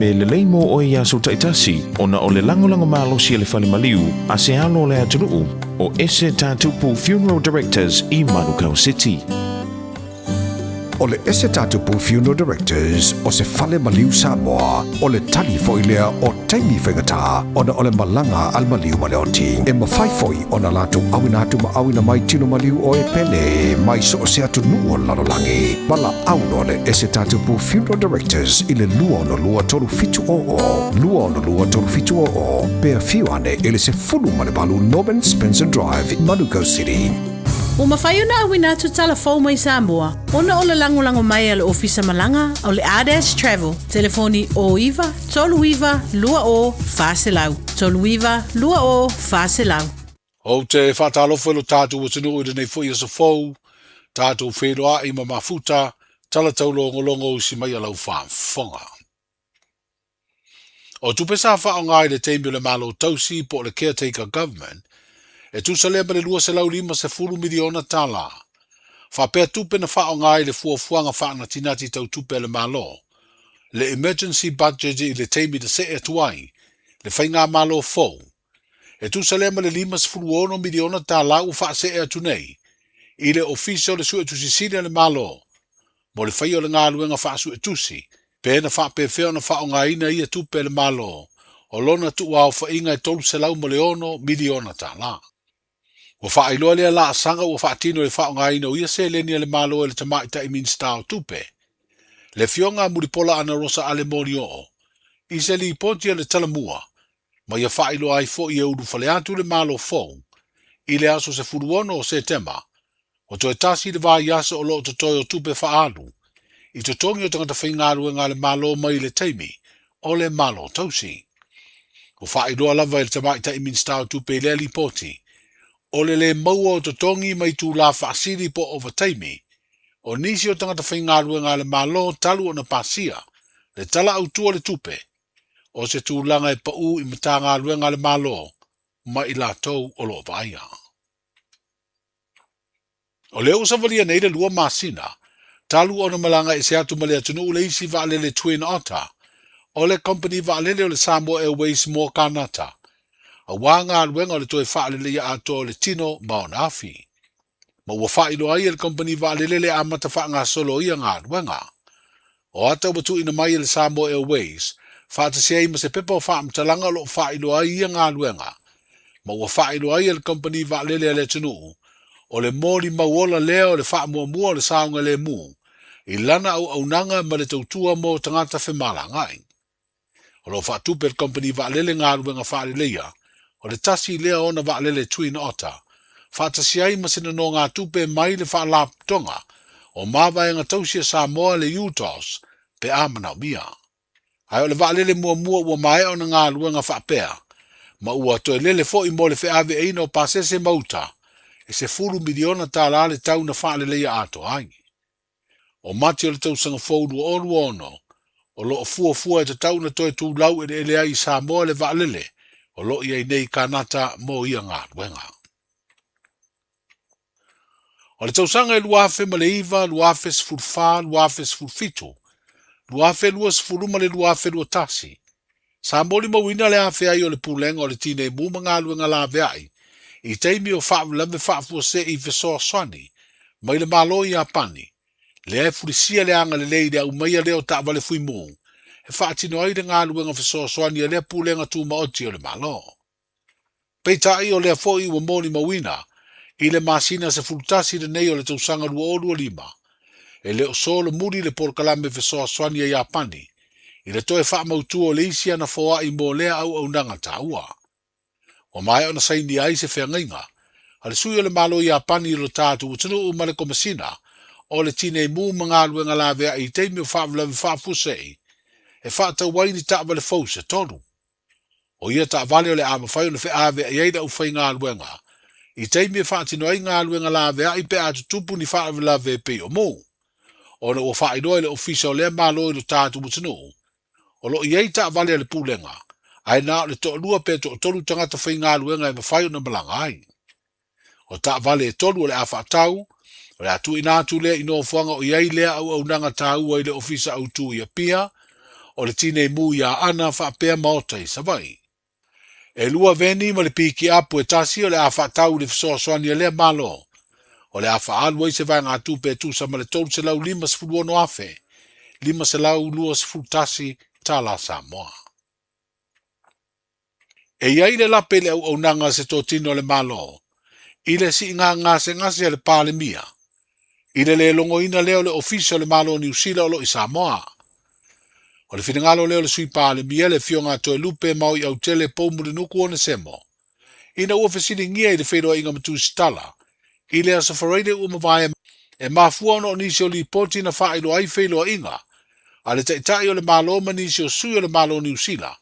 E lelei mo oe i aso taitasi ona o le lagolago malosi a le fale maliu a se alo o le atunuu o Ese Tatupu Funeral Directors i Manukau City. O le Ese Tatupu Funeral Directors o se fale maliu Samoa, o le tali foi lea o taimi faigata ona o le malaga a le maliu ma le oti. E mafai foi ona latou auina atu ma auina mai tino maliu o e pele mai so o se atunuu o le lalolagi. Valaau loa le Ese Tatupu Funeral Directors i le 262 3700, 262 3700, pe afio ane i le 18 Norman Spencer Drive, Manukau City. Ua mafai ona auina atu tala fou mai Samoa ona o le lagolago mai a le Ofisa Malaga o le Ardash Travel, telefoni 09 39 20 400, 39 20 400. Ou te faatalofa i lo tatou atunuu i lenei foi aso fou, tatou feiloai ma mafuta, tala taulogologo usi mai a lau faafofoga. O tupe sa faaaoga i le taimi o le Malo Tausi po o le Caretaker Government, e tusa lea ma le $250 miliona tala. Faapea tupe na faaaoga i le fuafuaga faanatinati tau tupe a le Malo, le Emergency Budget i le taimi na see atu ai le faigamalo fou, e tusa lea ma le $56 miliona tala ua faasee atu nei i le Ofisa o le Suetusi Sili a le Malo mo le faia o le galuega faasuetusi, pe na faapefea ona faaaogaina ia tupe a le Malo o lona tuuaofaiga e $306 miliona tala. Ua faailoa lea laasaga ua faatino i le faaaogaina o ia seleni a le Malo e le Tamaitai Minisita o Tupe, le Afioga a Mulipola Anarosa Ale Molioo, i se lipoti a le Talamua ma ia faailoa ai foi e ulufale atu le Malo fou i le aso 16 o Setema, ua toe tasi le vaiaso o lo o totoe o tupe faaalu i totogi o tagata faigaluega a le Malo mai le taimi o le Malo Tausi. Ua faailoa lava e le Tamaitai Minisita o Tupe i lea lipoti, o le lē maua o totogi mai itulā faasili po o ovataimi o nisi o tagata faigaluega a le Malo talu ona pasia le Tala Autu o le Tupe o se tulaga e paʻu i Matagaluega a le Malo ma i latou o lo o vaaia. O lea ua savalia nei le 2 masina talu ona malaga ese atu ma le atunuu le isi vaalele Twin Otter o le kompeni vaalele o le Samoa Airways mo Kanata, auā galuega o le toe faaleleia atoa o le tino ma ona afi. Ma ua faailoa ai e le kompeni vaalele le amata faagasolo o ia galuega. O ata ua tuuina mai e le Samoa Airways faatasi ai ma se pepa o faamatalaga o lo o faailoa ai ia galuega, ma ua faailoa ai e le kompeni vaalele a le atunuu o le molimau ola lea o le faamuamua o le saogalemu i lana auaunaga ma le tautua mo tagata femalagaai. O lo o faatupe e le kompeni vaalele galuega faaleleia o le tasi lea ona vaalele Twin Otter, faatasi ai ma se nonogatupe mai le Faalapotopotoga o Mavaega Tausi a Samoa le UTOS pe a manaomia. Ae o le vaalele muamua ua maea ona galuega faapea, ma ua toe lele foi mo le feaveaiina o pasese ma uta e $10 miliona le tau na faaleleia atoa ai. O Mati o le tausaga fou 2026, o lo o fuafua e tatau ona toe tulau eleele ai i Samoa le vaalele o lo o i ai nei i Kanata mo ia galuega. O le tausaga e 2009, 2014, 2017, 2020 ma le 2021, sa molimauina le afea ai o le Pulega o le Tinei Mu ma Galuega Laveai i taimi o faalavelave faafuasei fesoasoani mai le Malo Iapani, lea e fulisia le agalelei i le aumaia lea o taavale fuimu e faatino ai le galuega fesoasoani a lea Pulega Tumaoti o le Malo. Peitai o lea foi ua molimauina i le masina 11 lenei o le tausaga 2025, e le o solomuli le polokalame fesoasoani a Iapani i le toe faamautu o le isi ana foai mo lea auaunaga taua. Ua maea ona sainia ai se feagaiga a le sui o le Malo Iapani i lo tatou atunuu ma le Komesina o le Tinei Mu ma Galuega Laveai i taimi o faalavelave faafuasei e faatau ai ni taavale fou se tolu. O ia taavale o le a mafai ona feaveai ai le aufaigaluega i taimi e faatino ai galuega laveai pe a tutupu ni faalavelave e pei o mu. Ona ua faailoa i le Ofisa o lea Malo i lo tatou atunuu, o lo o i ai taavale a le Pulega, ae na o le toalua pe toatolu tagata faigaluega e mafai ona malaga ai. O taavale e tolu o le a faatau, o le a tuuina atu lea i nofoaga o i ai lea auaunaga taua i le Ofisa Autu i Apia, o le Tinei Mu i Aana faapea maota i Savaii. E lua veni ma le pikiapu e tasi o le a faatau i le fesoasoani a lea Malo, o le a faaalu ai se vaegatupe e tusa ma le $356,521 tala Samoa. E i ai le lape i le auaunaga a se totino a le Malo i le siiga gasegase a le Palemia, i le le logoina lea o le Ofisa o le Malo o Niu Sila o lo o i Samoa. O le finagalo lea o le Sui Palemia, le Afioga a Toelupe Maoi Autele Poumulinuku Onesemo, ina ua fesiligia i le feiloaiga ma Tusitala i le Aso Faraile ua mavae e mafua ona o nisi o lipoti na faailoa ai feiloaiga a le Taitai o le Malo ma nisi o sui o le Malo o Niu Sila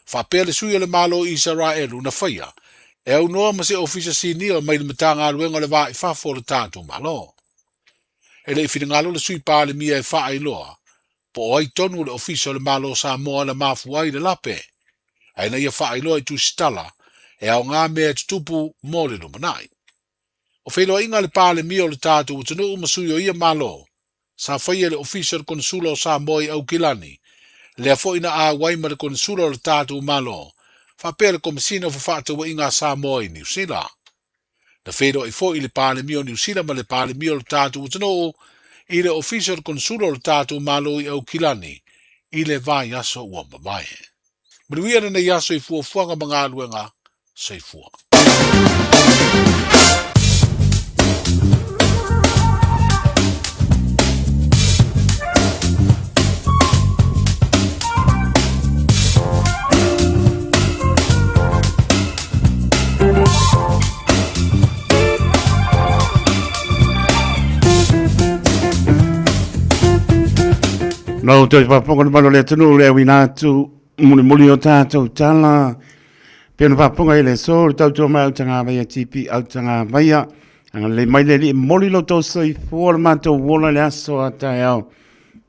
faapea le sui o le Malo o Isaraelu na faia e aunoa ma se ofisa sinia mai le Matagaluega o le Va i Fafo o le tatou Malo. E le i finagalo le Sui Palemia e faailoa po o ai tonu le Ofisa o le Malo o Samoa na mafua ai le lape, ae na ia faailoa i tusitala e aoga mea e tutupu mo le lumanai. O feiloaiga a le Palemia o le tatou atunuu ma sui o ia Malo, sa faia e le Ofisa o le Konesula o Samoa i Aukilani, lea foi na auai ma le Konesula o le tatou Malo, faapea le Komesina o Fefaatauaiga a Samoa i Niu Sila. Na feiloai foi le Palemia o Niu Sila ma le Palemia o le tatou atunuu i le Ofisa o le Konesula o le tatou Malo i Aukilani i le vaiaso ua mavae. Manuia lenei aso i fuafuaga ma galuega. Soifua. Nau toe faafofoga le mamalu o le atunuu le auina atu mulimuli o tatou tala. Pei ona faafofoga i le aso le tautua mai Autagavaia TP Autagavaia. Agalelei mai le Alii e momoli lo outou soifua le matou ola i le aso a taeao.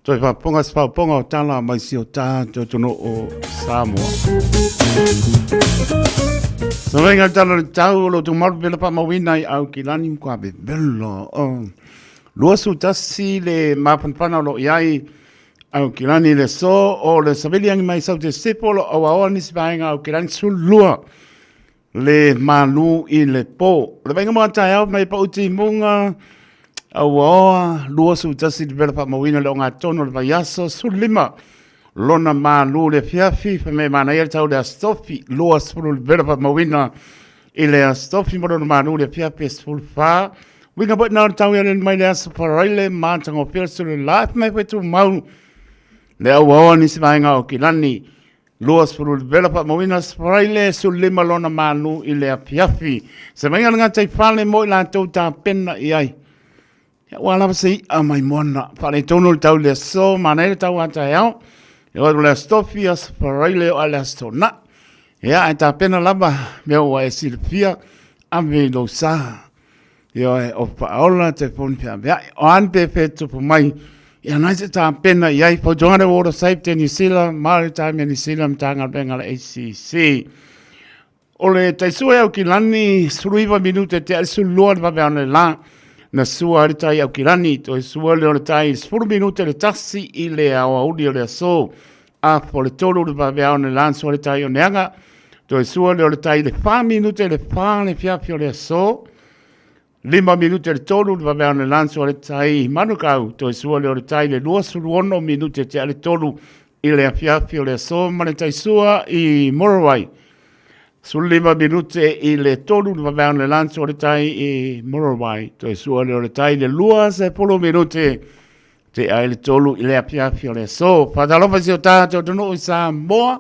Toe faafofoga se faaopooga o tala mai si o tatou atunuu o Samoa. Savaiga le tala o le tau o lo outou malu pela faamauina i Aukilani ma Kuavevelo. Oh. 21 le mafanafana o lo o i ai Aukilani i le aso o le savili agi mai sau te sepo o lo o auaoa nisi vaega Aukilani 12 le malu i le po. O le vaaiga mo a taeao mai pau timuga auaoa 21 le vela faamauina le ogatotonu o le vaiaso 15 lona malu le afiafi fai mai manaia le tau le Aso Tofi 20 le vela faamauina i le Aso Tofi ma lona malu le afiafi e 14 uiga foi na o le tau i mai le Aso Faraile matagofie le sulu la fai mai foi tumau le auaoa nisi vaega o Kilani 20 le vela faamauina Faraile 15 lona malu i le afiafi. Se maiga le gataifale mo i latou tapena i ai. Ia ua lava se i'a mai moana. Faaletonu le tau i le aso, manaia le tau a taeao. E oo atu le Aso Tofi, Aso Faraile o a le Aso Toonai. Ia ae tapena lava mea ua e silafia, ave i lou sa. Ioe, o Faaola telefoni feaveai. O a ni pepe tupu mai, ia nai se tapena i ai. Fautuaga le Water Safety New Zealand, Maritime New Zealand, Matagaluega a le ACC. O le taisua i Aukilani, 19 minute tea le 12 le vaveao le la, na sua ai le tai Aukilani, toe sua lea o le tai 10 minute le tasi i le aoauli o le aso. Apo le tolu le vaveao le la, na sua le tai o Neaga, toe sua lea o le tai le 4 minute le 4 le fiafi o le aso. 5 minute le tolu le vaveao le la, na sua le tai Manukau, toe sua lea o le tai le 26 minute tea le tolu i le afiafi o le aso ma le taisua i Moroai. 15 minute i le tolu le vaveao le lanso o le tai i Moroai. Toe sua lea o le tai le 20 minute te ai le tolu i le afiafi o le aso. Faatalofa i si o tatou atunuu i Samoa.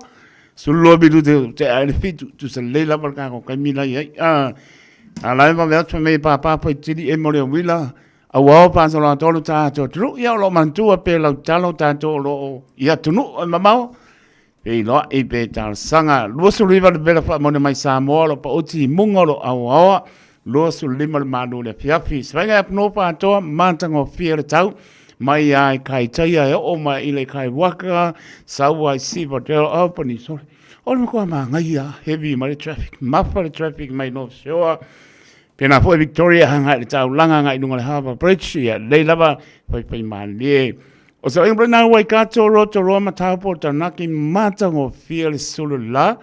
12 minute te ai le fitu. Tusa lelei lava le kako kaimi lai ai. Ah, a lai vave atu mei pāpā faitili e mo le uila. Auao faasolo atoa lo tatou atunuu, ia o lo o manatua pea lau tatalo tatou o lo o i atunuu e mamao, feiloai pe talosaga. 29 le vela faamaoni mai Samoa o lo o paoti i muga o lo o auaoa, 25 le malu o le afiafi. Se faiga e apunuu faatoa, matagofie le tau, mai lava i Kaitaia e oo mai i le Kaiwaka, sau ai Sivadale, Albany, sorry. O le matua manaia, heavy mai le traffic, mafa le traffic mai North Shore, Pēnā foi Victoria, agai i le taulaga, agai i luga o le Harbour Bridge, ia lelei lava, faifai malie. O se oinga na Waikato, Rotorua, Mataupo, Taranaki, matagofie le sulu la.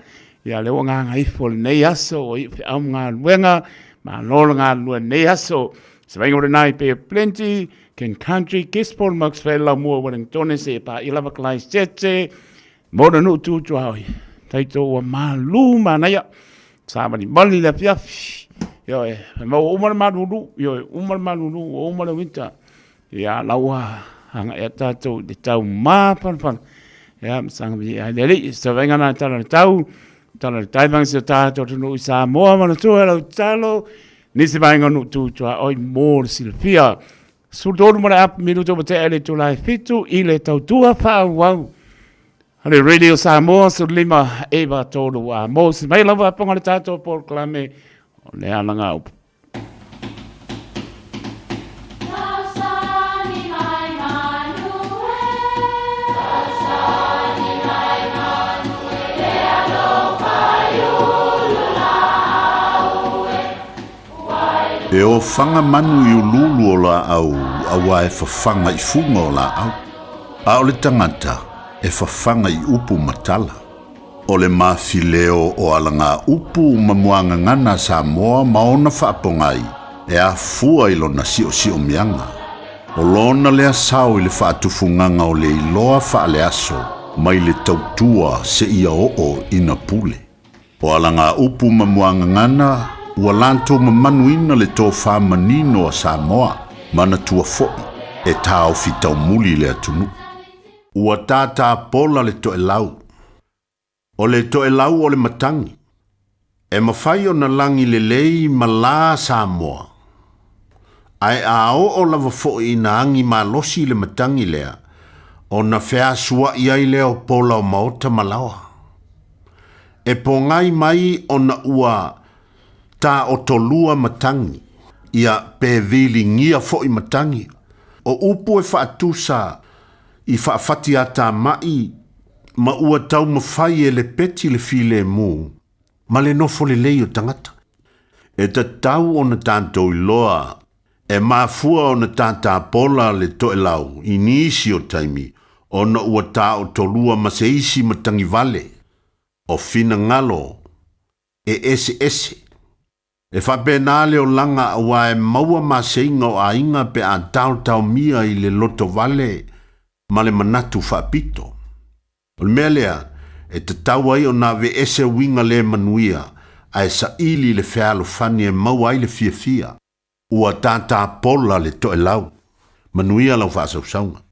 Ia le ua nganga ifo lenei aso, o i whiau mga luenga, ma lola ngā lua nei aso. Se vainga na i Bay of Plenty, King Country, Gisborne, Macksville, Laumua, Wellington, se e pā i lava Christchurch, Mona nuu tū tuaoi. Taito ua mālū manaia. Sa mani mali le afiafi. Ioe, e maua uma le malulu, ioe, uma le malulu, ua uma le winter. Ia, la ua hanga ea tātou i te tau māwhanawhana. Ia, masanga mi ai le alii, sa vainga nā tala le tau, tala le taivanga si o tātou tunu i Samoa, mana tua lau talo, nisi vainga nu tū tua oi mō le silafia. 13 ma le apu minuta ua tea i le itula e 7 i le tautua faaauau. Le Radio Samoa 15 9 3 a mo se mai lava aponga le tātou polokalame o le alanga upu. E ofaga manu i uluulu o laau auā e fafaga i fuga o laau, a o le tagata e fafaga i upu ma tala. O le mafileo o alagaupu ma muagagana a Samoa ma ona faapogai e afua i lona siosiomiaga. O lona lea sao i le faatufugaga o le iloa faaleaso mai le tautua seia oo ina pule. O alagaupu ma muagagana ua latou mamanuina le tofa manino a Samoa, manatua foi e taofi taumuli le atunuu. Ua tātā pola le toelau. O le toelau o le matagi. E mafai ona lagi lelei ma la Samoa. Ae a oo lava foi ina agi malosi le matagi lea, ona feasua'i ai lea o pola o maota ma laoa. E pogai mai ona ua taotolua matagi, ia pe viligia foi matagi. O upu e faatusa i faafatiatamai ma ua taumafai e lepeti le filemu ma le nofo lelei o tagata. E tatau ona tatou iloa e mafua ona tatapola le toelau i nisi o taimi ona ua taotolua ma se isi matagivale o finagalo e eseese. E faapena le olaga auā e maua maseiga o aiga pe a taotaomia i le lotovale ma le manatu faapito. O le mea lea e tatau ai ona aveese uiga le manuia ae saili le fealofani e maua ai le fiafia. Ua tatapola le toelau. Manuia lau faasausauga.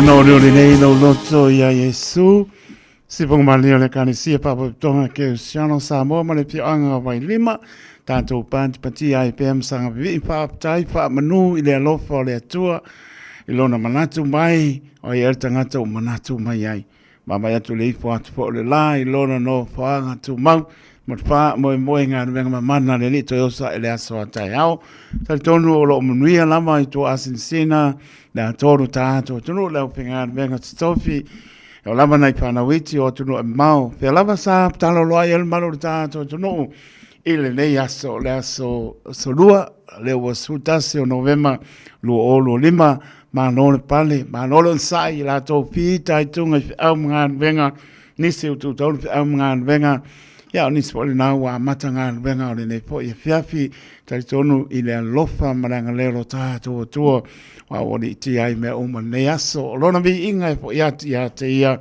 Ona olioli nei lou loto ia Iesu, Sipoga malie o le Ekalesia Faapotopotoga Kerisiano Samoa ma le Afioaga o Vailima, tatou patipatia ai pea ma saga vivii faafetai faamanu i le alofa o le Atua i lona manatu mai, o ai ea le tagata ua manatu mai ai. Vaavaai atu i le ifo atu foi o le la i lona nofoaga tumau ma le faamoemoe i galuega mamana a le Alii toe oso ae i le aso a taeao. Talitonu o lo o manuia lava i tua asinasina le atoa o lo tatou atunuu le aufaigaluega totofi o lava nai fanau iti o atunuu e mamao. Fea lava sa taloloa ai le malu o le tatou atunuu i lenei aso, o le aso Solua, lea ua 11 o Novema 2025, malo le pale, malo le onosai i latou fitaituga i feau ma galuega, nisi ua tuutaulu feau ma galuega, ia o nisi foi lena ua amata galuega o lenei foi afiafi, talitonu i le alofa ma le agalelei o lo tatou Atua, ua aualiitia ai mea uma i lenei aso. O lona viiga e foi atu ia te ia,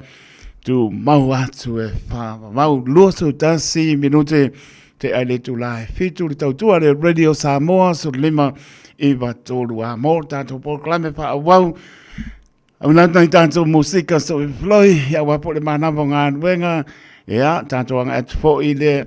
tumau atu e faavavau. 21 minute te ai le itula e 7 le tautua le Radio Samoa 15 9 3 a mo le tatou polokalame faaauau. Auina atu nai tatou musika so i floi, ia aua po le manava o galuega, ia tatou agai atu foi i le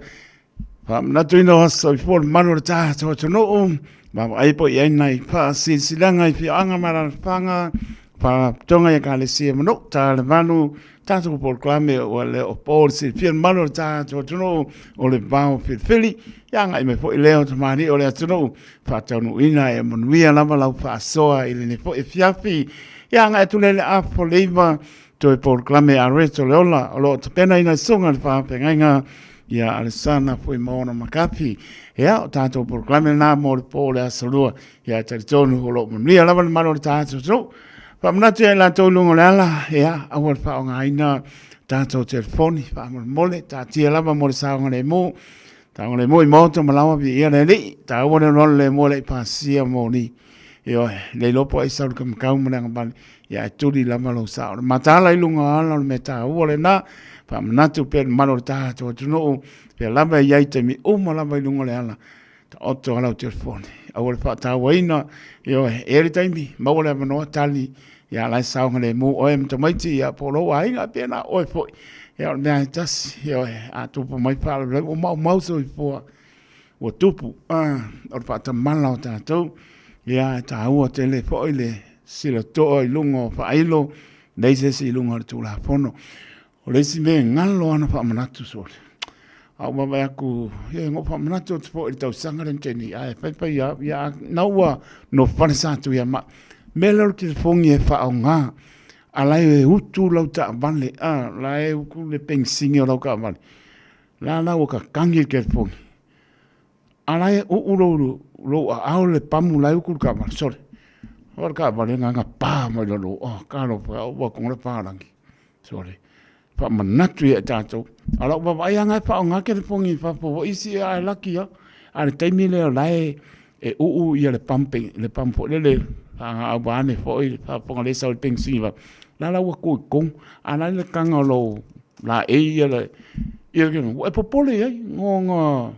faamanatuina o aso soifua le mamalu o le tatou atunuu, vaavaai po i ai nai faasilasilaga i afioaga ma alaalafaga, faalapotopotoga i ekalesia ma nuu talevalu, tatou polokalame ua le o po le silafia le mamalu o le tatou atunuu o le vao filifili, ia agai mai foi lea o tamalii o le atunuu faataunuuina e manuia lava lau faasoa i lenei foi afiafi. Ia agai atu lea i le apo le 9 Toe polokalame a Rachel Leola o lo o tapenaina e Susuga i le Faafeagaiga ia Alesana Fuimaono Makafi. Ia, o tatou polokalame lena mo le po o le Aso Lua. Ia, e talitonu o lo o manuia lava le mamalu o le tatou atunuu. Faamanatu ia i latou i luga o le ala, ia, aua le faaaogaina tatou telefoni, faamolemole, taatia lava mo le saogalemu. Saogalemu i maota ma laoa, viia le Alii, taua le alualu le moa le i pasia moli. Ioe, le iloa po o ai sau le kamakau ma le agavale, ia ae tuli lava lou sao. O le mataala i luga o ala o le mea taua lena, faamanatu pea i le mamalu o le tatou atunuu, pea lava e i ai taimi uma lava i luga o le ala, taoto lava lau telefoni, aua le faatauaina, ioe, e i ai le taimi, maua le avanoa, tali, ia la e saogalemu oe ma tamaiti, ia po o lou aiga, pe na o oe foi. Ia o le mea lava e tasi, ioe, a tupu mai faalavelave, ua maumau soifua. Ua tupu, o le faatamala o tatou, ia e taua tele foi le silatoa i luga o faailo, leai se isi i luga o le Tulafono. O le isi mea e galo lava ona faamanatu sole, a ou vaavaai atu, ia na ou faamanatu atu foi i le tausaga lea na tea nei, ae faifai lava, ia na ua nofo Satu ia ma mea lea o le telefoni e faaaoga, a la e utu lau taavale, a la e utu le penisini o lau taavale, La la ua kakagi le telefoni. A la e uu lou, lou aao le pamu la e utu le taavale, sole. O le taavale na na pa mai lalo, oh, talofa, ua tonga le palagi. Sole. Faamanatu ia i tatou. A o lau vaavaai lava na e faaaoga telefoni i fafo foi isi ae laki lava. A o le taimi lea o la e e uu ia le pump, le pump foi lele faagaau vaeane foi le faafofoga lea e sau i le penisini va. La la ua tu i totonu, a o la e le taga o lou laei ia le, ia le, ua e popole i ai, ona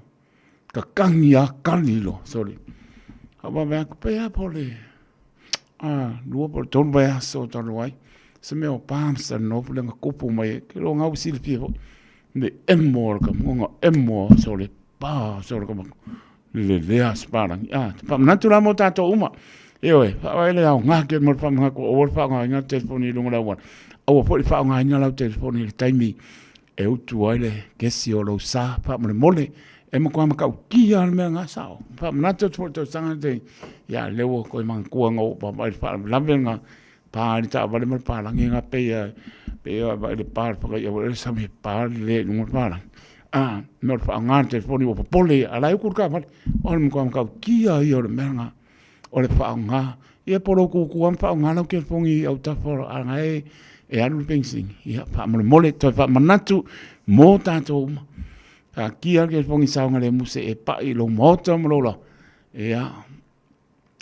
tatagi lava kali loa, sole. Ou vaavaai atu, pe a po o le 2 po o le 3 vaiaso talu ai, se mea o pa ma se talanoa lea na tupu mai ai, ou te iloa o lena ua silafia foi, le emo o le tama, ona emo lava sole, pa sole tama, lelea se palagi. Ah, te faamanatu la mo tatou uma. Ioe, faavae le aoga ke mo le faamanatu aua le faaaogaina le telefoni i luga o le auala. Aua foi le faaaogaina lau telefoni i le taimi e utu ai le kesi o lou sa faamolemole. E matua matautia le mea lena sao. Faamanatu atu foi i le tausaga lenei, ia lea ua toe manatua na ou vaavaai i le faalavelave na pa ai le taavale ma le palagi na pei a pei a vaai le pa le fagaia foi le sami e pa le i luga o le palagi. A, mea o le faaaoga le telefoni ua popole a la e utu le taavale. O le matua matautia ia o le mea lena o le faaaoga. Ia po o lou tutu lava ma faaaoga lau telefoni i autafa a o la e e alu le penisini. Ia faamolemole toe faamanatu mo tatou uma. Taatia le telefoni saogalemu se i e pai i lou maota ma lou laoa. Ia,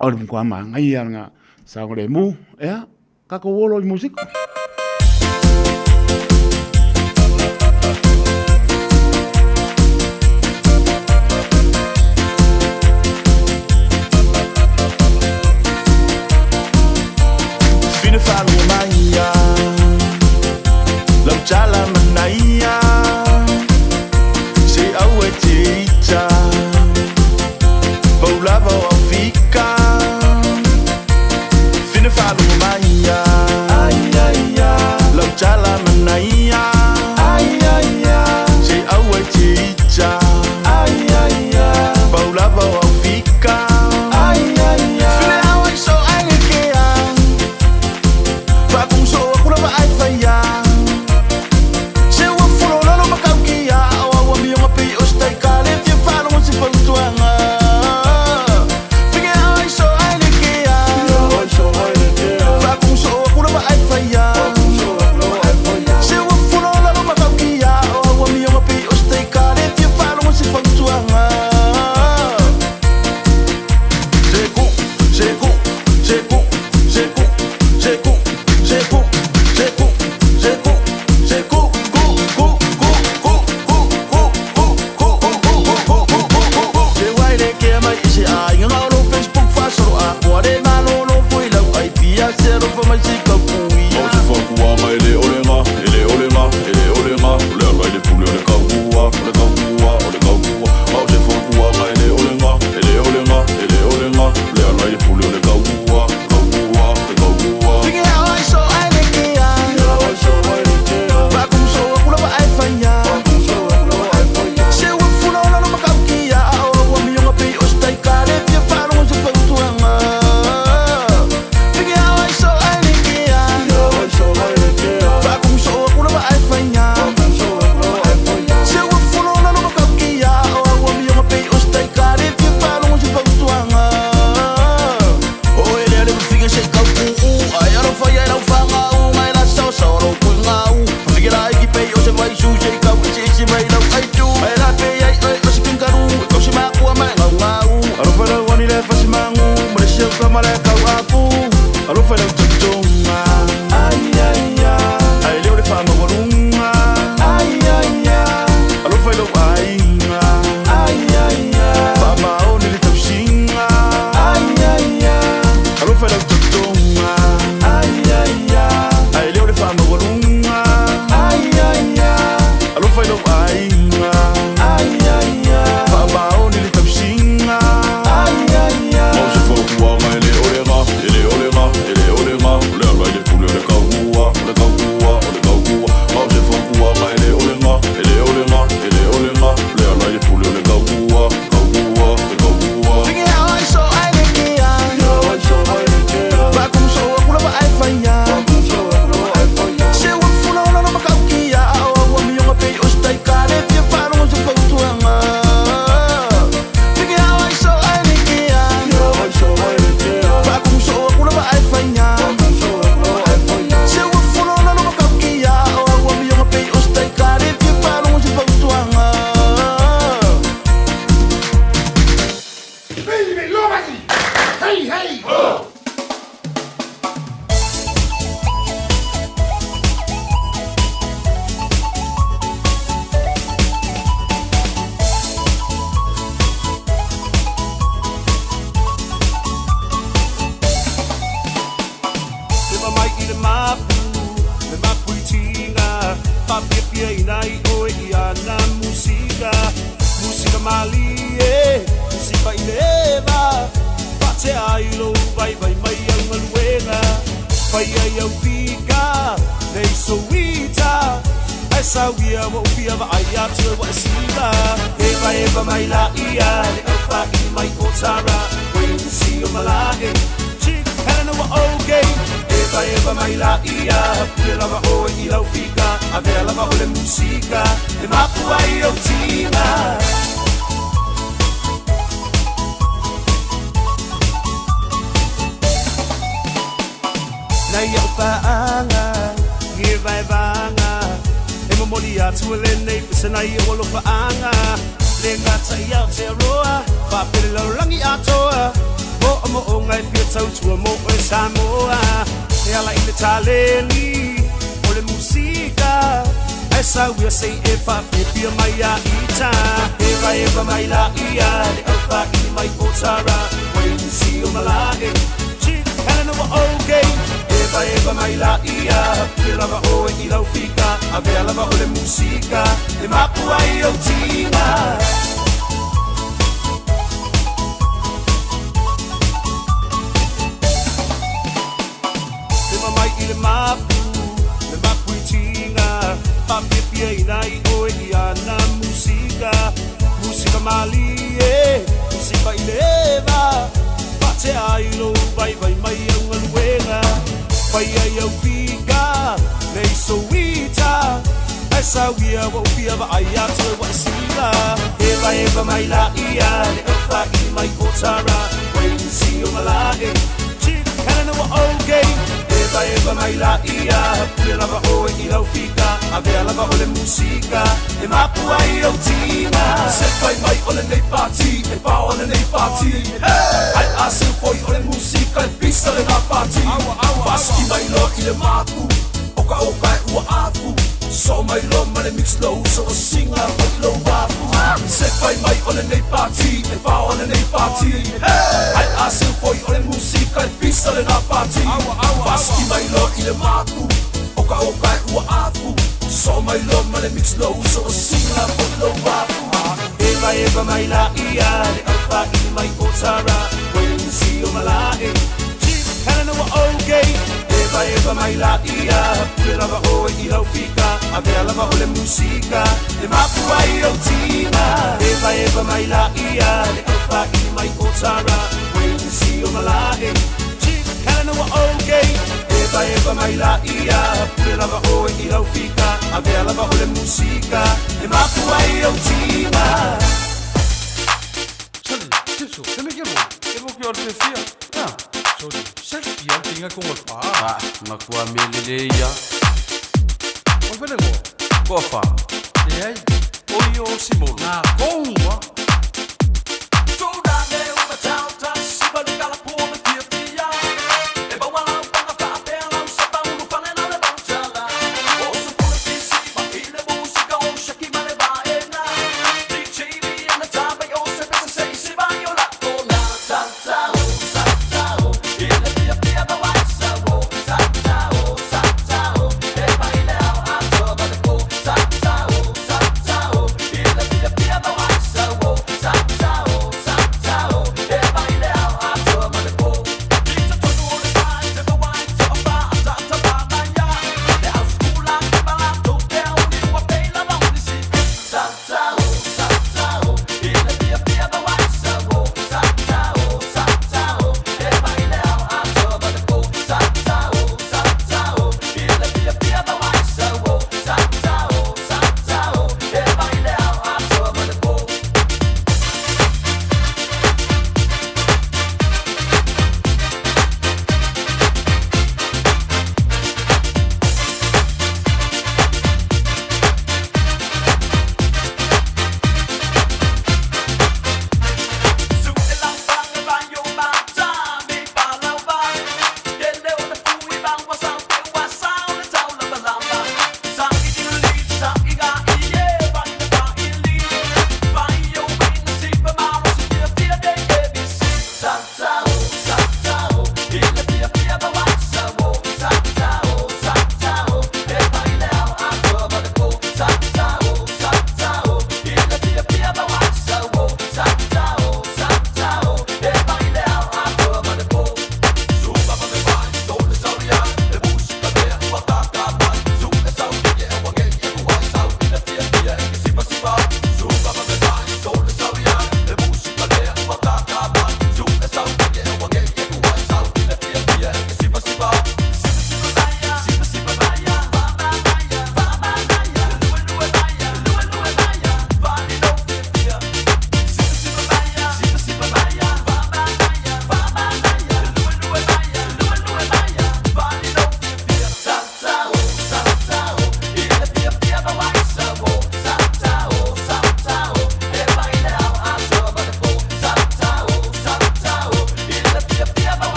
o le matua manaia lena saogalemu. Ia, tatou o loa i musika. Faatea ai lou vaivai mai au galuega Faia i au fika Nei souita Ae sauia ua ou fia vaai atu e ua e siva Evaeva mai laia Le aufaili mai o Tara Wayne o Malae Chief Helena ua okay Evaeva mai laia Pule lava oe i lau fika Avea lava o le musika E mapu ai ou tiga Nai au paaga Ngi vaevaga E momoli atu e lenei pese nai ou alofaaga Le gata i Aotearoa Faapele lalolagi atoa Moomooga e fia tautua mo oe Samoa E ala i le taleni O le musika Ae sauia se i e faafiafia mai ia ita Evaeva mai laia Le aufaili mai o Tara Wayne o Malae Chief Helena ua okay Evaeva mai laia Pule lava oe i lau fika Avea lava o le musika E mapu ai ou tiga Lima mai i le mapu, le mapu i tiga Faafiafiaina ai oe i ana musika Musika malie, musika i le eva Faatea ai lou vaivai mai au galuega Faia i au fika, nei souita Ae sauia ua ou fia vaai atu e ua e siva Evaeva mai laia le aufaili mai o Tara Wayne o Malae Chief Helena ua okay Evaeva mai laia Pule lava oe i lau fika Avea lava o le musika E mapu ai ou tiga Se fai mai o lenei pati E pao lenei pati Ai a se foi o le musika E pisa lena pati Pasiki mai loa i le mapu O ka oka e ua afu Soo mai loa ma le mix lou uso O singa foi i lou afu Se fai mai o lenei pati E pao lenei pati Ai a se foi o le musika E pisa lena pati Pasiki mai loa i le mapu O ka oka e ua afu Soo mai loa ma le mix lou uso O singa foi i lou afu Evaeva mai laia Le aufaili mai o Tara Wayne o Malae Chief Helena ua okay Evaeva mai laia Pule lava oe i lau fika Avea lava o le musika E mapu ai ou tiga Evaeva mai laia Le aufaili mai o Tara Wayne o Malae Chief Helena ua okay Evaeva mai laia Pule lava oe i lau fika Avea lava o le musika E mapu ai ou tiga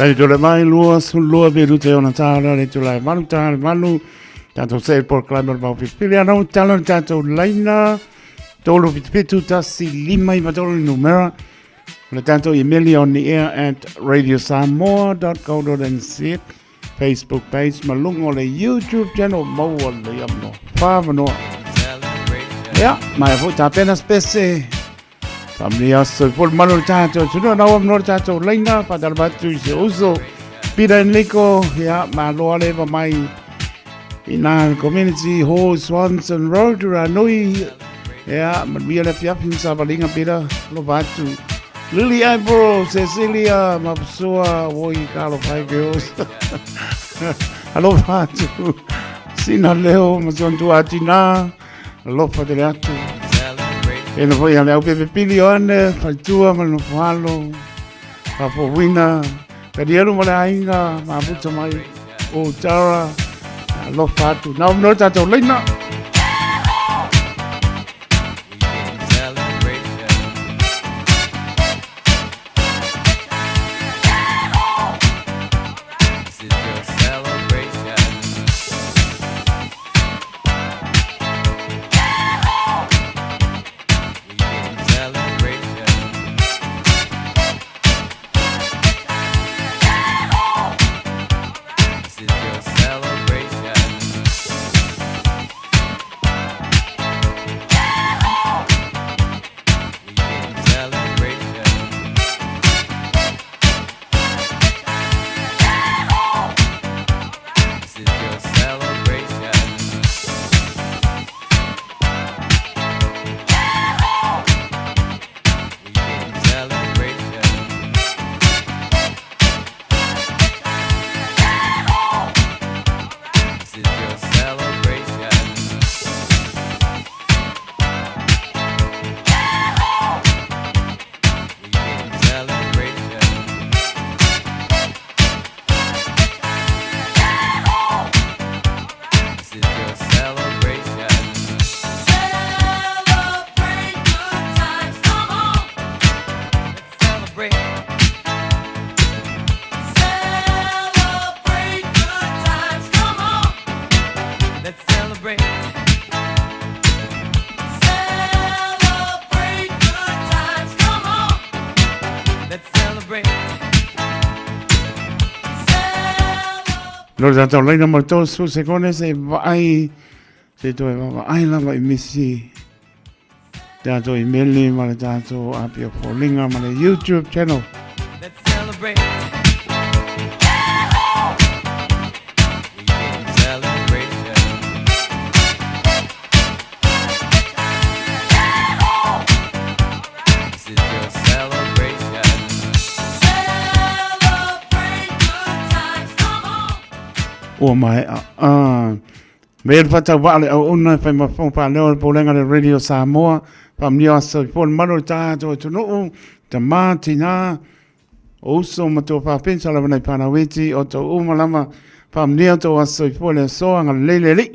Tatou tulai mai 22 minute ona tāla le tulai malu tāla malu tātou se polokalame o le Vaofilifili ana o tala le tātou laina 377 1 5 9 3 numera o le tātou email on the air at radiosamoa.co.nz Facebook page ma luga o le YouTube channel maua lelei avanoa whāwanoa. Ia, mai foi tapena spese. Faamanuia aso i le malu o le tātou atunuu, nau avanoa le tātou laina, whātala atu i se uso. Peter Enrico, ia, malo ale va mai i nā Community Hall Swanson Road, Ranui. Ia, manuia le afiafi ma savaliga Peter, alofa atu. Lily April, Cecilia, Mapusua, Woi, Kalo Pai Girls. Alofa atu. Sina Leo, Masantua Atina, alofa tele atu. Ena foi ale au pepe pili o ane, whaitua ma le nofohalo, whapowina, kariaru ma le aiga, maputa mai, o Tara, alofa atu. Nau no tātou leina. Lo le tatou laina mo le 30 sekone se vaai se toe vaavaai lava i misi tatou imeli ma le tatou apia foliga ma le YouTube channel. Let's celebrate. Weekend celebration. This is your celebration. Celebrate good times, come on. Ua maea. Ah, me le faatauvaa le auauna e fai ma fofoga faaleo o le Pulega o le Radio Samoa, faamanuia aso soifua le malu o le tatou atunuu, tama, tina, o uso ma tuafafine sa lava nai fanau iti o tou uma lava, faamanuia outou aso soifua le aso, agalelei le Alii,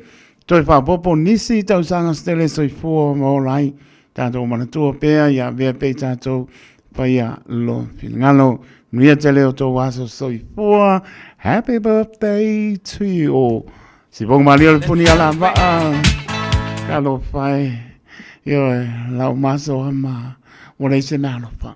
toe faaopoopo nisi tausaga se tele soifua ma ola ai. Tatou manatua pea ia avea pea i tatou faia lo finagalo. Manuia tele o tou aso soifua. Happy birthday to you all. Sipoga malie o le puni ala vaa. Talofa e. Ioe, lau maso ama. Ua leai se mea alofa.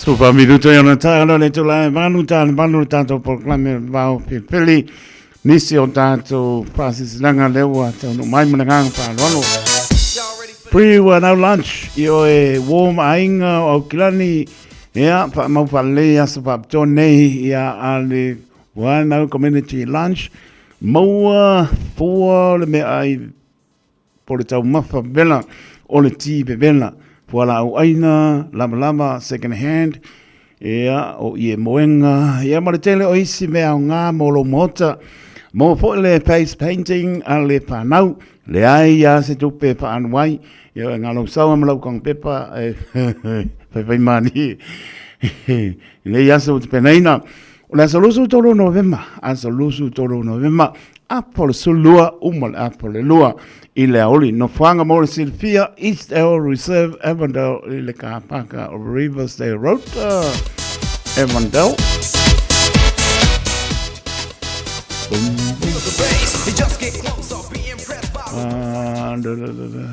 Tupa minuto i ona taalo le tula e valu tala valu le tātou polokalame o le vao pilipili. Nisi o tātou whaasisilaga lea ua taunuu mai ma le agaga faaaloalo. Pre now lunch i oe warm aiga o Aukilani. Ia, whaamau whaalelei aso whaapitoa nei ia a le Whanau Community Lunch. Maua fua o le mea ai po le taumafa vela o le tī vevela, fualaau ʻaina, lavalava, second hand, ia, o ie moega, ia ma le tele o isi mea aoga mo lou maota. Maua foi le face painting a le whanau, leai a se tupe e whaanu ai, ia e ngā lau saua ma lau kanga pepa, e whaiwhai māni, i nei aso o te penaina. O le aso 23 o Novema, aso 23 o Novema, apo le 12, uma le apo le 2 i le aoli. Nofoaga mo le silafia, East L Reserve, Avondale i le kāpāka o Riversdale Road, Avondale. Ah, da, da, da, da.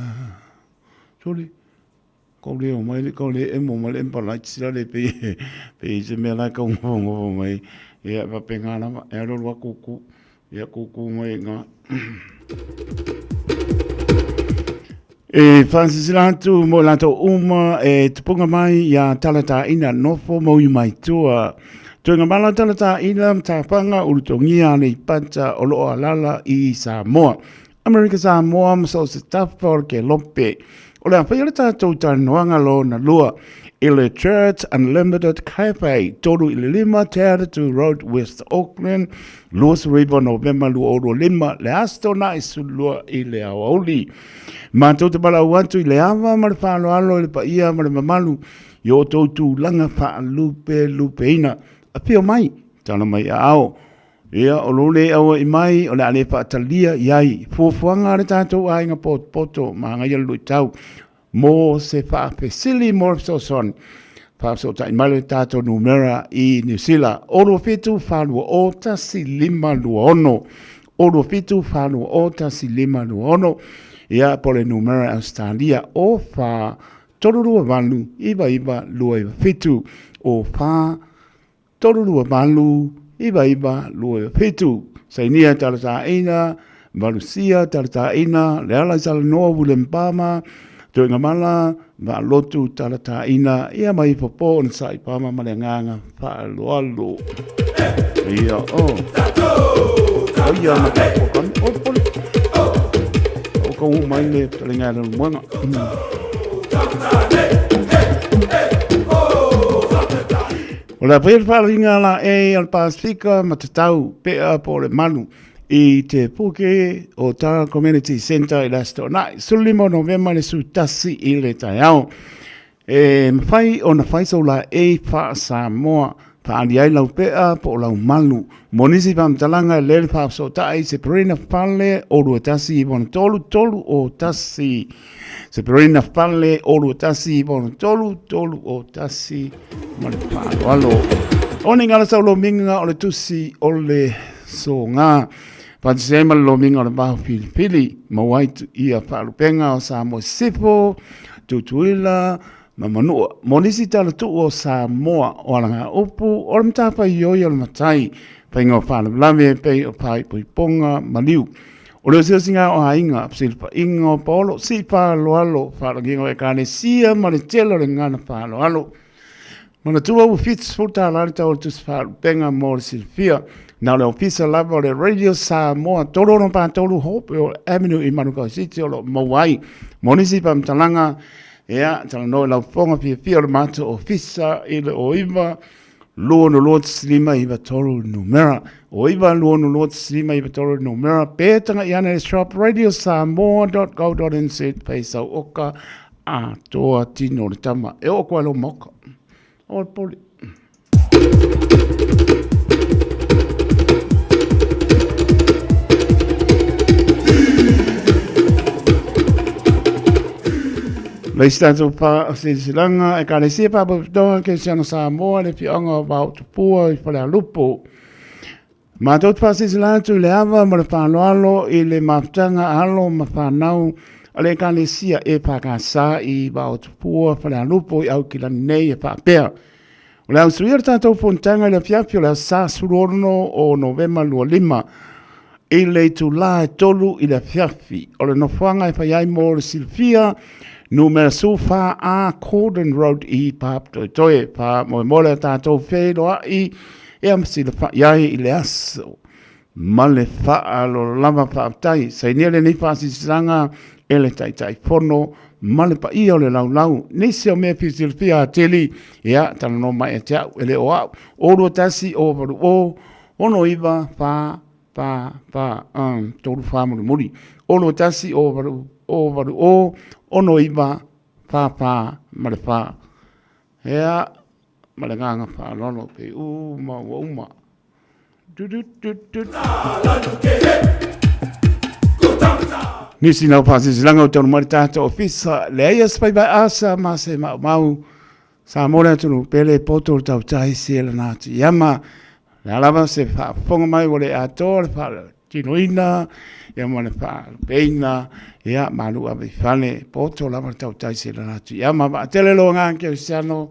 Sorry. Kau le o mai le kau le emo mai le empa lai sila le pe pe i se mea lai kau ngofa ngofa mai ia pa pe ngā lava e alo lua kuku ia kuku mai ngā E whaasisila atu mo latou uma e tupunga mai ia Talataina nofo mau mai tua. Tuinga mala Talataina matapanga ulutogia Aleipata o loo alala i Samoa. Amerika Samoa ma so o se tafa o le kelope. O le a faia le tātou talanoaga lona lua i le Church Unlimited Cafe, 3 i le 5 Te Atatū Road, West Auckland, 29 Novema 2025, le Aso Toonai 12 i le aoauli. Matou te valaau atu i le ava ma le faaaloalo i le paia ma le mamalu i o outou tulaga faalupelupeina. Afio mai, tala mai aao. Ia, o lou le aua'i mai, o le a le faatalia i ai fuafuaga a le tatou aiga potopoto ma agaia le luitau mo se faafesili mo le fesoasoani. Faafesootai mai le tatou numera i Niu Sila, 027 420 1526, 027 420 1526, ia, po o le numera i Ausetalia, 04 328 99 27, 04 328 99 27. Sainia Talataaina, Valusia Talataaina, Leala Salanoa William Palmer, Tuigamala Vaalotu Talataaina, ia mai popo ona sai Palmer ma le agaga faaaloalo. Ia o. O ia ma te pokani. O pole. O ka u mai le talinga le moenga. O le a pai le faalagiga la e a le Pasifika ma te tau pea po o le malu i te puke o Tara Community Centre i le Aso Toonai, 15 o Novema le 11 i le taeao. E mafai ona fai sau laei faa-Samoa, faaali ai lau pea po o lau malu. Mo nisi faamatalaga e lele le faafesootai Seperina Fale o 21 93 o 1. Seperina Fale o 21 93 3 o 1 ma le faaaloalo. O ni ngala sau lomiga o le tusi o le soga. Faatasi ai ma le lomiga o le vaho filifili. Maua ai ia faalupega o Samoa Sisifo, Tutuila ma Manua. Mo nisi tala tuu o Samoa o alagaupu o le matafaioi o le matai, faiga o faalavelave e pei o faaipoipoga maliu. O le osiosiga o aiga, fesilafaiga o paolo, sii faaaloalo, faalagiga o ekalesia ma le tele o le gagana faaaloalo. Manatua ua $70 le tau o le tusi faalupega mo le silafia. Na o le ofisa lava o le Radio Samoa 363 Hopewell Avenue i Manukau City o lo o maua ai. Mo nisi faamatalaga, ia, talanoa i lau fofoga fiafia o le matou ofisa i le 09 262 593 numera. 09 262 593 numera. Pe taga'i ane le shop radiosamoa.co.nz pei sau oka atoa tino o le tama. E oo koa lo maoka. O le poli. Le isi tatou faasilasilaga, Ekalesia Faapotopotoga Kerisiano Samoa, le Afioaga o Vaotupua i Falealupo. Matou te faasilasila atu i le ava ma le faaaloalo i le mafutaga a alo ma fanau a le Ekalesia EFKS i Vaotupua, Falealupo i Aukilani nei e faapea. O le ausuia o le tatou fonotaga i le afiafi o le aso Sa 16 o Novema 25 i le itulā e 3 i le afiafi. O le nofoaga e fai ai mo le silafia, numera 14A Cordon Road i Papatoetoe. Faamoemoe le tatou feiloai ia ma silafai ai i le aso ma le faaaloalo lava. Faafetai. Sainia lenei faasilasilaga e le Taitaifono ma le paia o le laulau. Nisi o mea fia silafia atili, ia, talanoa mai ia te au, e le o au. 0 2 1 0 8 0 6 9 4 4 4 3 4 mulimuli. 0 2 1 0 8 0 8 0 6 9 4 4 ma le 4. Ia, ma le agaga faaaloalo pei uma ua uma. Nisi nau faasilasilaga ua taunuu mai le tatou ofisa, leai se faiva asa ma se maumau. Samoa le atunuu pele poto le tautai se lana atu iama. Le a lava se faafofoga mai ua le atoa le faatinoina ia ma le faalupeina ia malu ave i fale poto lava le tautai se lana atu iama. Vaatele lo agaga kerisiano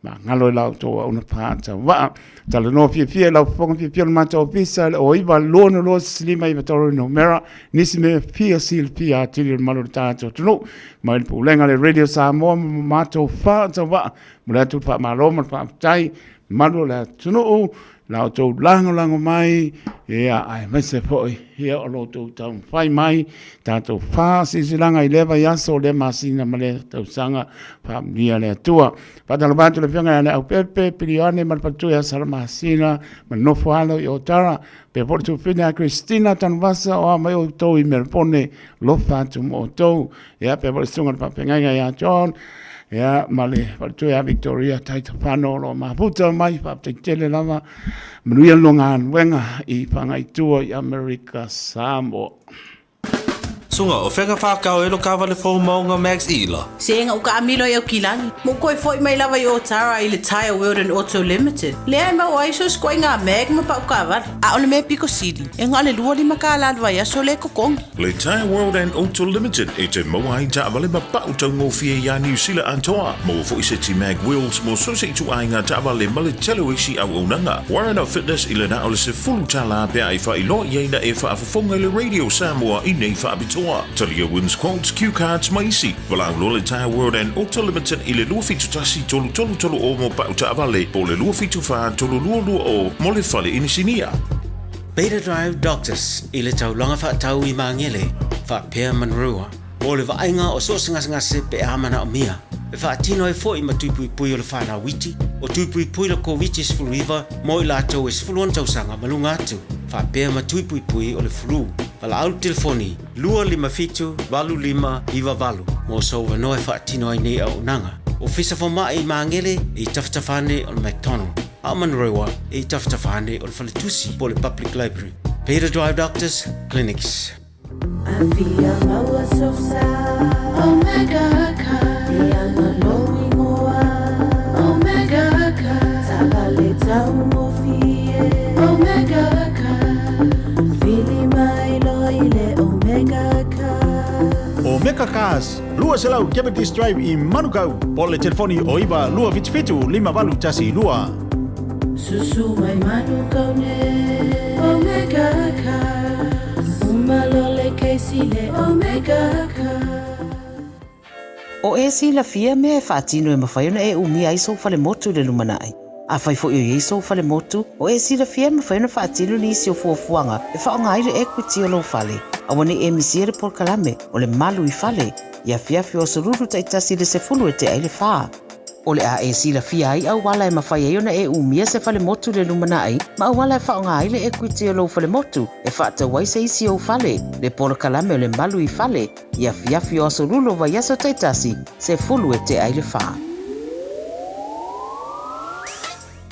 Magalo i la outou auauna faatauvaa. Talanoa fiafia i lau fofoga fiafia o le matou ofisa i le 09 2 2 5 9 3 numera. Nisi mea fia silafia atili o le malu o le tatou atunuu. Mai le pulega a le Radio Samoa ma matou faatauvaa. Momoli atu le faamalo ma le faafetai malu o le atunuu la outou lagolago mai ia aemaise foi ia o lo outou taumafai mai tatou faasilasilaga i lea vaiaso lea masina ma lea tausaga. Faamanuia le Atua. Faatalofa atu le afioga ia Leaupepe Pilione ma le faletua ia Salamasina ma le nofo alo i Otara pea foi le tuafafine ia Christina Tanuvasa o a mai outou i Melbourne lofa atu mo outou. Ia pea foi le susuga i le faafeagaiga ia John ia ma le faletua ia Victoria Taitafano o lo o mafuta mai. Faafetai tele lava, manuia le galuega i Fagaitua i Amerika Samoa. Sunga o fega whakao e lo kawale fou maunga Max Ila. Se nga uka amilo i Aukilani. Mo koe foi mai lava i Otara i le Tyre World and Auto Limited. Lea e mau ai so skoe ngā mag ma pau kawale. A o le mea piko sili, e ngā le 25 kālā le vaiaso le kokongi. Le Tyre World and Auto Limited e te maua ai taavale ma pau taugofie iā Niu Sila atoa. Maua foi seti mag wheels mo so se ituaiga taavale ma le tele o isi auaunaga. Warren of Fitness i le na o le $10 pe a e faailoa i ai na e faafofoga i le Radio Samoa i nei faapitoa. Talia wins quotes, cue cards ma isi. Valaau loa le Tyre World and Auto Limited i le 271 3330 mo pau taavale po o le 274 3220 mo le fale inisinia. Beta Drive Doctors i le taulaga faatau i Magele, faapea Monroe, mo le vaaiga o so o se gasegase pe a manaomia. E faatino ai foi ma tui puipui o le whanau iti, o tui puipui le Koviti-19 mo i latou e 16 tausaga ma luga atu, faapea ma tui puipui o le flu. Valaau le telefoni 257 8598 mo sou avanoa e faatino ai nei auaunaga. Ofisa Fomai i Magele i tafatafa ane o le McDonald, a o Monroe i tafatafa ane o le Faletusi po o le Public Library. Beta Drive Doctors Clinics. Afia maua sosa Omega Car E ana lou ingoa Omega Car Taavale taugofie Omega Car Vili mai loa i le Omega Car. Omega Cars, 200 Cavendish Drive i Manukau, po o le telefoni o 9 277 5812. Susu mai Manukau nei Omega Cars Uma loa le kesi le Omega Cars. O e silafia mea e faatino e mafai ona e umia ai sou falemotu i le lumanai. Afai foi o i ai sou falemotu, o e silafia e mafai ona faatino nisi o fuafuaga e faaaoga ai le equity o lou fale. Aua ne i e misia le polokalame o le Malu i Fale i afiafi o aso Lulu taitasi i le 10 e tea ai le fa. O le a e silafia ai auala e mafai ai ona e umia se falemotu i le lumanai ma auala e faaaoga ai le equity o lou falemotu e faatau ai se isi ou fale, le polokalame o le Malu i Fale i afiafi o aso Lulu o vaiaso taitasi, 10 e tea ai le fa.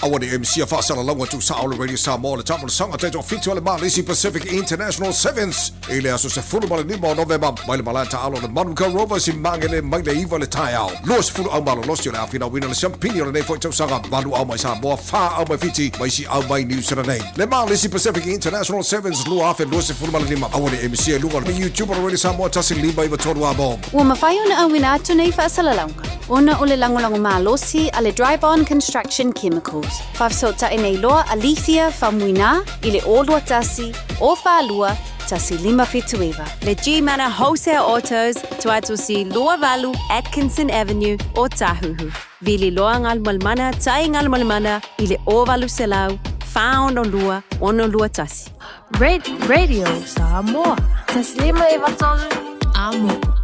Aua ne i misia faasalalauga tuusao le Radio Samoa le taamolosaga taitoafitu a le Malisi Pacific International Sevens i le aso 15 o Novema mai le malae taalo le Manukau Rovers i Magele mai le 9 le taeao. 20 au malolosi o le a finauina le siampini o lenei foi tausaga, 8 au mai Samoa, 4 au mai Fiti ma isi au mai Niu Sila nei. Le Malisi Pacific International Sevens 2025. Aua ne i misia i luga o le YouTube o le Radio Samoa 1593 amo. Ua mafai ona auina atu nei faasalalauga. Ona o le lagolago malosi a le Dryborn Construction Chemicals. Faafesootai nei loa a Lethia Faumuina i le 0 21 042 1579. Le G-Mana Wholesale Autos, Tuatusi 28 Atkinson Avenue, Ōtāhuhu. Vili loa Galumalemana Tai Galumalemana i le 0800 462 621. Red Radio Samoa. 153 Amo.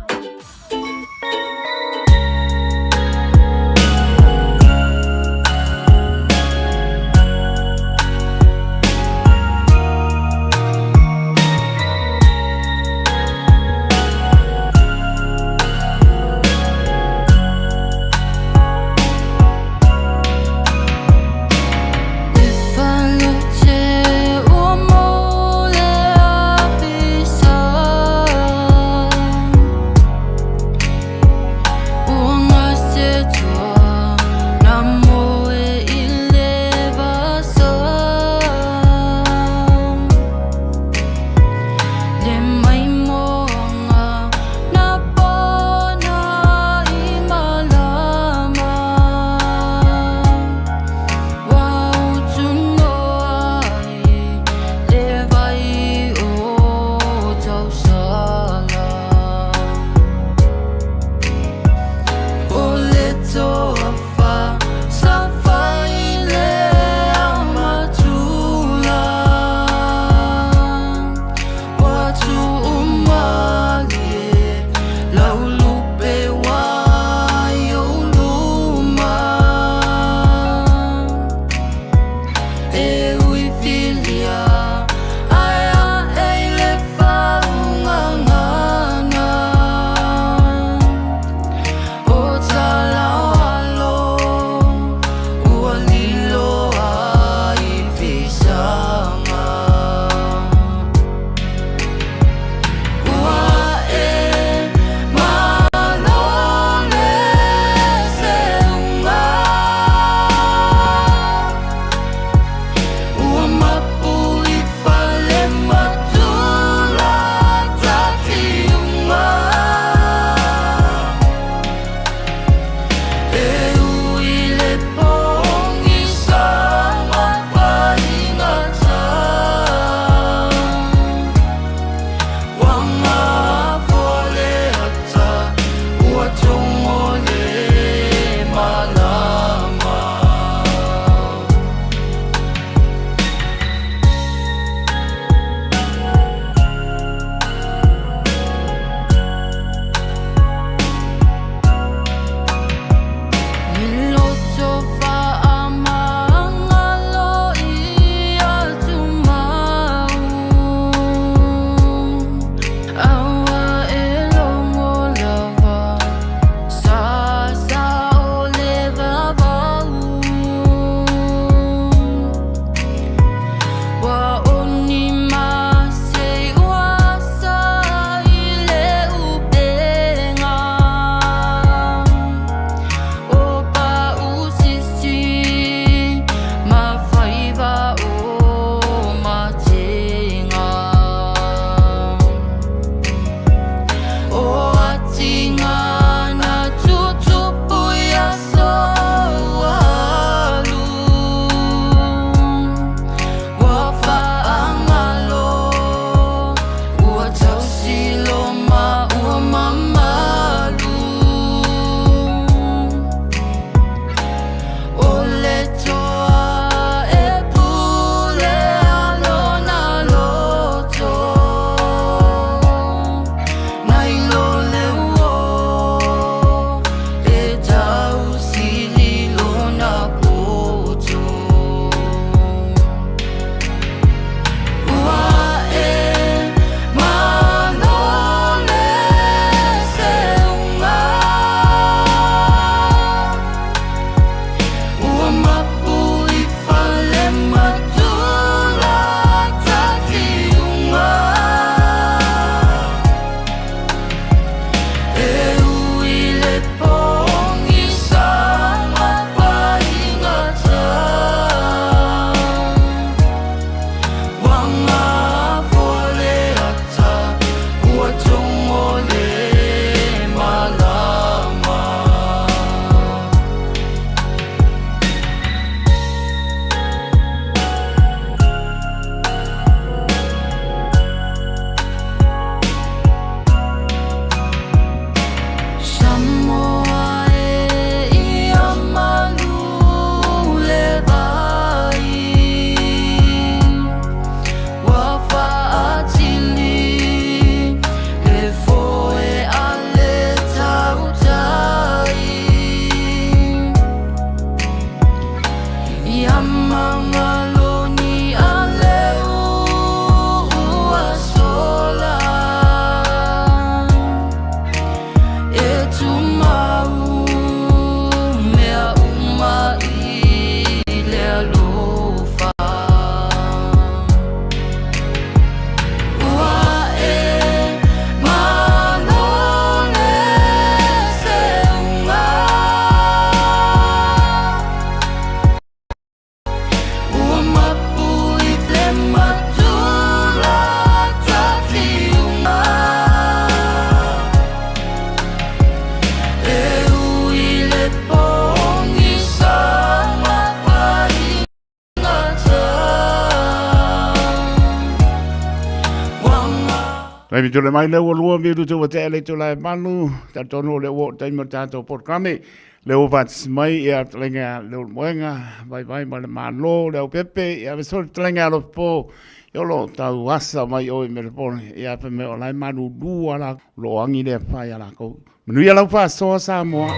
Taimi tule mai lea ua lua minutu ua tea le itula e malu, talitonu o lea ua oo taimi o le tatou polokalame. Lea ua faatasi mai ia fetalaiga ia Leulumoega, Vaivai ma le Malo, Leaupepe, ia aemaise foi le fetalaiga ia Alofipo, ia o lo o tauasa mai o i Melbourne, ia fai mai o la e malulu lava la, o lo o agi le afa ia lakou. Manuia lau faasoa Samoa.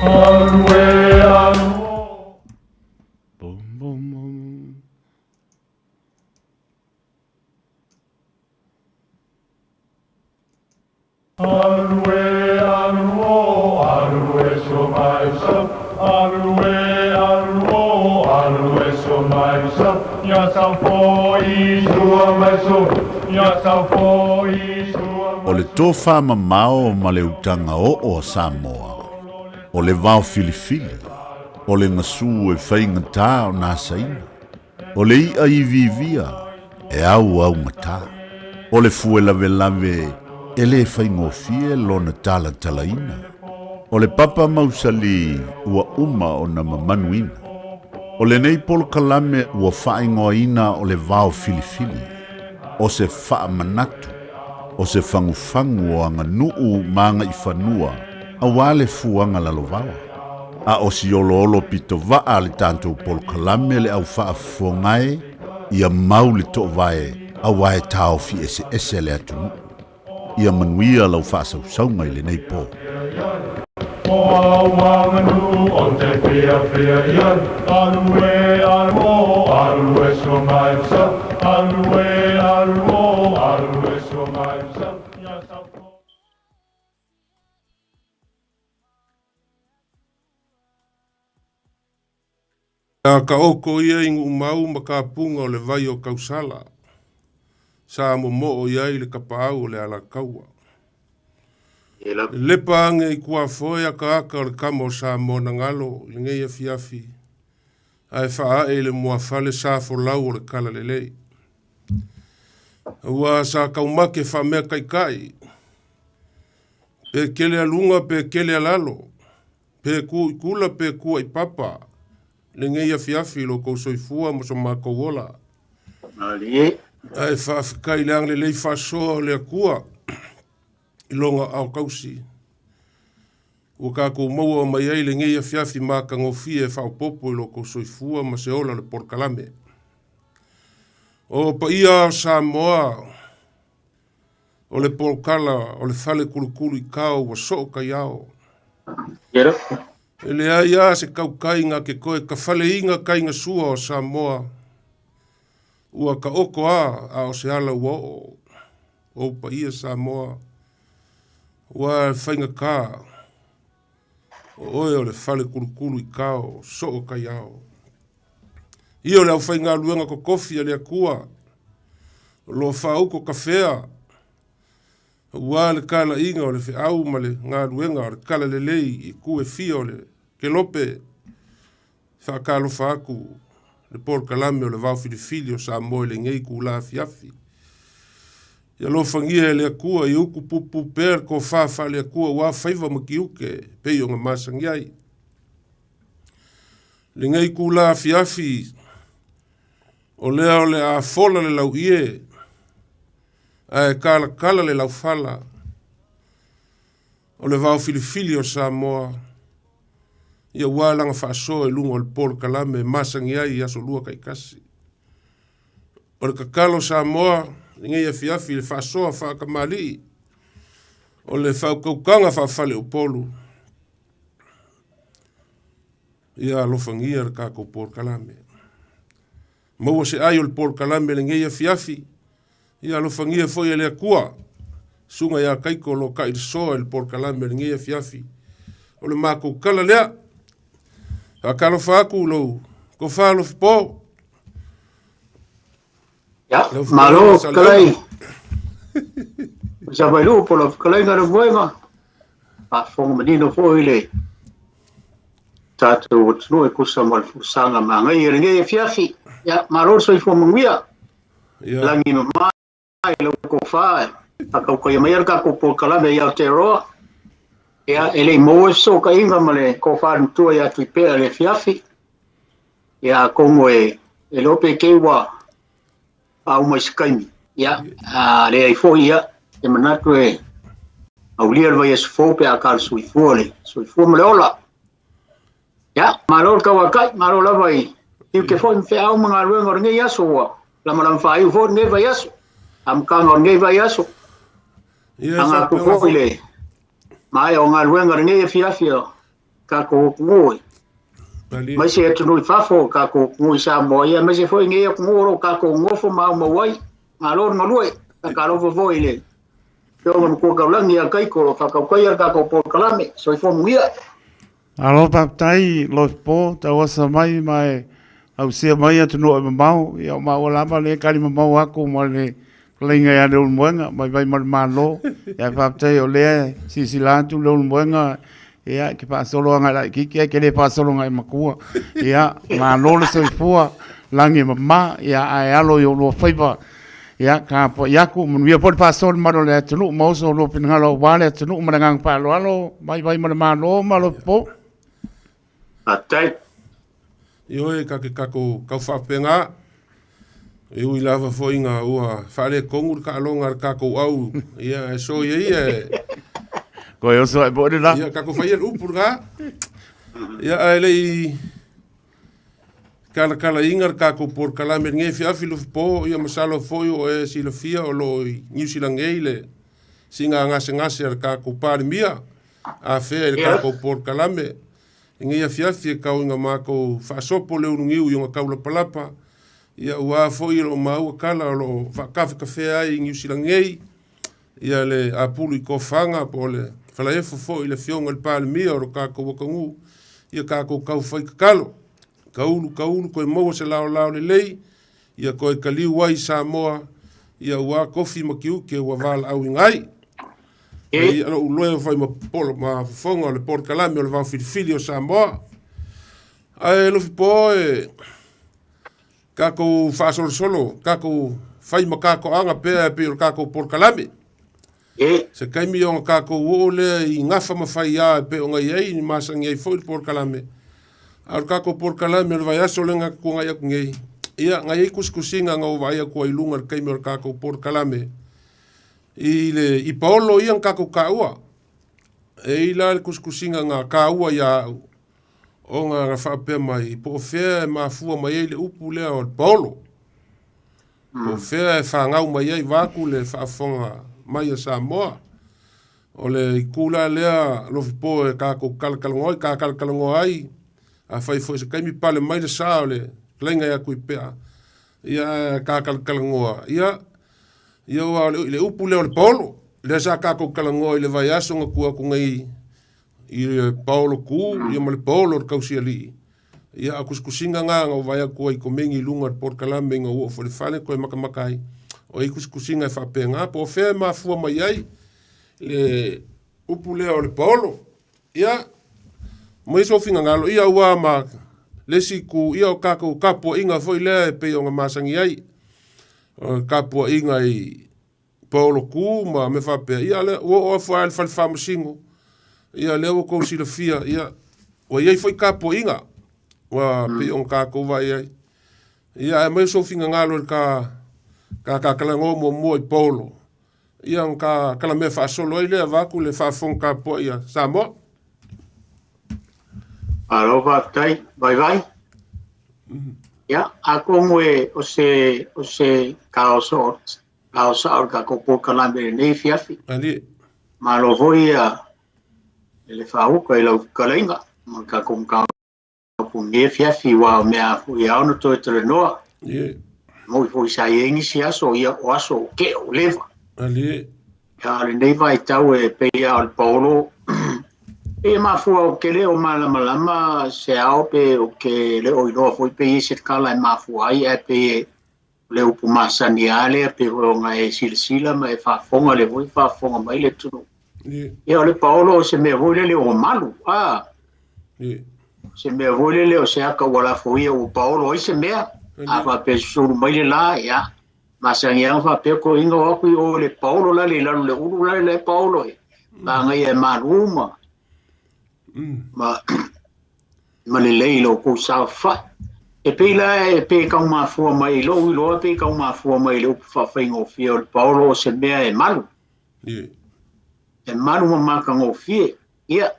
Alu e alu. Bum, bum, bum. Alu e alu o, alu e so mai so, alu e alu o, alu e so mai so, ia sau foi sua mai so, ia sau foi sua O le tofa mamao ma le utaga oo a Samoa, o le vao filifili, o le gasu e faigata ona asaina, O le iʻa iviivia e auaugata, o le fue lavelave e lē faigofie lona talatalaina, o le papa mausali ua uma ona mamanuina. O lenei polokalame ua faaigoaina o le vao filifili, o se faamanatu, o se fagufagu o aganuu ma agaifanua auā le fuaga lalovaoa. A o si oloolo pito vaa a le tatou polokalame le au faafofoga e, ia mau le toovae auā e taofi eseese le atunuu. Ia manuia lau faasausauga i lenei po. O au aganuu o te fiafia i ai, Alu e alu o, alu e so mai so, Alu e alu o, alu e so mai so, Ia sau fo. A ka oko ia i Nuʻumau ma ka puga o le vai o Kausala, sa momoo i ai le kapaau o le Alataua. Lepa age i Kuafoe akaaka o le kama o Samoa na galo i lenei afiafi, ae faaee i le muafale sa folau o le kala lelei. Aua sa taumate faameataitai, pe kele a luga pe kele a lalo, Pe ku i kula pe kua i papa, lenei afiafi i lo tou soifua ma so matou ola. Malie. Ae faafetai i le agalelei faasoa o le Atua i lona ao tausi ua tatou maua mai ai lenei afiafi matagofie e faaopoopo i lo tou soifua ma se ola o le polokalame. O paia o Samoa, O le polokala o le fale kulukulu i kao ua soo kaiao. E leai a se kaukaiga ke koe ka faleiga kaiga sua o Samoa. Ua ka oko a a o se ala ua oo. Ou paia Samoa, ua e faigata o oe o le fale kulukulu i kao soo kaiao. Ia o le aufaigaluega kokofi a le Atua, o lo o faauko kafea, aua le talaiga o le feau ma le galuega o le talalelei i itu e fia o le kelope. Faatalofa atu le polokalame o le Vao Filifili o Samoa i lenei itula afiafi. Ia alofagia e le Atua ia utu puupuu pea le tofa faale-Atua aua faiva ma tiute e pei ona masani ai. Lenei itula afiafi, o lea o le a fola le lauie, ae talatala le laufala o le vao filifili o Samoa, ia ua lana faasoa i luga o le polokalame e masani ai i aso lua taitasi. O le tatalo Samoa lenei afiafi i le faasoa faatamalii o le faautautaga faafaleupolu, Ia alofagia le tatou polokalame. Maua se ai o le polokalame lenei afiafi. Ia alofagia foi e le Atua. Susuga ia Kaiko o lo o tailisoa i le polokalame lenei afiafi. O le matou tala lea. Faatalofa atu lou tofa alofipo. Ya, malo fetalai. Sa mai lu po lau fetalaiga le moega. Faafofoga manino foi le tatou atunuu e tusa ma le folasaga manaia i lenei afiafi. Ya, malo le soifua manuia. Lagi mama i lau tofa e faatautaia maia le tatou polokalame i Aotearoa. Ia, e le i maua se fesootaiga ma le tofa matua ia Tuipea i le afiafi. Ia, atonu e le iloa pe te i ua faauma i se taimi. Ia, a leai foi, ia, se manatu e aulia le vaiaso fou pe a ka le soifua le soifua ma le ola. Ia, malo le tauatai, malo lava i tiute foi ma feau ma galuega o lenei aso ua lamalama faaiu foi lenei vaiaso, amataga o lenei vaiaso. Ia, Aga atu foi le maea o galuega o lenei afiafi o tatou atunuu e aemaise atunuu i fafo, o tatou atunuu i Samoa, ia aemaise foi nei atunuu o lo o tatou nonofo ma aumau ai. Malo le galue, faatalofa foi i le Afioga i le Matua Taulagi ia Taito o lo o faatautaia le tatou polokalame. Soifua manuia. Malo faafetai Lofipo, tauasa mai ma e ausia mai atunuu e mamao. Ia o maua lava lea e tali mamao atu ma le fetalaiga ia Leulumoega mai Vaimaulemalo. Ia faafetai o lea e silasila atu Leulumoega, ia e te faasolo agai laitiiti ae te le faasolo agai matua. Ia malo le soifua, lagi e mama, ia ae alo i oulua faiva. Ia tapuai atu, manuia foi le faasoa i le mamalu o le atunuu ma oso o lua finagalo aua le atunuu ma le agaga faaaloalo, vaivai ma le Malo ma Lofipo. Faafetai. Ioe, ka ke tatou tau faapena. E ui lava foi ina ua faaletonu le taaloga a le tatou au, ia, e soia ia e... Koe oso ai po le la. Ia, tatou fai ia le upu lena. Ia, ae le i kalakalaina le tatou polokalame i lenei afiafi Lofipo, ia masalo foi o e silafia o lo o i Niu Sila nei le siiga gasegase a le tatou Palemia, afea i le tatou polokalame. I lenei afiafi e tau ina matou faasopo le ulugiu i ona taulapalapa, ia aua foi o lo o maua tala o lo o faatafetafea ai i Niu Sila nei, ia le apulu i tofaga po o le falaefo foi i le Afioga i le Palemia o lo tatou atunuu, ia tatou tau fai tatalo, taulu taulu toe maua se laolao lelei, ia toe taliu ai i Samoa, ia aua tofi ma tiute ua valaauina ai. Ai ia lou loea fai ma polo ma fofoga o le polokalame o le vao filifili o Samoa. Ae Lofipo e tatou faasolosolo, tatou fai ma tatoaga pea e pei o le tatou polokalame. Se taimi ona tatou oo lea i gafa ma faiā e pei ona i ai, masani ai foi le polokalame. A o le tatou polokalame o le vaiaso lea na tuanai atu nei, ia, na i ai tusitusiga na ou vaai atu ai i luga i le taimi o le tatou polokalame, i le i paolo ia na tatou taua. E i ai la le tusitusiga na taua ia au, ona na faapea mai, po o fea e mafua mai ai le upu lea o le paolo. Po o fea e fanau mai ai vaeatu le faafofoga mai a Samoa. O le itu la lea Lofipo e tatou talatalanoa ai, ta talatalanoa ai, afai foi se taimi pale mai le sa o le fetalaiga ia Tuipea, ia ae ta talatalanoa, ia, ia aua o le upu lea o le paolo, lea sa tatou talanoa i le vaiaso na tua atu nei i le paolo ku, ia ma le paolo o le tausialii. Ia, a o tusitusiga na na ou vaai atu ai i komeni i luga o le polokalame ina ua oo foi i le fale toe matamata ai, o i ai tusitusiga e faapena, po o fea e mafua mai ai le upu lea o le paolo. Ia, aumai sou finagalo, ia aua ma le isi itu, ia o tatou tapuaiga foi lea e pei ona masani ai, o le tapuaiga i Paolo Ku ma mea faapea, ia lea, ua oo afu lava i le fale faamasino, ia lea ua outou silafia, ia, ua i ai foi tapuaiga, ua pei ona tatou vaai ai. Ia, ae aumai sou finagalo i le ta, ta talanoa muamua i Paolo, ia ona ta talamea faasolo ai lea vaeatu le faafofoga tapuai a Samoa. Malo faafetai, Vaivai. Ia, atonu e o se, o se taoso Ao sao le tatou polokalame i lenei afiafi. Alie. Malo foi ia le faauka i lau fetalaiga ma le tatou mataupu i lenei afiafi aua o mea foi e ao ona toe talanoa. Ie. Moi foi sa i ai nisi aso, ia o aso o kea o leva. Alie. A o lenei vaitau e pei lava o le paolo, pei e mafua ou te le o malamalama se ao pe ou te le o iloa foi pe i ai se tala e mafua ai ae pei e O le upu masani lava lea pei foi ona e silasila ma e faafofoga, lea foi e faafofoga mai le atunuu. Ia o le paolo o se mea foi lele ua malu, a. Se mea foi lele o se aka ua lafoia ua paolo ai se mea. A faapea e susulu mai le la, ia, masani lava ona faapea toeaiina o atu i o i le paolo lale i lalo o le ulu lale la e paolo ai. Manaia e malu ma ma ma lelei i lo outou saofai. E pei la e pei e tau mafua mai i lou iloa pei e tau mafua mai i le upu faafaigofie o le paolo o se mea e malu. E malu ma matagofie. Ia,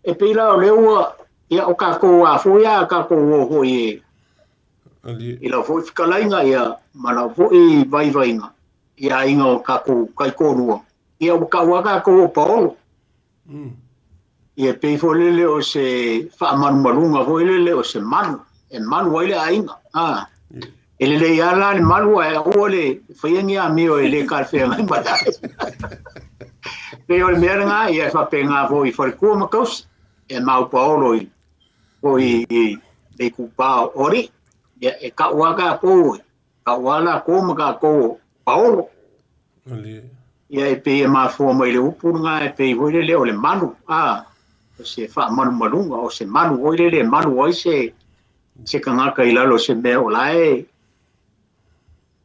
e pei la o lea ua, ia o kākou a foi a kākou o foi e, i lau foi fetalaiga, ia, ma lau foi vaivaiga, i aiga o kākou taitoalua, ia ua tau lava kākou o paolo. Ia pei foi lele o se faamalumaluga foi lele o se malu, e malu ai le aiga. A, e lelei lava la le malu ae aua le faia ni amio e le talafeagai ma le aiga. Pei o le mea lena, ia e faapena foi i faletua ma tausi, e mau paolo i foi i le itupa o alii. Ia e tau lava tatou, e tau lava latou ma tatou o paolo. Ia e pei e mafua mai le upu lena e pei foi lele o le malu, a, o se faamalumaluga, o se malu foi lele e malu ai se, se tagata i lalo o se mea o la e,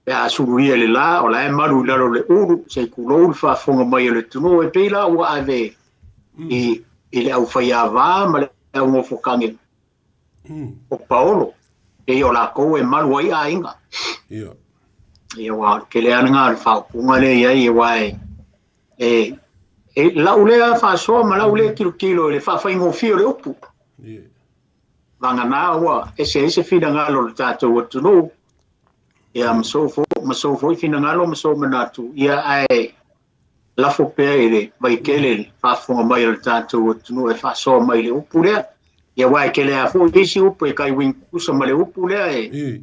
pe a suluia i le la, o la e malu i lalo o le ulu, se i tulou le faafofoga mai o le atunuu, e pei la ua ave i, i le aufaiava ma le aunofotage o Paolo, pei o lakou e malu ai aiga. Ia. Ia ua tele lava lena o le faaupuga lea i ai, aua e, e, e lau lea faasoa ma lau lea tilotilo i le faafaigofie o le upu. Ia. Vagana ua ese ai se finagalo o le tatou atunuu, ia ma sou foi, ma sou foi finagalo ma sou manatu, ia ae lafo pea i le vaitele le faafofoga mai a le tatou atunuu e faasoa mai i le upu lea. Ia aua e tele lava foi isi upu e tai uiga tutusa ma le upu lea e, e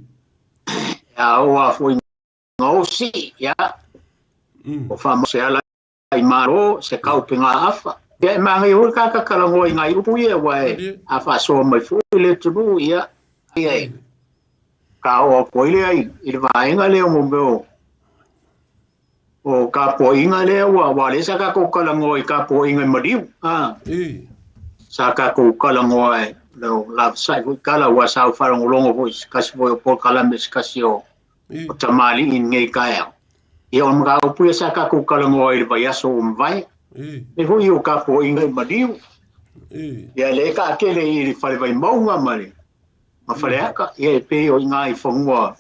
a oo lava foi gaosi, ia, o faamau se ala i malo, se kaupegaafa. Ia e manaia foi le tagata talanoa i nai upu ia aua e a faasoa mai foi le atunuu, ia, ia e ka oo atu ai lea i le vaega lea o mea o O tapuaiga lea ua, aua o lea sa tatou talanoa i tapuaiga i maliu, a. Sa tatou talanoa e o lavasai foi tala, aua sa ou faalogologo foi i se tasi foi o polokalame a se tasi o, o tamalii i lenei taeao. Ia o le mataupu ia sa tatou talanoa ai i le vaiaso ua mavae. E foi o tapuaiga i maliu. Ia lea e taatele i le fale Vaimauga ma le ma Faleata, ia e pei o i ina i fanua,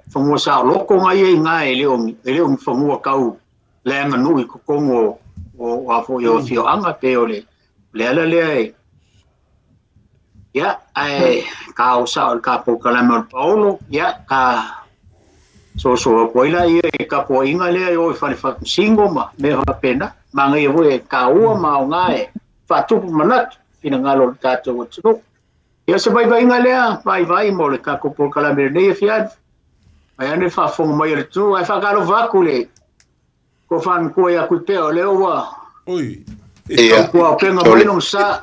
fanua saoloto na ia i ina e le o, e le o ni fanua tau leaganuu i totonu o, o, a foi o afioaga, pei o le, le ala lea e, ia, ae ka o sao i le ka polokalame o le paolo, ia, ka soso atu ai laia i tapuaiga lea e o i fale faamasino ma mea faapena. Manaia foi e taua ma aoga e faatupu manatu, finagalo o le tatou atunuu. Ia o se vaivaiga lea, vaivai mo le tatou polokalame i lenei afiafi. Mai ane le faafofoga mai a le atunuu, ae faatalofa atu i le tofa matua ia Tuipea, o lea ua Oi. Ia, tautuaupega mai lona sa.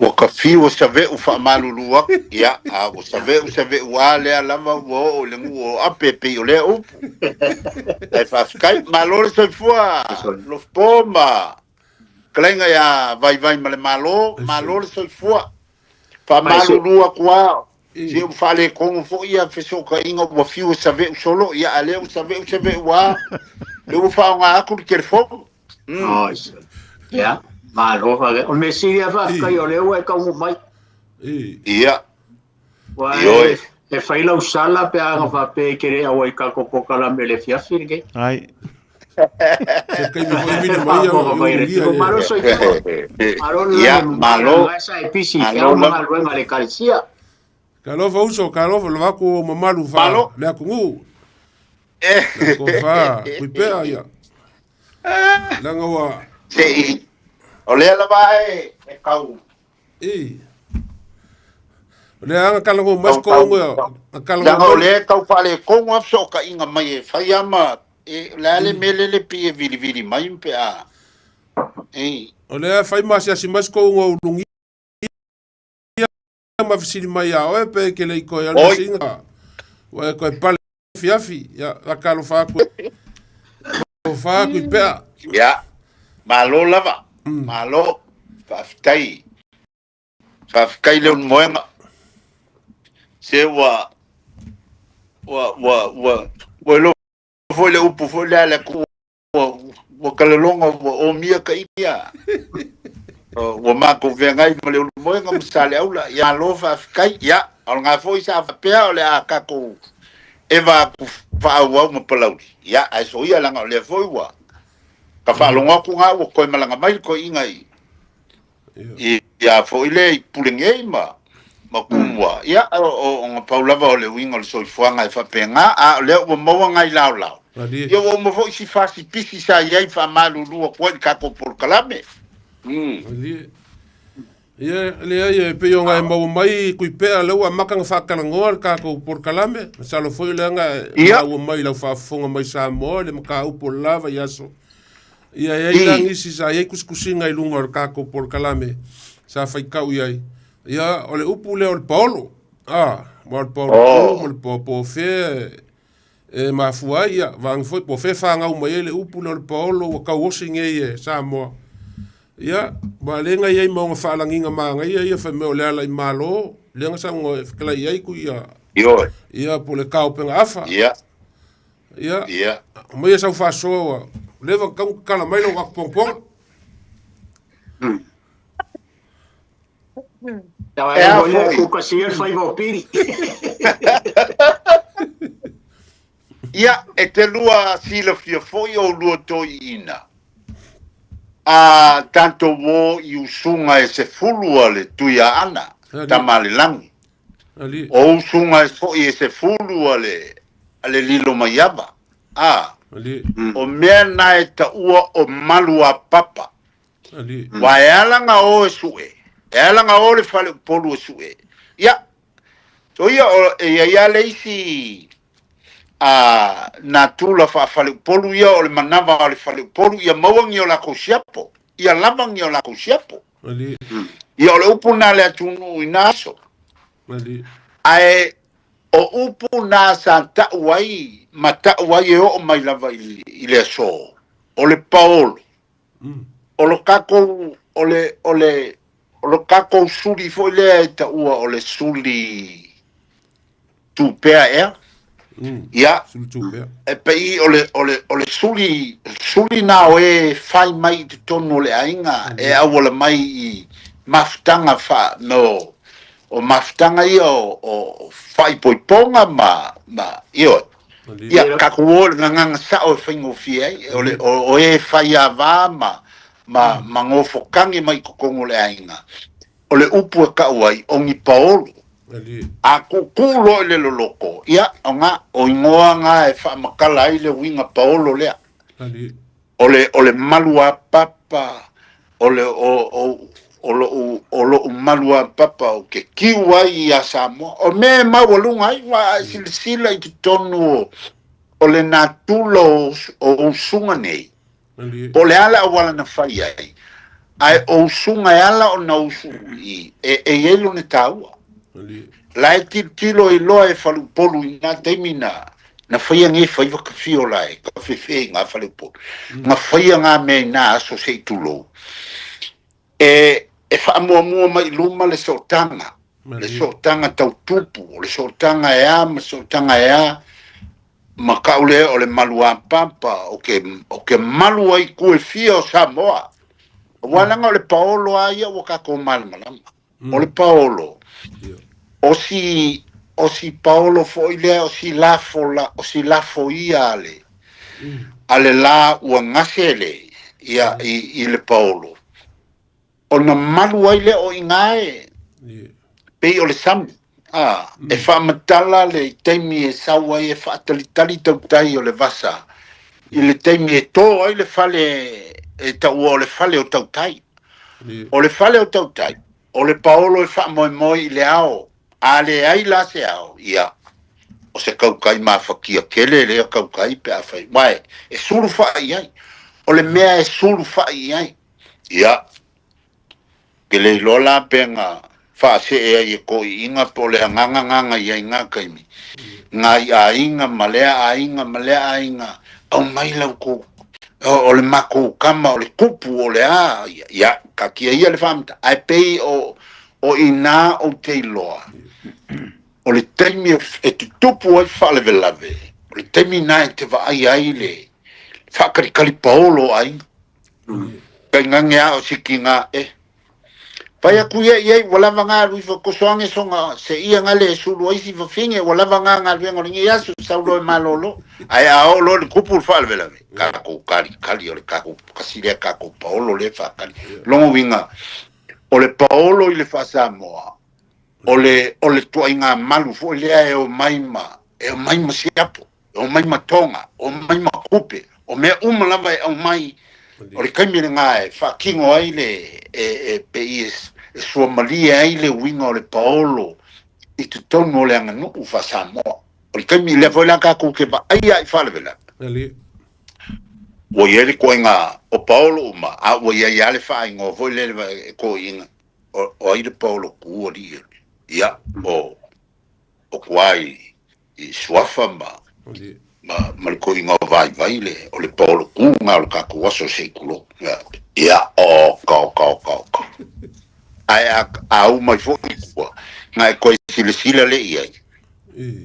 Ua ka fiu o Save'u faamalulu aku, ia, a ua Save'u Save'u a lea lava ua oo i le nuu o Ape e pei o lea upu. Ae faafetai, malo le soifua Lofopo ma Fetalaiga ia Vaivai ma le Malo, malo le soifua. Faamalulu atu lava, se ua faaletonu foi ia fesootaiga ua fiu e save'u solo, ia a lea ua save'u save'u lava, lea ua faaaoga atu le telefoni. Mm. Ia, malo faafetai. O le mea sili lava faafetai o lea ua e taunuu mai. Ia. Ua e, e fai lau sala pe a na faapea e te le auai i tatou polokalame i le afiafi lenei. Ai. Se taimi foi vili mai ia mai le tino malo soifua. Malo le Ia, malo. Sa e pisi i au ma galuega a le ekalesia. Talofa uso, talofa le vaku o mamalu fa Malo. le atunuu. Le ko fa kuipea ia. Langa ua Se i, o lea lava e, e kau I. O lea anga kalago mai Tau, ko ngo a kalago Leaga o mai. lea e tau faaletonu lava fesootaiga mai e fai lava ma e, o le a le mea lea le pei e vilivili mai pe a e. O lea fai ma asiasi mai ko ngo ulungia ma fesili mai ia oe pe ke le i koe ale Oi. singa. Ua e koe pale fiafi ia la kalo fa ku. Ko fa ku pea. Ia, malo lava, malo, faafetai. Faafetai Leulumoega. Se ua, ua, ua, ua, ua iloa foi le upu foi lea a le atunuu, ua, ua kalaloga ua omia ka ia. Ua matou feagai ma Leulumoega ma Saleaula. Ia, malo faafetai. Ia, o lena foi sa faapea o le a tatou eva atu faaauau ma Palauli. Ia, ae soia leaga o lea foi ua. Ka faalogo atu ga ua toe malaga mai le toeaina i i a foi lea i Pulegei ma ma Tumua. Ia, o na pau lava o le uiga o le soifuaga e faapena, a o lea ua maua nai laolao. Ia ua uma foi si fasi pisi sa i ai faamalulu atu ai i le tatou polokalame. Malie. Ia, leai, e pei ona e maua mai Tuipea, lea ua amata ona faatalanoa le tatou polokalame. Masalo foi leaga e maua mai i lau faafofoga mai Samoa le mataupu o le la vaiaso. Ia, e i ai la nisi sa i ai tusitusiga i luga o le tatou polokalame sa faitau i ai. Ia, o le upu lea o le paolo. Ah, aua o le paolo tu ma le po o fea e mafua ai, ia, vaega foi po o fea e fanau mai ai le upu lea o le paolo ua tauosi nei e Samoa. Ia, aua o lea na i ai ma ona faalagiga manaia ia fai mai o le ala i Malo, lea na saunoa e fetalai i ai Tuia. Ioe. Ia, po o le taopenga afa. Ia. Ia. Ia. Aumaia sau faasoa ua leva ona tatau ona tatala mai lou atu E a foi? Ia, e te lua silafia foi oulua toeaiina, a tatou o i usuga e sefulu a le Tuiaana, tama a le lagi. O usuga foi e sefulu a le, a le Lilomaiava. A, o mea na e taua o malu a papa. Aua e ala ona o e sue, e ala ona o le faleupolu e sue. Ia, so ia, o, e i ai lava le isi a, natura faafaleupolu ia o le manava o le faleupolu ia maua ni o latou siapo, ia lava ni o latou siapo. Ia o le upu lena a le atunuu i na aso. Ae o upu na sa tau ai ma tau ai e oo mai lava i, i le aso, o le paolo. O lo tatou, o le, o le, o lo tatou suli foi lea e taua o le suli tupea ea. Ia, Suli tupea. e pei o le, o le, o le suli, suli na o e fai mai i totonu o le aiga e auala mai i mafutaga fa, no, o mafutaga ia o, o faaipoipoga ma, ma, ioe. Ia, tatou o i le gagana sao e faigofie ai, o, le, o, o e faiava ma, ma, ma gofotage mai i totonu o le aiga, o le upu e tau ai, o ni paolo. A tuutuu loa i le loloto, ia, o ga, o igoa ga e faamatala ai le uiga paolo lea. O le, o le malu a papa, o le, o, o, o lo'u, o lo'u malu a papa ou te tiu ai iā Samoa. O mea e maualuga ai, aua a e silasila i totonu o, o le natura o, o usuga nei, po o le a le auala na fai ai, ae o usuga e ala ona usu i, e, e i ai lona taua. La e tilotilo ai loa e faleupolu i na taimi na, na faia nei faiva ka fio la e ka fefe i ngā faleupolu. Na faia ngā mea i nā aso se i tulou. E, e faamuamua mai i luma le sootaga, le sootaga tau tupu, o le sootaga e a ma sootaga e a, ma kau lea o le malu apapa, o ke, o ke malu ai ku e fia o Samoa. Aua leaga o le paolo a ia ua tatou malamalama. O le paolo, o si, o si paolo foi lea, o si lafo la, o si lafo ia a le, a le la ua gase le, ia, i, i le paolo. Ona malu ai lea o i ina e, pei o le sami, a, e faamatala le taimi e sau ai e faatalitali tautai o le vasa, i le taimi e tō ai le fale e taua o le fale o tautai. O le fale o tautai, o le paolo e faamoemoe i le ao, a leai la se ao, ia, o se kaukai mafatia tele lea kaukai pe afai, aua e sulufai i ai. O le mea e sulufai i ai, ia, ke le iloa la pe na faasee ai e toeaiina po o le agaga na na i ai i na taimi, nai aiga ma lea aiga ma lea aiga, aumai la outou, o le matou tama, o le tupu, o le a, ia, taatia ia le faamatalaga, ae pei o, o i ina ou te iloa, o le taimi e tutupu ai faalavelave, o le taimi lena e te vaaia ai le faakalikali paolo o aiga. Tainane lava o siki na e. Pai aku ia i ai, ua lava ngā alu ifo kosoange songa se ia ngale e sulu ai si fafine, ua lava ngā galuega o lenei aso, sau loa e malolo. Ae a oo loa i le kupu le faalavelave, kakou kalikali o le kakou kasi lea kakou paolo lea e faakali. Lona uiga, o le paolo i le faa-Samoa, o le, o le tuaiga malu foi lea e omai ma, e omai ma siapo. E omai ma toga, omai ma kupe, o mea uma lava e aumai, o le taimi lena e faatino ai le, e, e pei e, e suamalie ai le uiga o le paolo i totonu o le aganuu faa-Samoa. O le taimi lea foi la tatou te vaaia i faalavelave. Ua i ai le ituaiga o paolo uma, a ua i ai lava le faaigoa foi lele e toeaiina, o, o ai le paolo tu alii? Ia, o, o tua i, i suafa ma, ma, ma le toeaina o Vaivai le, o le paolo tu lena o le tatou aso se i tulou. Ia, oka, oka, oka, oka. Ae a, a u mai foi i tua, na e toe silasila lea i ai.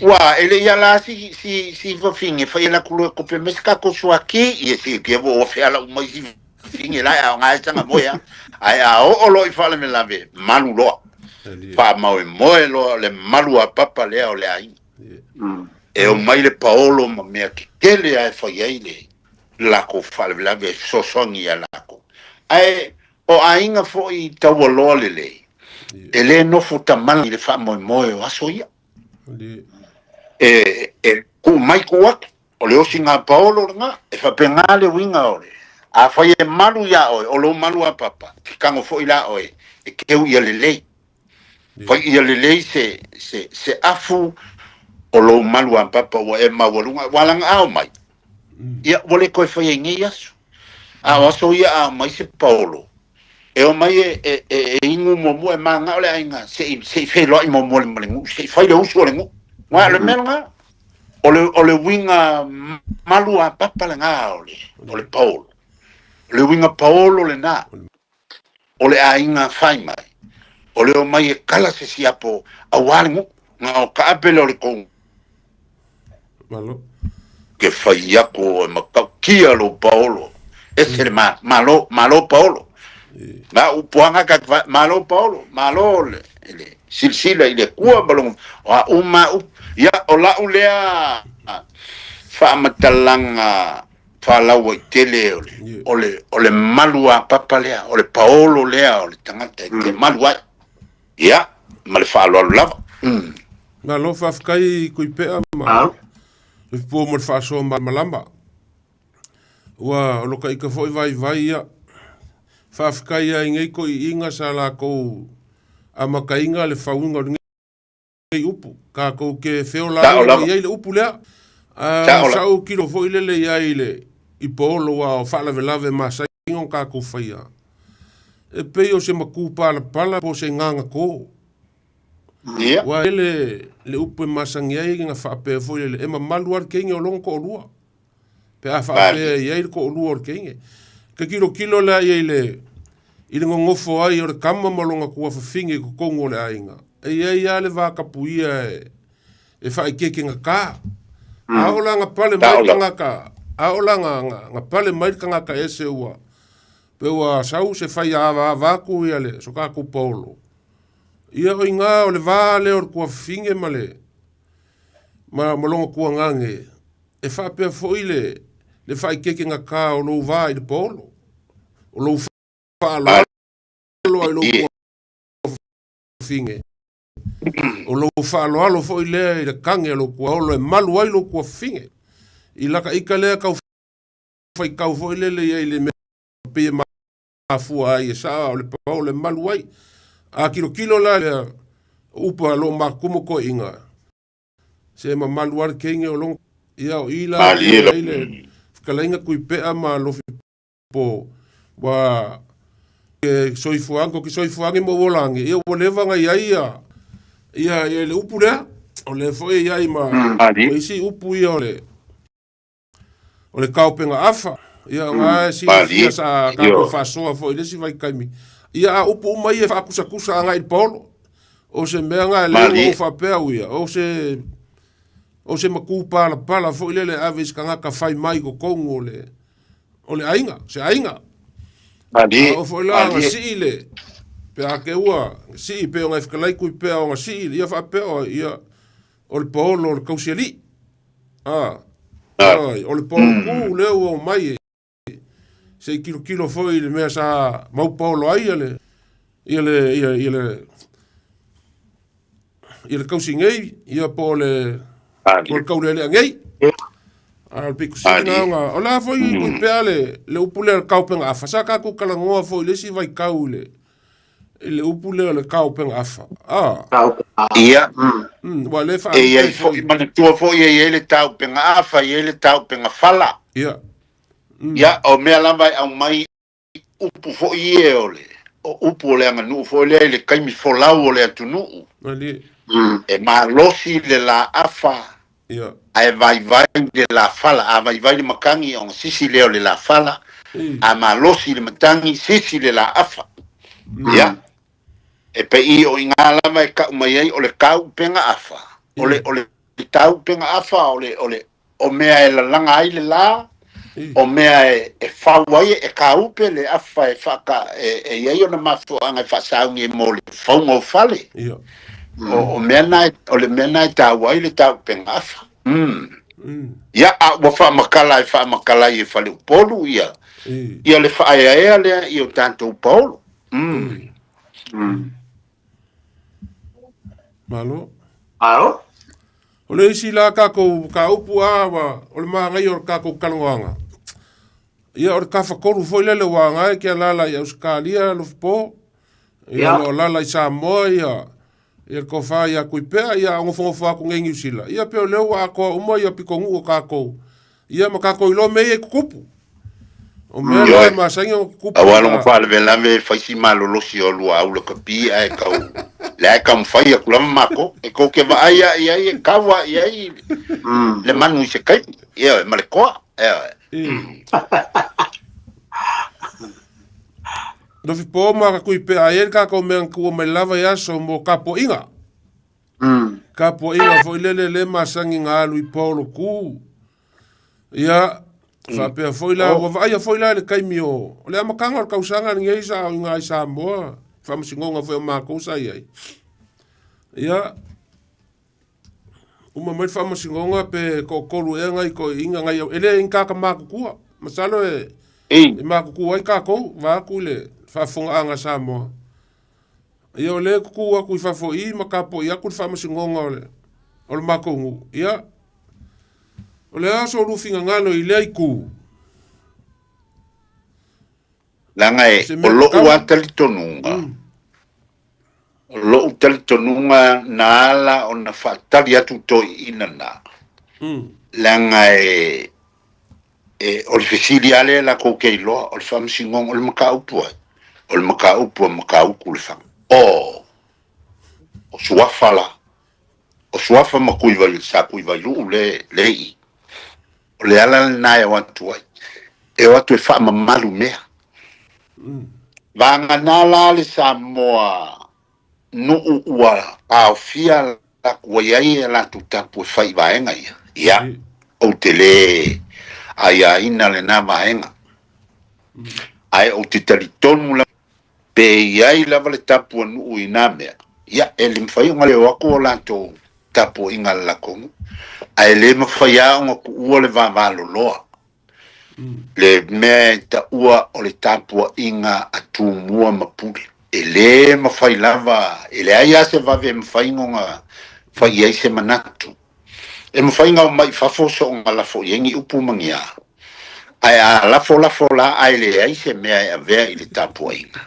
Ua, e le i ala si, si, si fafine, fai ala atu loa e kope mai se tatou suaki, ia si kia ua ua feala uma i si fafine la e aoga e saga moe a. Ae a oo loa i faalavelave, malu loa. Faamaoemoe loa le malu a papa lea o le aiga. E omai le paolo ma mea tetele lava e fai ai le latou faalavelave e fesoasoani ia latou. Ae o aiga foi taualoa lelei, e le nofo tamala i le faamoemoe o aso ia. E, e tuu mai tuu atu, o le osiga paolo lena, e faapena le uiga o le, afai e malu iā oe, o lou malu a papa, e te tago foi la oe, e keu ia lelei. Fai ia lelei se, se, se afu o lou malu a papa ua e maualuga, ua lagaao mai. Ia, ua le toe faia i nei aso. A o aso ia a omai se paolo, e omai e, e, e, e inu muamua e manao le aiga se i, se i feiloai muamua ma le nuu, se i fai le usu o le nuu. Aua o le mea lena, o le, o le uiga malu a papa lena o le, o le paolo. O le uiga paolo lena, o le aiga fai mai, o le omai e kala se siapo aua le nuu. Na o kaape lea o le tou Malo. Ke fai aku e matautia lou paolo. Ese le ma, malo, malo paolo. Na upuanga ka fa, malo paolo, malo le, le silasila i le Atua ma lona, o a uma upu. Ia, o lau lea faamatalaga faalauaitele o le, o le, o le malu a papa lea, o le paolo lea o le tagata e te malu ai. Ia, ma le faaaloalo lava. Mm. Malo faafetai Kuipea ma Lofipo mo le faasoa malamalama. Ua o lo ka ika foi vaivai ia. Faafetai ai nei toeaiina sa latou amataina le fauina o lenei upu. Tatou te feola Sao ai lava. i ai le upu lea. A Sao lava. sa ou kilo foi lele i ai le i paolo aua o faalavelave masani ona tatou faia. E pei o se matupalapala po o se gagato. Ia. Ua tele le upu e masani ai na faapea foi lele, e mamalu lava le teine o lona toalua. Pe a faapea e i ai le toalua o le teine. Ke tilotilo la i ai le i le nonofo ai o le tama ma lona tuafafine i totonu o le aiga, e i ai lava le vatapuia e e faaikekengatā. A oo la na pale mai le tagata, a oo la na pale mai le tagata ese ua pe ua sau se fai avaava atu ia le so tatou paolo. Ia o iga o le va lea o le tuafafine ma le ma, ma lona tuagage e faapea foi le le faaikekengatā o lou va i le paolo, o lou faaaloalo ai lou tuafafine. O lou faaaloalo foi lea i le kage a lou tuaolo e malu ai lou tuafafine. I laka ika lea kau faitau foi lele i ai i le mea pei e mafua ai e saa o le paolo e malu ai. A tilotilo la lea upu a loo matumu toeaiina, se mamalu lava le teine o lona ia o i la Malie i le fetalaiga Tuipea ma Lofi po ua ke soifuaga ko ke soifuaga mo ua lagi ia ua leva na iai ia ia ia le upu lea o lea foi e iai ma ma isi upu ia o le o le kaopenga afa ia nga e silafia sa tatou faasoa foi i le isi vaitaimi ia a upu uma ia e faakusakusa agai i le paolo o se mea nga e lea ua ou faapea au ia o se o se matupalapala foi lele e ave i se tagata fai mai i totonu o le o le aiga, se aiga. Malie, A oo foi la na malie. sii le, Pe a ke ua sii pe o ngai whakalai kui pea o nga sii, ia whaapea o ia o le paolo o le kausiali. Ah, ai, o le paolo ku lea ua o mai e. Se i kilokilo foi i le mea sa mau paolo ai ia le ia le ia, ia le ia le kausi nei, ia po o le po o le kaulelea nei. A o le pito sili na ona, o le a foi kui pea le, le upu lea o le kaopenga afa. Sa kākou talanoa foi i le isi vaitau i le, i le upu lea o le kaopenga afa. Ah. Ia. Ua le E faalupe i ai foi, manatua foi e i ai le taupenga afa, e i ai le taupenga fala. Ia. Ia, o mea lava e aumai upu foi ia o le o upu o le aganuu foi lea i le taimi folau o le atunuu. E malosi le laafa ae vaivai le lafala. A vaivai le matagi ona sisi lea o le lafala, a malosi le matagi sisi le laafa. Ia, e pei o i ina lava e tau mai ai o le tauupega afa, o le o le tauupega afa o le o le o mea e lalaga ai le lā, o mea e, e fau ai, e kāupe le afa e, whaaka, e, e i ai ona mafuaaga e faasauni ai mo le fauga o fale. O, o mea na e, o le mea na e tāua ai le tāupenga afa. Mm. Ia, a ua faamakala e faamakala ai e Faleupolu ia, ia le faaeaea lea i o tātou paolo. Mm. Mm. Malo. Malo. O le isi la kākou mataupu a ua o le mānaia o le kākou talanoaga, ia o le tafatolu foi lele ua aga ai ke alaala i Ausetalia Alofipo, ia o lo o alaala i Samoa ia ia le tofa ia Tuipea, ia a o nofonofo atu nei i Niu Sila, ia pei o lea ua atoa uma ia pitonuu o kākou, ia ma kākou iloa mea ia e tutupu. O mea la e masani ona tutupu. Aua lona faalavelave e fai si malolosi o lua au lakapi ae tau lea e taumafai atu lava matou. E tou te vaai lava i ai e tau lava i ai le manu i se taimi, ioe, ma le toa, ioe. Lofi po ma ka kui pea ai le kākou mea na tuua mai lava i aso mo kapuaʻiga. Kapuaʻiga foi lele le masani na alu i paolo kū. Ia, faapea foi la, ua vaaia foi la i le taimi o, o le amataga o le tausaga lenei sa o i ina i Samoa, faamasinoga foi a matou sa i ai. Ia, uma mai le faamasinoga pe toatolu ea nai toeaiina nai au, e le ni tagata matutua, masalo e, e matutua ai tatou, vaeatu le faafofogaaga a Samoa. Ia o lea e tutu atu i fafo i i ma tapuai atu le faamasinoga o le, o le matou nuu. Ia, o le a so lua finagalo i lea itu? Leaga e, Se o mea lo'u tatau. lava talitonuga, o lo'u talitonuga na ala ona faatali atu toeaiina na, leaga e, E, o le fesili lava lea latou te iloa, o le faamasinoga, o le mataupu ai? O le mataupu a Matautu Lefaga. O, o Suafa la. O Suafa ma Tuivai, sa Tuivailuu le, le i. O le ala lena e o atu ai. E o atu e faamamalu mea. Vagana la le Samoa nuu ua taofia ua i ai a latou tapu e fai i vaega ia. Ia, ou te lē aiaina lena vaega. Ae ou te talitonu lava, pe i ai lava le tapu a nuu i na mea, ia, e le mafai ona leo atu o latou tapuaiga a le latou nuu. Ae le mafai lava ona tuua le vavaloloa Le mea e taua o le tapuaiga a Tumua ma Pule. E lē mafai lava, e leai lava se vave e mafai ona fai i ai se manatu. E mafai ona omai i fafo soona lafo i ai ni upu ma ni a, ae a lafolafo la ae leai se mea e avea i le tapuaiga,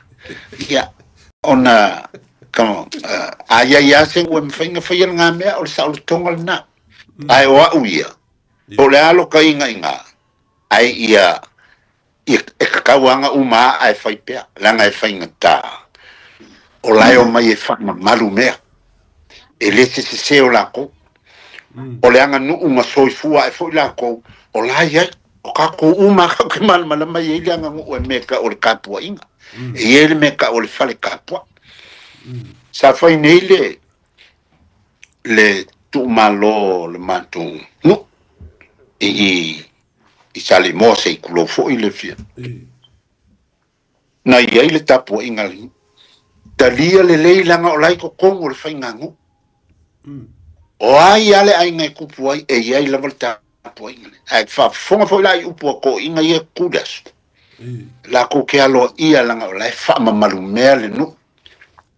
ia, ona, come on, a i ai lava se ua mafai ona faia lena mea, o le saolotoga lena. Ae o au ia, Po o le a loka igaiga, ae ia, ia e tatau lava ona uma ae fai pea, leaga e faigata. O la e omai e faamamalu mea. E le se sese o lakou. O le aganuu na soifua ae foi lakou, o la e i ai. O tatou uma lava tatou te malamalama e i ai le aganuu e mea e tau o le tapuaiga. E i ai le mea e tau o le fale tapuai. Sa fai nei le, le tuumalo o le matou nuu i i i Saleimoa se i tulou foi le fia. Na i ai le tapuaiga a le nuu. Talia lelei leaga o la e i totonu o le faiganuu. O ai lava le aiga e tupu ai, e i ai lava le tapuaiga lea. Ae faafofoga foi la i upu a toeaiina ia e tutu i le aso, latou te aloaia leaga o la e faamamalu mea le nuu.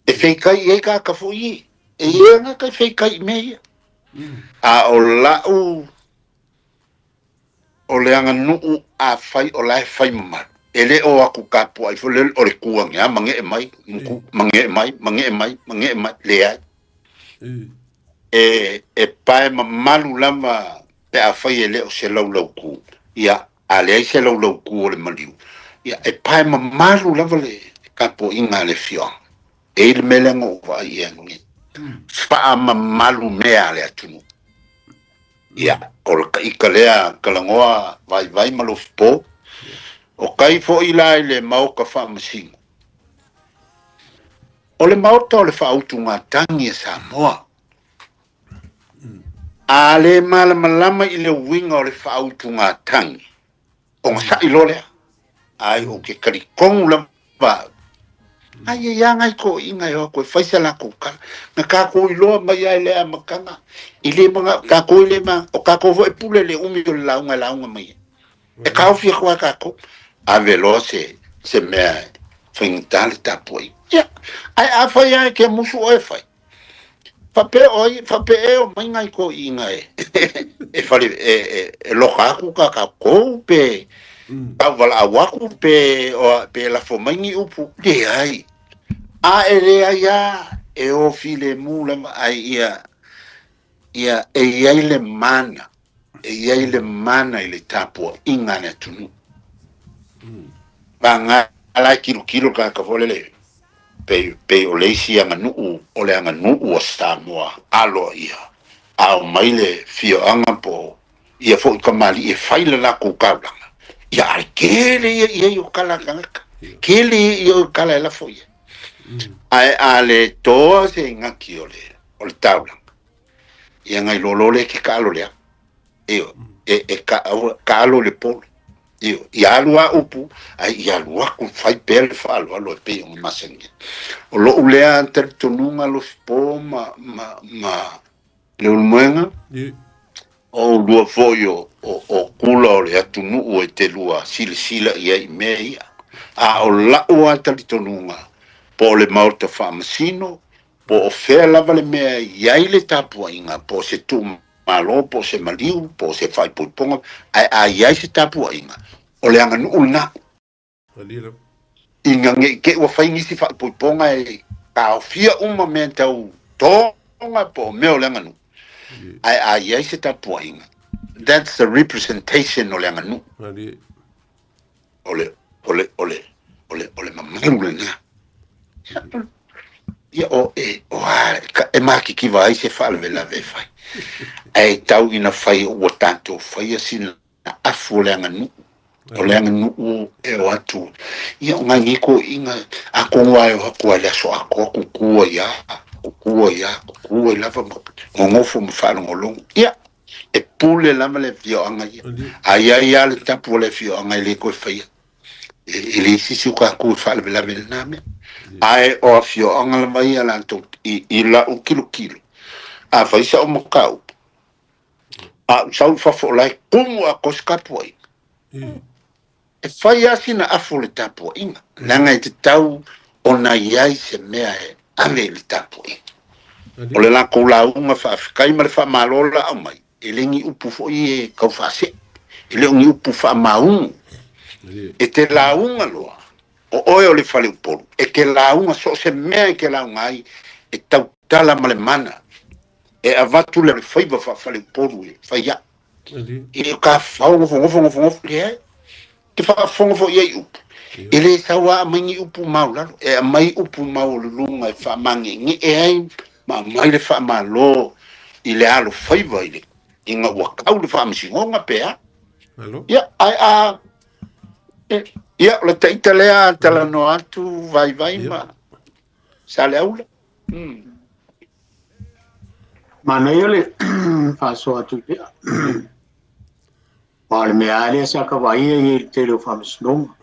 E feitai i ai tagata foi ia, e i ai tagata e feitai i mea ia. A o lau O le aganuu afai o la e fai mamalu, e le o atu tapuai foi lele o le tu ane a magee mai, magee mai, magee mai, magee mai, leai. E, e pae mamalu lava pe afai e le o se laulautu, ia, a leai se laulautu o le maliu, ia, e pae mamalu lava le tapuaiga a le afioaga. E i ai le mea lea na ou vaai i ai nei, faamamalu mea a le atunuu. Ia, o le ita lea talanoa vaivai ma Lofipo. O tai foi la i le Maota Faamasino. O le Maota o le Faautugatagi a Samoa. A le malamalama i le uiga o le faautugatagi, ona sa'i loa lea. Ai ou te talitonu lava au, ai e i ai nai toeaiina e o atu e fai sa latou tala. Na tatou iloa mai lava i le amataga, e le manao, tatou e le ma, o tatou foi e pule i le umi o le lauga e lauga mai ai. E taofi atu lava tatou, ave loa se, se mea e faigata le tapuaiga. Ia, ae afai lava e te musu oe e fai, Faapea o ai, faapea e omai nai toeaiina e, e fale, e, e, e loka atu ka tatou pe tauvalaau atu pe, o, pe lafo mai ni upu. Leai. A e leai lava, e o filemu lava, ae ia, ia e i ai le mana, e i ai le mana i le tapuaiga a le atunuu. Vagana la e tilotilo le tagata foi lele, pei, pei o le isi aganuu, o le aganuu a Samoa aloaia, a omai le fioaga po o ia foi tamalii e fai le latou taulaga, ia ae tele ia i ai o tala a tagata, tele ia i ai o tala e lafo i ai. Ae a le toa se gati o le, o le taulaga, ia nai loa lea ke taalo lea. Ioe, e, e taalo i le polo. Ioe, ia alu a upu, ae ia alu atu fai pea le faaaloalo e pei ona masani ai. O lou lea talitonuga Lofipo ma, ma, ma Leulumoega, o oulua foi o, o, o kula o le atunuu e te lua silasila i ai i mea ia. A o la'u lava talitonuga, po o le Maota Faamasino, Po o fea lava le mea e i ai le tapuaiga, po o se tuumalo, po o se maliu, po o se faaipoipoga, ae a i ai se tapuaiga, o le aganuu lena. Ina ne i te i ua fai nisi faaipoipoga e taofia uma mea tau toga po o mea o le aganuu, ae a i ai se tapuaiga, that's the representation o le aganuu. O le, o le, o le, o le, o le mamalu lena. Ia, o, e, o a, e makikiva ai se faalavelave e fai. Ae tau ina fai ua tatou faia sina afu o le aganuu. O le aganuu e o atu. Ia, o nai nei toeaiina, atonu lava e o atu lava i le aso atoa tutu ai lava, tutu ai lava, tutu ai lava ma nonofo ma faalogologo. Ia, e pule lava le afioaga ia. A i ai lava le tapu o le afioaga e le toe faia. E leai se isi o tatou e faalavelave i lena mea. Ae o afioaga lava ia latou i lau tilotilo, a fai sau mataupu, a ou sau i fafo o la e tumu atoa se tapuaiga. E fai lava sina afu o le tapuaiga, leaga e tatau ona i ai se mea e ave i le tapuaiga. O le latou lauga faafetai ma le faamalo la aumai, e le ni upu foi e tau faasee, e le o ni upu faamaugu. E te lauga loa, o oe o le faleupolu, e te lauga so o se mea e te lauga ai, e tautala ma le mana, e avatu le faiva faafaleupolu e fai ai. E le o ka fao nofonofo nofonofo, leai. Te faafofoga foi i ai upu. E le sau lava aumai ni upu maualalo, e aumai upu maualuluga e faamagegee ai ma aumai le faamalo i le alofaiva i le ina ua tau le faamasinoga pe a. Ia, ae a, ia, o le taita lea talanoa atu vaivai ma Saleaula. Manaia le faasoa atu pea. Aua o le mea lava lea sa ka vaaia i le tele o faamasinoga.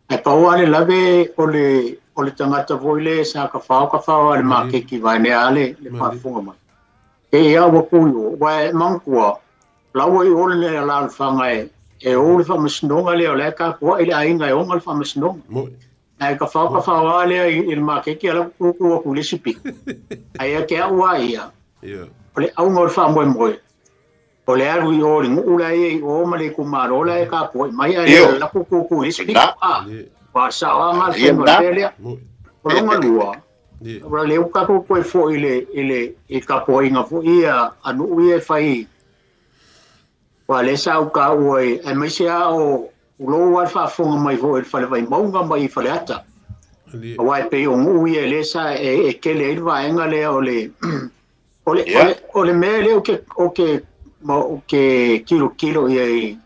Ae pau lava le lave o le o le tagata foi le sa kafao kafao a le makeki vaenea a le le faafofoga mai. E ia ua ku i o, aua e manatua, o la ua i o le alaalafaga e e o le faamasinoga lea o la e tapuai le aiga e ona le faamasinoga. Ae kafao kafao lava lea i le makeki a la ua tutu atu i le isi pito. Ae ia te au lava ia, o le auga o le faamoemoe, o le alu i o i le nuu la e i ai i o ma le itumalo la e tapuai mai ae le latou tutu i le isi pito. A, ua sao lava na le faiga o le mea lea. O lona lua, o lea ua tatou toe foi i le, i le, i tapuaiga foi ia a nuu ia e fai, aua lea sa ou taua i, aemaise lava o lou lava le faafofoga mai foi i le Fale Vaimauga ma i Faleata. Aua e pei o nuu ia lea sa e tele ai le vaega lea o le, o le, o le, o le mea lea ou te, ou te, ou te tilotilo i ai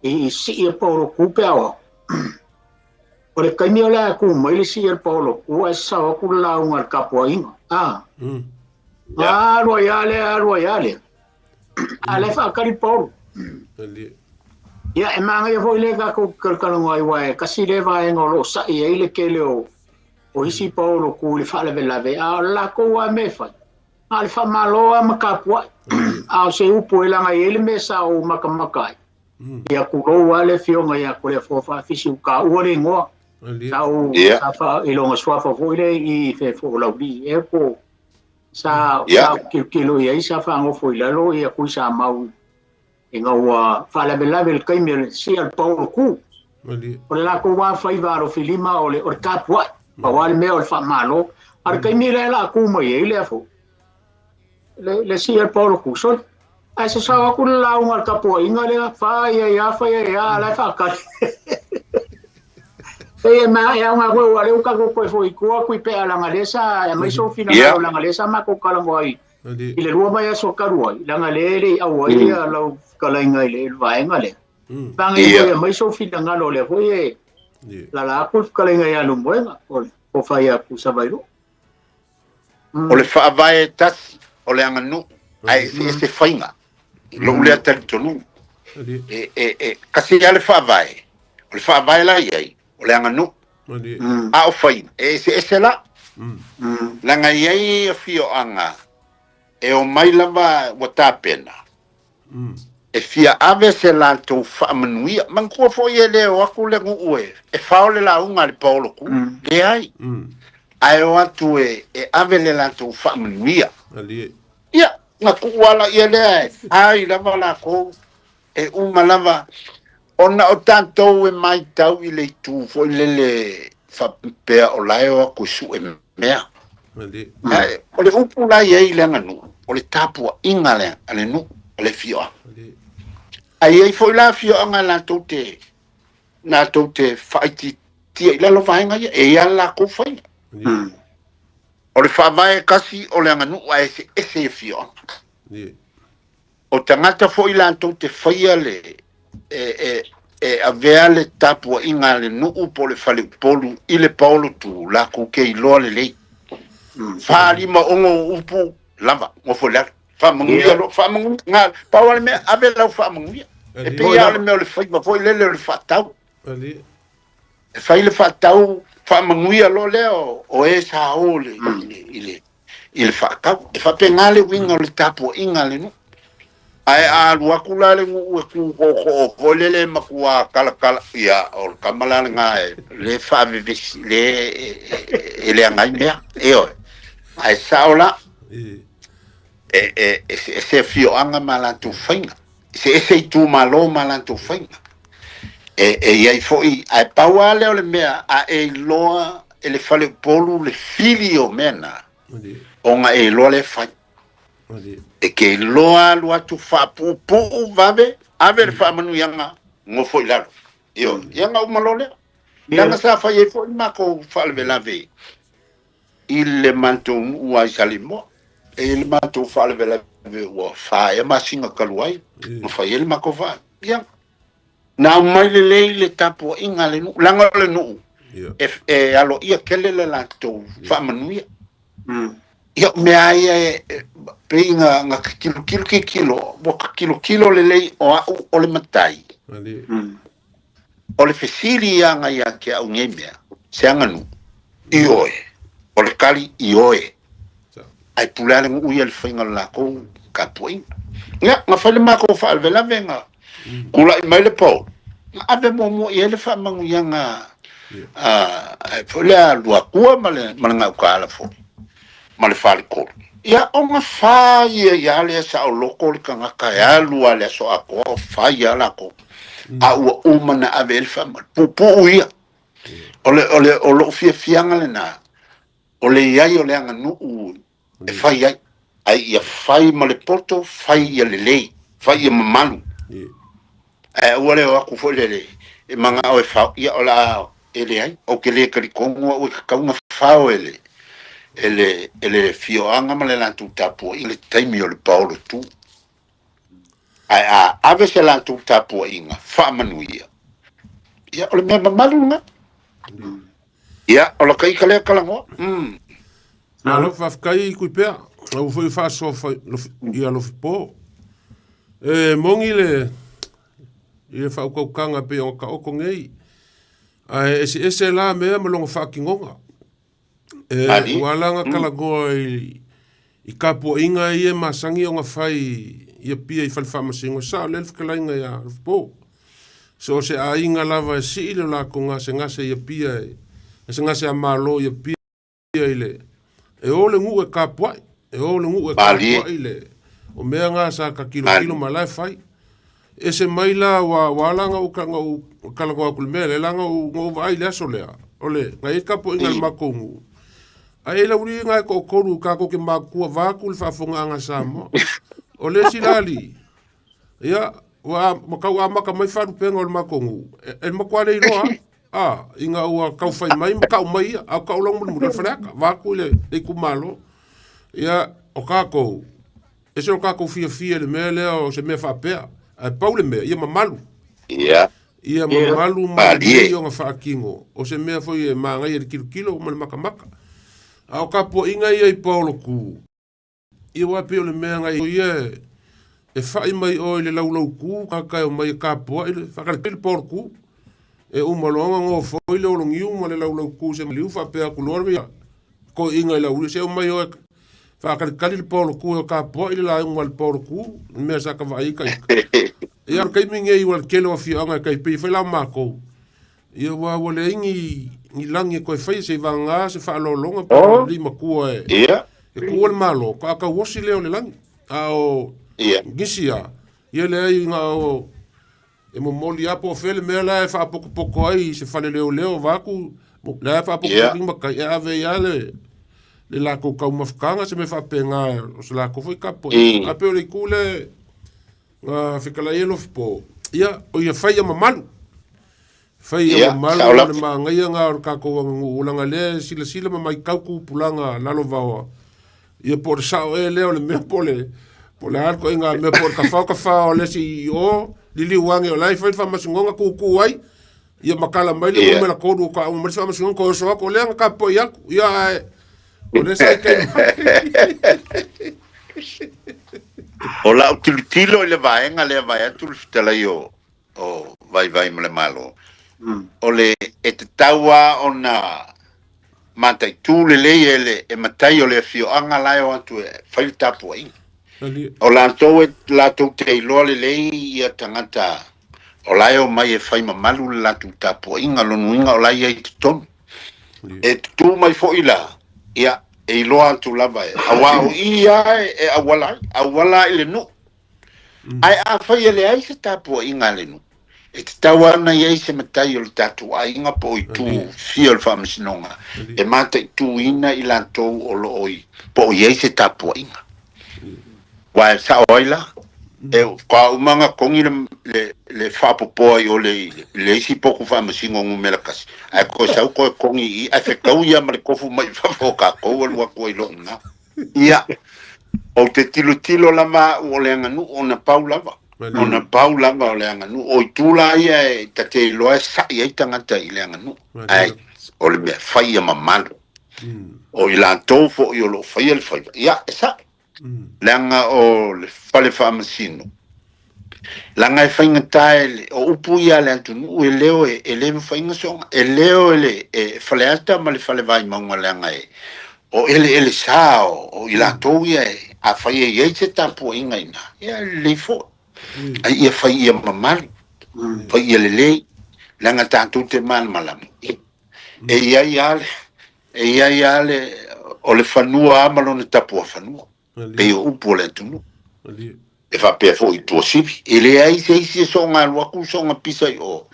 i sii a paolo ku pe a o au. O le taimi o le a ku mai le sii a le paolo ku ae sasao atu le lauga a le tapuaiga. A. Alu ai lava lea, alu ai lava lea. A la e faatali le paolo. Ia, e manaia foi lea tatou te talatalanoa ai, aua e tasi lea vaega o lo o sa'i ai le tele o o isi paolo ku i le faalavelave, a o le latou lava mea e fai, na o le faamalo lava ma tapuai. A o se upu e leaga e i ai le mea sa ou matamata ai, ia tulou lava le afioga ia Toleafoa Faafisi ua taua le igoa, sa ou sa faa, i lona suafa foi lea i Fefoolaulii ea po sa sa ou tilotilo i ai sa faanofo i lalo ia Tuisamau ina ua faalavelave i le taimi o le sia o le paolo ku. O le latou lava faiva alofilima o le, o le tapuai, pau lava le mea o le faamalo. A o le taimi lea o le a tu mai ai lea foi, le, le sia o le paolo ku, sole. Ae sasao atu le lauga a le tapuaiga lea, fai ai lava, fai ai lava, a o la e faatali. Pei e ma, e aoga foi, aua o lea ua tatou toe foi i tua Tuipea leaga lea sa aumai sou finagalo leaga lea sa matou talanoa ai i le lua vaiaso talu ai, leaga lea e le i auai lau fetalaiga i le vaega lea. Manaia foi e aumai sou finagalo lea foi e lala atu le fetalaiga ia Lemoega, o le tofa ia Tuisavailuu. O le faavae e tasi o le aganuu ae eseese faiga i lou lea talitonuga. E, e, e tasi lava le faavae, o le faavae la i ai, o le aganuu. A o faiga, e eseese la. Leaga e i ai afioaga e omai lava ua tapena, e fia ave se latou faamanuia. Manatua foi e le o atu le nuu e fao le lauga a le paolo ku, leai. Ae o atu e ave le latou faamanuia. Ia, na tuu ala ia lea e fai lava latou, e uma lava, ona o tatou e matau i le itu foi lele faapea o la e o atu e sue mea. Ae o le upu la e i ai i le aganuu, o le tapuaiga a le nuu, a le afioaga. Ae i ai foi la afioaga latou te, latou te faaitiitia i lalo vaega ia, e i ai lava le latou faiga. O le faavae e tasi o le aganuu ae eseese i afioaga. O tagata foi latou te faia le, e, e, e avea le tapuaiga a le nuu po o le faleupolu i le paolo tu, latou te iloa lelei. 4, 5, 6 upu lava, nofo i lalo. Faamanuia loa, faamanuia, na, pau lava le mea, ave lau faamanuia. E pei lava o le mea o le faiva foi lele o le faatau. E fai le faatau, faamanuia loa lea o e sa o i le, i le, i le, i le faatau. E faapena le uiga o le tapuaiga a le nuu. Ae a alu atu la le nuu e tu tootoo foi lele e matua talatala, ia, o le tama la lena e le faavevesi, le e leaga ai mea. Ioe. Ae sao la, e, e, eseese afioaga ma latou faiga, eseese itumalo ma latou faiga. E, e i ai foi, ae pau lava lea o le mea, a e iloa e le faleupolu le fili o mea na, ona e iloa lea e fai. E te iloa alu atu faapuupuu vave, ave le faamanuiaga, nofo i lalo. Ioe, ia ona uma loa lea. Leaga sa fai ai foi le matou faalavelave i le matou nuu lava i Saleimoa. E i ai le matou faalavelave ua fa ea masina talu ai, na fai ai le matou faa. Ia, na aumai lelei le tapuaiga a le nuu, leaga o le nuu e, e aloaia tele le latou faamanuia. Ia, o mea lava ia e, e, pei na, na tilotilo tilotilo, ua tilotilo lelei o au o le matai. O le fesili ia na ia te au nei mea, se aganuu. Ioe. O le tali, ioe. Ae pule lava le nuu ia i le faiga o le latou tapuaiga. Ia, na fai le matou faalavelave na tulai mai le Paul, na ave muamua i ai le faamanuiaga a foi lea Luatua ma le ma le Gautaala foi ma le Faletolu. Ia, ona fai ai lava lea saoloto le tagata e alu lava i le aso atoa o fai lava latou. A ua uma ona ave i ai le faamanuiaga. Puupuu ia. O le, o le, o lou fiafiaga lena, o le i ai o le aganuu e fai ai, ae ia fai ma le poto, fai ia lelei, fai ia mamalu. Ae aua le o atu foi lele e manao e fao, ia o le a, e leai, ou te le talitonu au e tatau ona fao e le, e le, e le afioaga ma le latou tapuaiga le taimi o le paolo tu. Ae a ave se latou tapuaiga faamanuia, ia o le mea mamalu lena. Ia, o laka ita lea talanoa. Mm. Malo, faafetai Tuipea. Ua foi faasoa fai, lofi, ia Lofipo. E moni le i le faautautaga pei ona taoto nei. Ae eseese la mea ma lona faatinoga. E, Ali. ua ala ona talanoa i, i tapuaiga ia e masani ona fai i Apia i fale faamasino, sao lea le fetalaiga ia Lofipo. So o se aiga lava e sii le latou gasegase i Apia e gasegase a Malo i Apia i le e o le nuu e tapuai, e o le nuu e tapuai le o mea na sa ta tilotilo ma la e fai. Ese mai la ua ua ala ona ou ona ou talanoa atu i le mea lea leaga na ou vaai i le aso lea o le na i ai le tapuaiga a le matou nuu ae i lau alii na e toatolu tatou te matutua vaeatu le faafofogaaga a Samoa. O le isi la alii Ia, ua, ua tau amata mai faalupega o le matou nuu, e, e matua le iloa lava. A, ina ua tau fai mai ma tau mai ia, a o tau lau mulimuli o le faleata, vaeatu i le, le itumalo. Ia, o tatou, ese lo tatou fiafia i le mea lea o se mea faapea, ae pau le mea, ia mamalu. Ia. Ia mamalu ma lelei ona faatino, o se mea foi e manaia i le tilotilo ma le makamaka. A o tapuaiga ia i Paoloku, Ia aua pei o le mea na ia e fai mai oe i le laulauku tagata e omai e tapuai le faakaletele le paoloku. E uma loa ona gofoi le ologiu ma le laulauku se maliu faapea atu loa ia toeaiina i lau se omai oe faakalitali le paoloku e tapuai le lauga a le paoloku le mea sa ta vaai ai ta ita. Ia o le taimi nei ua le tele o afioaga e tai pei foi la o matou Ia aua ua leai ni, ni lagi e toe faia seivagana se faaaloaloga po o alii matua e, Ia. e tuua le Malo, faatoa tauosi lea o le lagi. A o Ia. nisi lava, ia leai na o e momoli lava po o fea le mea la e faapotopoto ai i se fale leoleo vaeatu, la e faapotopoto i matai, e ave ai lava le, le latou taumafataga, se mea faapena, o se latou foi tapuaiga. Ae pei o le itu lea Na fetalai ai Lofipo, ia, o ia fai ia mamalu. Fai ia mamalu o le manaia na o le tatou aganuu, leaga lea e silasila ma matau tupulaga lalovaoa, ia po o le sao ea lea o le mea po o le, po o le a le ituaiga mea, po o le tafao tafao o le isi i o, liliu ane o la e fai le faamasinoga tutu ai, ia ma tala mai le numera 3 o ka uma mai le faamasinoga toe oso atu, o lea na tapuai atu, ia ae o lea sa i tai O lau tilotilo i le vaega lea vaeatu le fetalai o, o Vaivai ma le Malo, o le e tatau lava ona mataitu lelei e le e matai o le afioaga la e o atu e fai le tapuaiga. O latou e latou te iloa lelei ia tagata o la e omai e fai mamalu le latou tapuaiga, lona uiga o la e i ai i totonu. E tutū mai foi la, ia, e iloa atu lava e, aua o i lava e auala ai, auala i le nuu. Ae afai e leai se tapuaiga a le nuu, e tatau lava ona i ai se matai o le tatou aiga po o itu fia o le faamasinoga e mataituina i latou o lo o i, po o i ai se tapuaiga. Aua e sao ai la, e faatoa uma ona togi le, le, le faapopoa i o le, le isi potu faamasino numera tasi, ae toe sau toe togi i i, ae fetau ia ma le tofu mai fafo o tatou alu atu ai loa i ina. Ia, ou te tilotilo lava au o le aganuu ona pau lava, ona pau lava o le aganuu. O itu la ia e ta te iloa e sa'i ai tagata i le aganuu, ae o le mea fai ia mamalu. O i latou foi o lo o faia le faiva, ia, e sa'i. Leaga o le fale faamasino, Leaga e faigata e le, o upu ia a le atunuu e leo e, e le mafai ona soga, e leo e le e Faleata ma le Fale Vaimauga leaga e, o eleele sa o, o i latou ia e, afai e i ai se tapuaiga i ina, ia e lelei foi. Ae ia fai ia mamalu, fai ia lelei, leaga tatou te malamalama, e i ai lava le, e i ai lava le, o le fanua lava ma lona tapuafanua. Pei o upu o le atunuu. E faapea foi i Tuasivi. E leai se isi e soona alu atu soona pisa i o.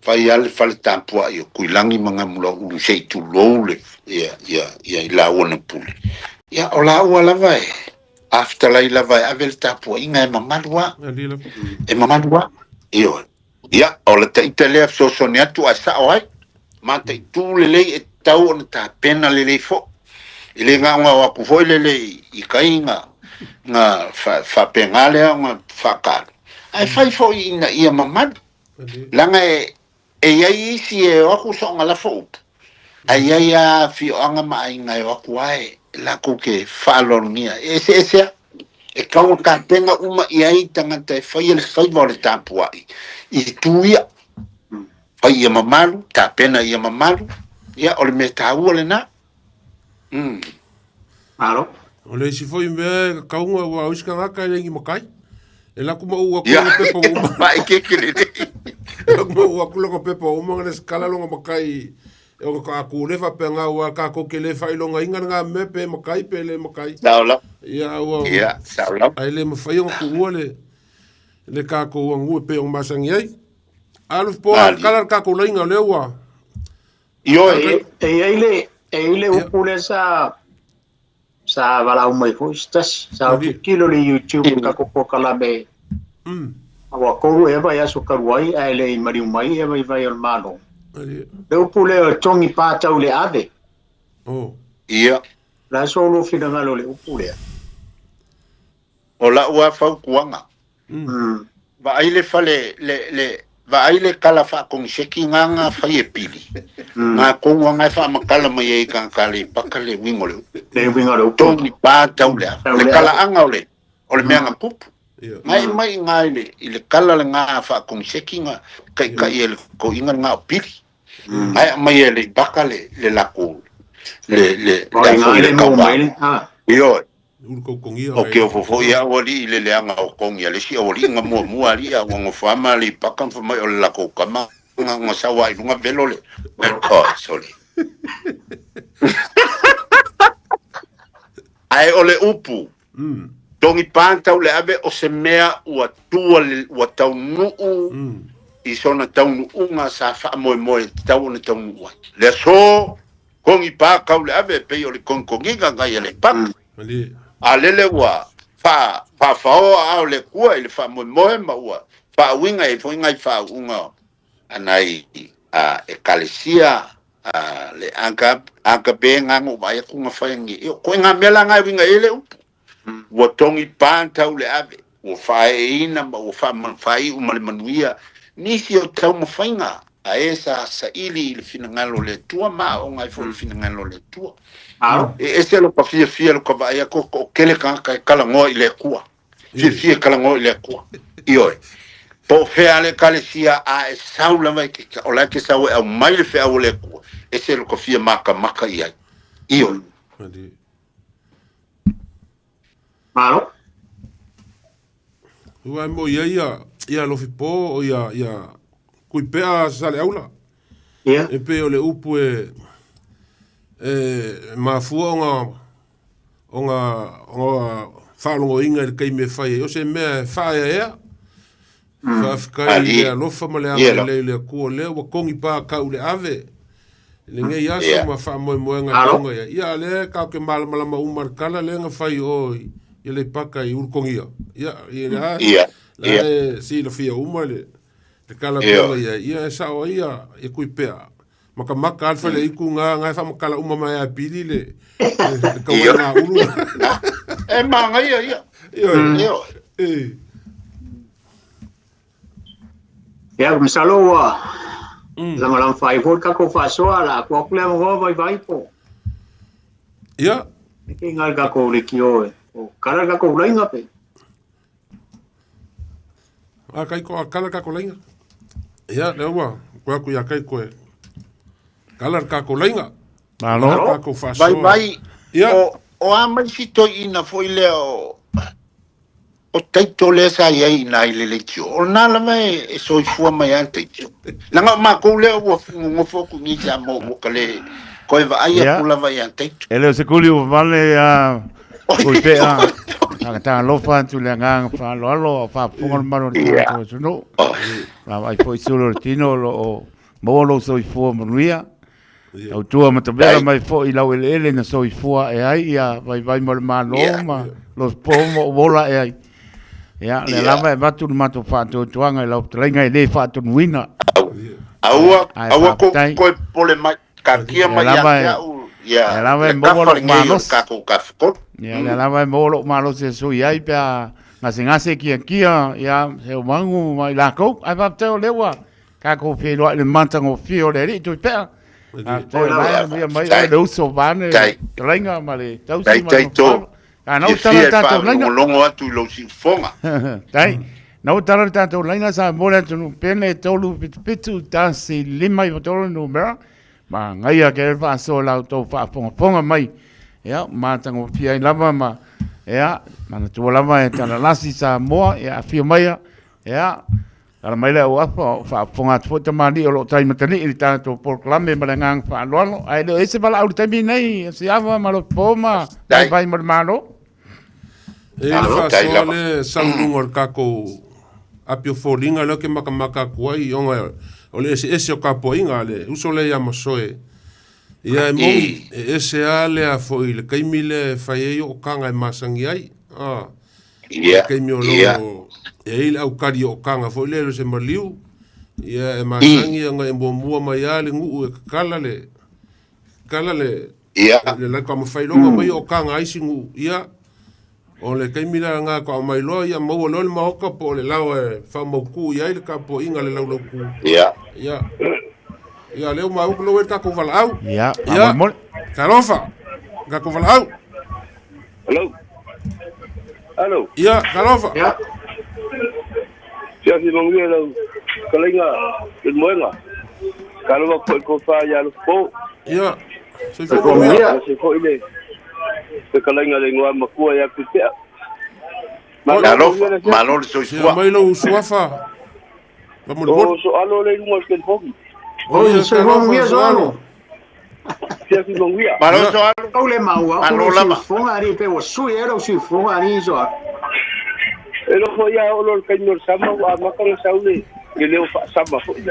Fai lava le fale tapuai o Tuilagi ma Gamulauulu se i tulou le, ia, ia, ia i laua na pule. Ia, o laua lava e, a fetalai lava e ave le tapuaiga e mamalu lava. E mamalu lava. Ioe. Ia, o le taita lea fesoasoani atu ae sao ai. Mataitu lelei e tatau ona tapena lelei foi. E le gaogao atu foi lele i tai na, na faapena lea ona faatalu. Ae fai foi ina ia mamalu. Leaga e, e i ai isi e o atu soona lafo upu, ae i ai lava afioaga ma aiga e o atu lava e latou te faaaloalogia. E eseese lava. E tatau ona tapena uma i ai tagata e faia le faiva o le tapuai i itu ia. Fai ia mamalu, tapena ia mamalu, ia o le mea taua lena. Mm. Malo. O le isi foi mea e kakauga aua o isi tagata e le ni matai. E laku ma ou atu ia pepa uma. Faaekeeke lelei. Laku ma ou atu lona pepa uma na lesitala lona matai E ono ka aku le faapea aua tatou te le faailogaina lena mea pe matai pe le matai. Sao lava. Ia ua Ia, sao lava. Ae le mafai ona tuua le le tatou aganuu e pei ona masani ai. Alu po kala le tatou laina o lea ua Ioe. E i ai le e i ai le upu lea sa sa valaau mai foi se tasi sa tilotilo i le YouTube i le tatou polokalame ua 3 ea vaiaso talu ai ae le i maliu mai ia vaivai o le Malo. Le upu lea o le togi pa tau le ave. Ia. O le a so lou finagalo i le upu lea? O lau lava fautuaga, vaai le fale, le, le, vaai le tala faakoniseki na na fai e Pili, na tonu lava na e faamatala mai ai i tagata Aleipata le uiga o le upu. Le uiga o le upu. Togi pa tau le ave. Le talaaga o le, o le mea na tupu. Na e mai i ina i le, i le tala lena faakoniseki na taitai e le toeaina lena o Pili. Na e aumai e Aleipata le, le latou, le, le, O le i a foi ina le le maua tauva. mai le, ha. Ioe. O ke ofo foi a aualii i le leaga o Kongi a le isi aualii na muamua alii a ua nofo ma Aleipata ma fai mai o le latou tama na na sau lava i luga velo le oh sorry ae o le upu togi pa tau le ave o se mea ua tua le ua taunuu i sona taunuuga sa faamoemoe e tatau ona taunuu ai le aso Kongi pa kau le ave pei o le kongikogiga ngai a le papa. A lele ua fa faafaoa aao o le Akua i le faamoemoe ma ua faauiga ai foi nai faauuga a nai a Ekalesia a le Agape nga na ou vaai atu na fai angi. Io, koe ngā mea la ngā e uiga i ai le upu. Ua togi pa tau le ave, ua faaeeina ma ua faaiu ma le manuia nisi o taumafaiga a e sa saili i le finagalo o le Atua ma aoga ai foi i le finagalo o le Atua. E ese lo ka fiafia lo ka vaai atu o toatele tagata e talanoa i le Atua, fiafia e talanoa i le Atua. Ioe. Po o fea le Ekalesia a e sau lava e te, o la e te sau e aumai le feau a le Atua, ese lo ka fia makamaka i ai. Ioe. Malo. Ua e mo ia ia ia lofi po o ia ia kui pea Saleaula. Ia. E pei o le upu e e mafua ona ona ona faalogoina i le taimi e fai ai. O se mea e faaeaea. Faafetai i le alofa ma le agalelei o le Atua lea ua togi pa kau le ave i lenei aso ma faamoemoega e tonga ia. Ia a lea tatou te malamalama uma i le tala lea na fai i o i Aleipata i Ulutogia. Ia, ia la, la e silafia uma le, le tala tonga ia. Ia e sao ai ia, ia kui pea. Makamaka lava le faleitu nga nga e faamatala uma mai a pili le le tauai nga ulu. E manaia ia. Ioe. E. Ia, masalo ua lagolago faaiu foi le tatou faasoa, la atu atu le avanoa vaivai po. Ia. E ke ngā le tatou leitio e. O kala le tatou laina pe. A kai ko a kala ka ko lainga. Ia, lea ua koe aku ia kai koe. Kala le kako lainga. Malo. Kala kako faasoa. Vai vai, Ia. o, o a mai si toeaina foi lea o, o Taito lea sa i ai i ina i le leitio. O lena lava e, e soifua mai lava le Taito. Leaga o makou lea ua nonofo atu i nei Samoa ua ka le toe vaai atu lava ia Taito. E le o se kuli ua vale a Tuipea fagatalofa atu le agaga faaaloalo a o faafofoga le mamalu o le tatou atunuu. Vaavaai foi sulu o le tino o lo o maua lou soifua manuia. Tautua matavela mai foi i lau eleele na soifua ae ai ia vaivai mo le Malo ma lo po ma o ola ae ai. Ia, lea lava e avatu le matou faatuatuaga i lau fetalaiga e le faatonuina. Aua, Ae aua kou faafetai. toe popole mai, taatia Lea mai ia lava te e, au ia lea lava e le maua kafa lou lenei o le malosi. tatou Tafatolu. Ia, lea lava e maua lou malosi e sui ai pe a gasegase kiakia, ia, se o magu ma i lakou. Ae faafetai o lea ua tatou feiloai i le matagofie o le Alii Tuipea. Faafetai o la e manuia mai oe le uso vaeane le fetalaiga ma le tausi ma le nofo alo. A na ua tala Fiafia le e tatou laina. faalogologo atu i lou siufofoga. Tai. Na ua tala le tatou laina sa mo le atunuu pene 377 1 5 9 3 numera. Manaia ke le faasoa la outou faafogafoga mai. Ia, matagofie ai lava ma, ia, manatua lava e talalasi Samoa, ia, afio maia, ia, tala mai le au afa, o faafofoga atu foi tamalii o lo o tai matalii i le tatou polokalame ma le agaga faaaloalo. Ae le o i ai se valaau i le taimi lenei, Siava ma Lopo ma Vaivai ma le Malo. E le faasoa le sau i luga o le tatou api o foliga lea ou te matamata atu ai ona o le eseese o tapuaiga a le uso lea ia Masoe. Ia e moni, e ese lava lea foi i le taimi lea e fai ai ootaga e masani ai. A, le taimi o lo e ai le aukali ootaga foi lea o se maliu, ia e masani ona e muamua mai lava le nuu e tatala le tatala le le latou aumafai loa ona aumai ootaga a isi nuu, ia o le taimi la lena e aumai loa ia maua loa le maota po o le laoa e faamautu i ai le tapuaiga a le laulautu. Ia. Ia lea ua maua ua i le tatou valaau. Ia, faamolemole. Talofa, le tatou valaau. Hello. Hello. Ia, talofa. Ia. Siasi manuia lau fetalaiga Lemoega. Talofa foi tofa ia Alofapo. Ia. Soifua manuia. Aemaise foi le fetalaiga le igoa matua ia Tuipea. Malo, malo le soifua. Sia mai lou suafa. Faamolemole. O Soalo le i luga o le telefoni. O ia, soifua manuia Soalo. Siasi manuia. Malo Soalo. Au le maua, Malo o lava. siufofoga alii pe ua sui ai lou siufofoga alii Soalo. E nofo ia oo loa i le taimi o le sama ua amata ona sau le le leo faasama foi.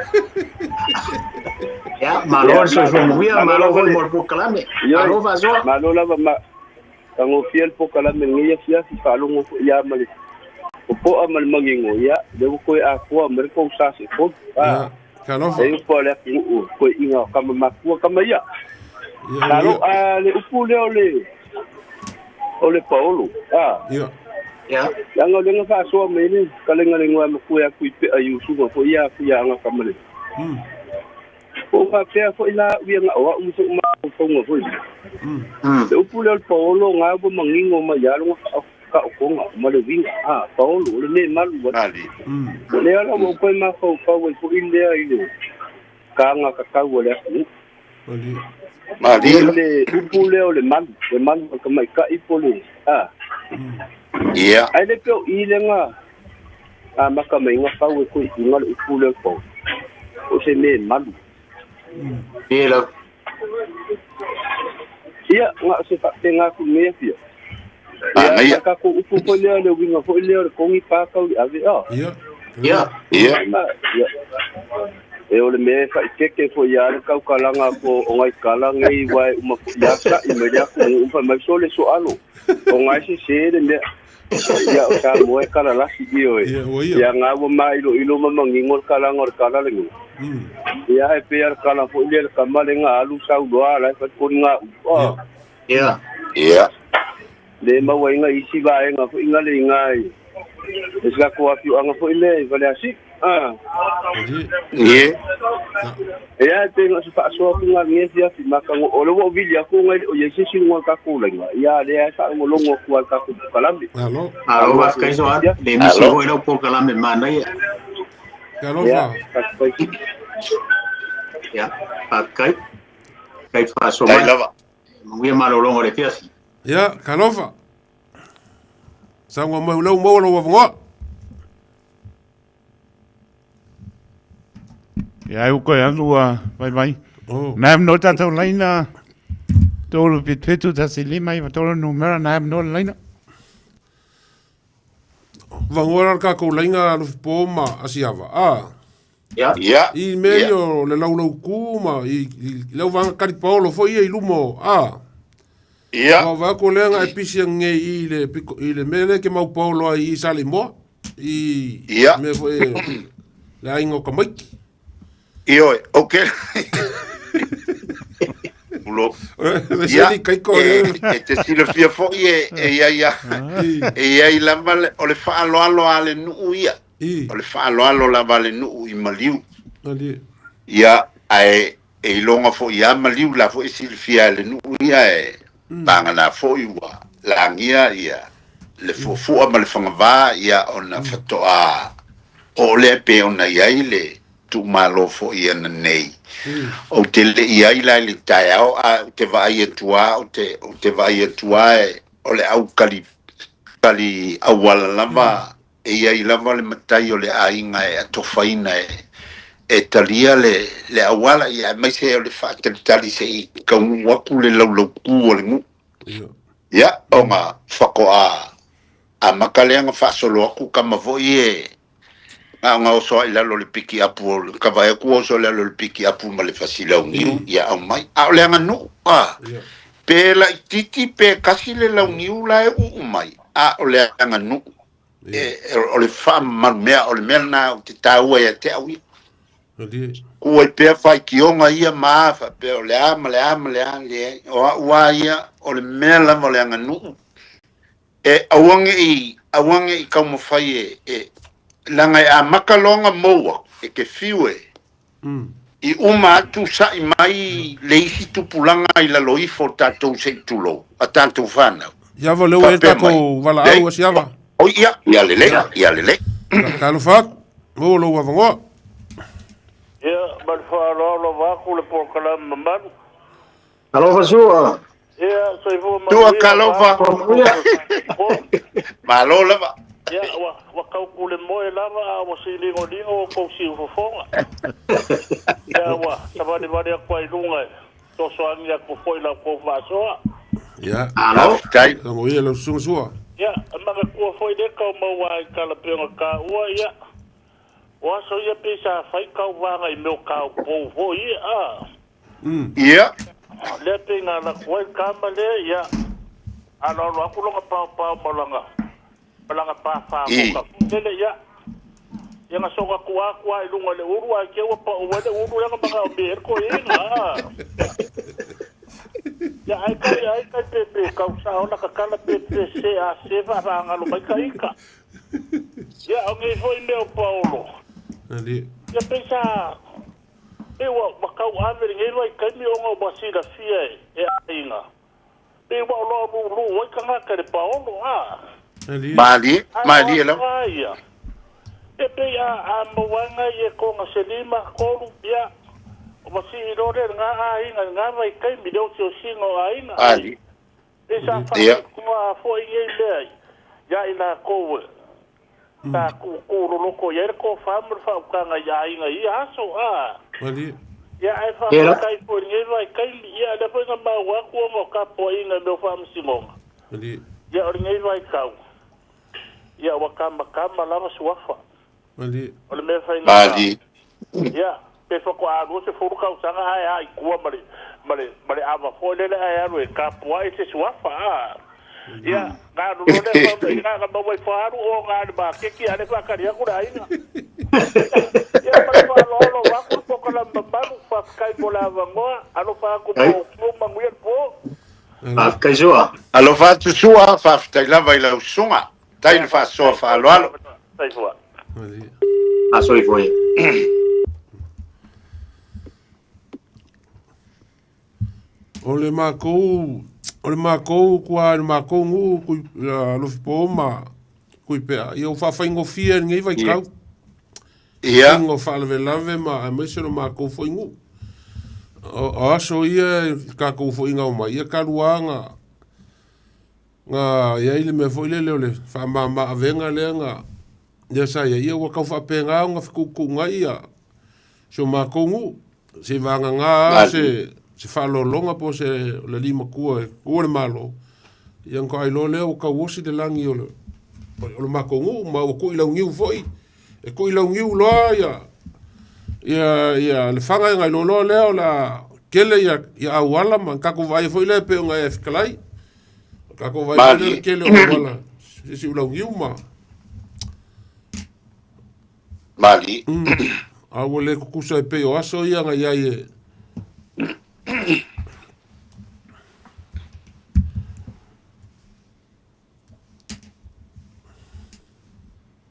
Ia, malo le soifua manuia, malo foi mo le polokalame. Malo faasoa. Malo lava ma tagofie le polokalame i lenei afiafi, faalogo foi ia ma le popoa ma le magigo, ia, lea ua toe atoa mai le tou sa seetolu. Ia, talofa. E upu a le atunuu, toeaiina o tama matua tama ia. Talo, a le upu lea o le o le paolo, a. Ia. Ia. Leaga o lea na faasoa mai le fetalaiga le igoa matua ia Tuipea i usuga foi ia Fuiaaga Tamalele. Po o faapea foi la au ia na o au ma so'u mafaufauga foi lea. Le upu lea o le paolo na ua manino mai lava lona taotoga ma le uiga, a, paolo, o le mea e malu ai. O lea la ua ou toe mafaufau ai foi lea i le taga tatau a le atunuu. Malie. O le upu lea o le malu, le malu a le tamaitai po o le, a. Ia. Ae le pei o i lea na amata mai na fau e toeaiina le upu lea o le paolo, o se mea e malu. Ia lau. Ia, na o se faapena atu i lenei afiafi. Ia, Manaia. ma tatou upu foi lea, le uiga foi lea o le kogi pa tau i ave, a. Ia. Ia. Ia. Ma, ia. E o le mea e faaeteete foi ia le taukalaga po o nai kala nei aua e uma foi ia sa'i mai le atunuu fai mai sole soalo o ngai sese le mea ia o Samoa e kalalasi ioe ia nga ua māiloilo ma manino le kalaga o le kala lenei ia ae pei a le kala foi lea le kama le ga alu sau loa la e fai koli ngā ulu a Ia. Ia. Le maua ai isi vaega foi nga le iga i e se latou afioaga foi lea i Faleasiu. Ah. Ie. Ia, te ngā se whaasoa ku ngā nge fia fi maka ngo o le wo vili aku ngai o ye se si ngā ka ku lenga. Ia le ai fa ngo longo ku al ka ku kalami. Alo. Alo, faafetai Soa. Le misi foi lau polokalame manaia. Alofa. Ia, faafetai. Kai faasoa Tai mai. lava. Manuia malologa o le afiafi. Ia, talofa. Sauga mai lau maua lou avanoa. Ia, ai uko e anu a vai vai. Oh. Nā am no tātou laina. Tōru pitpitu tasi lima i tōru numera nā am no laina. Vagoa la le takou laiga Alofipo ma Asiava, a. Ia. Ia. I mea ia o le laulaukū ma i i le auvaega kalipaolo foi ia i luma o, a. Ia. Ua vaai atu o lea na e pisi anei i le piko i le mea lea e te mau paolo ai i Saleimoa, i Ia. mea foi e le aiga o Tamaiti. Ioe, ou te Ulo. Ia, e, e te silafia foi e, e iai a, e iai lava le, o le faaaloalo a le nuu ia. O le faaaloalo lava a le nuu i maliu. Ia, ae e iloga foi ia maliu la foi e silafia e le nuu ia e pagana foi ua lagia ia le fuafua ma le fagavā ia ona faatoa oo lea pei ona i ai le tuumalo foi ananei. Ou te le i ai la i le taeao ae ou te vaai atu lava, ou te, ou te vaai atu lava e, o le au kali, kali auala lava, e i ai lava le matai o le aiga e atofaina e, e talia le, le auala, ia aemaise o le faatalitali se i taunuu atu le laulaukū o le nuu. Ia, ona faatoa amata lea ona faasolo atu tama foi e na ona oso ai lalo o le pikiapu o le ka vaai atu ua oso i lalo o le pikiapu ma le fasilauniu ia aumai. A o le aganuu, a, pe laitiiti pe kasi le launiu la e uu mai, a o le aganuu, e, o le faamamalu mea, o le mea lena ou te taua ia te au ia. Kū ai pea faitioga ia ma a faapea o le a ma le a ma le a, leai. O au lava ia, o le mea lava o le aganuu, E aua ne i, aua ne i taumafai e, e, leaga e amata loa ona mou atu, e te fiu e, i uma atu sa'i mai le isi tupulaga i lalo ifo o tatou se i tulou, a tatou fanau. Iava lea ua i ai le Faapea mai, tatou leai, valaau a Siava. oi ia, ia lelei, ia lelei. Talofa atu, maua lou avanoa. Ia, ma le faaaloalo lava atu le polokalame mamalu. Alofa Sua. Ia, soifua Tua manuia talofa. vaeatu Malo lava. Ia, ua, ua tau kulemoe lava a ua siligoligo o kou siufofoga. Ia, ua savalivali atu ai i luga e fesoasoani atu foi la outou faasoa. Ia. Alo. Faafetai. Tago ia lau susuga Sua. Ia, e manatua foi lea tau maua ai tala pei ona taua, ia, o aso ia pei sa fai tauvaga i mea o taupou foi ia, a. Ia. Lea pei na alu atu ai le tama lea, ia, aloalo atu lona paopao ma lana, ma lana pāpā moka foi lele, ia, ia na soga tua atu lava i luga o le ulu, ae te i ua pau ai le ulu lea na manaomia ai le toeaina, a. Ia, ai kai, ai kai pe, pe kau sao la tatala pe, pe se a se faafaagalo mai ka ika. Ia, o nei foi mea o Paolo. Ia, pei sa, Pei ua ua tauave lenei vaitaimi ona ua silafia e aiga. Pei ua oloa lūlū ai tagata i le paolo, a. Malie, Ae o malie aso lava. a ia. E pei a a maua ai nai e kona se lima, tolu, ia, ua sii loa lea i lena aiga i lena vaitaimi i le osiosiga o aiga, ai. Malie. Pei sa Ia. faapitoa foi nei mea ia i lakou e sa tuutuu loloto i ai le tofa ma le faautaga i aiga i ia aso, a. Ia, ae faafetai foi i lenei vaitaimi, ia, lea foi na maua atu ona o tapuaiga i mea o faamasinoga. Ia, o lenei vaitau, ia, ua tamatama lava suafa. O le mea faigata, ia, pe faatoa 20 tausaga ae a i tua ma le, ma le, ma le ava foi lele ae alu e tapuai se suafa, a. Ia, na alu loa lea fa, ina na maua ifo alu o na le maketi a le faatali atu le aiga. Ia, ma le faaaloalo atu le polokalame mamalu, faafetai mo le avanoa, alofa atu ma outou, manuia le po. Faafetai Sua. Alofa atu Sua, faafetai lava i lau susuga. Tai le faasoa faaaloalo. A soifua ia. O le makou, o le makou kua le makou nuu kui Alofipo ma Kuipea, ia ua faafaigofie lenei vaitau. Ia. Faiga o faalavelave ma aemaise lo makou foi nuu. O, o aso ia i tatou foiga o mai, ia talu lava na, na i ai le mea foi lele o le faamama avega lea na, lea sa i ai, ia ua tau faapena ona fetuutuunai ia si o matou nuu. Se i vagana lava se, se faaaloaloga po o se o le alii matua e tua le Malo, ia ona faatoa iloa lea ua tauosi le lagi o le, o le matou nuu ma ua tuilauniu foi. E tuilauniu loa ia, ia, ia Lefaga ona iloa loa lea o le a tele ia, ia auala ma tatou vaai foi lea pei ona e fetalai. O tatou vaai foi lea le tele o auala se siulauniu ma Malie. A ua le tutusa e pei o aso ia na i ai e.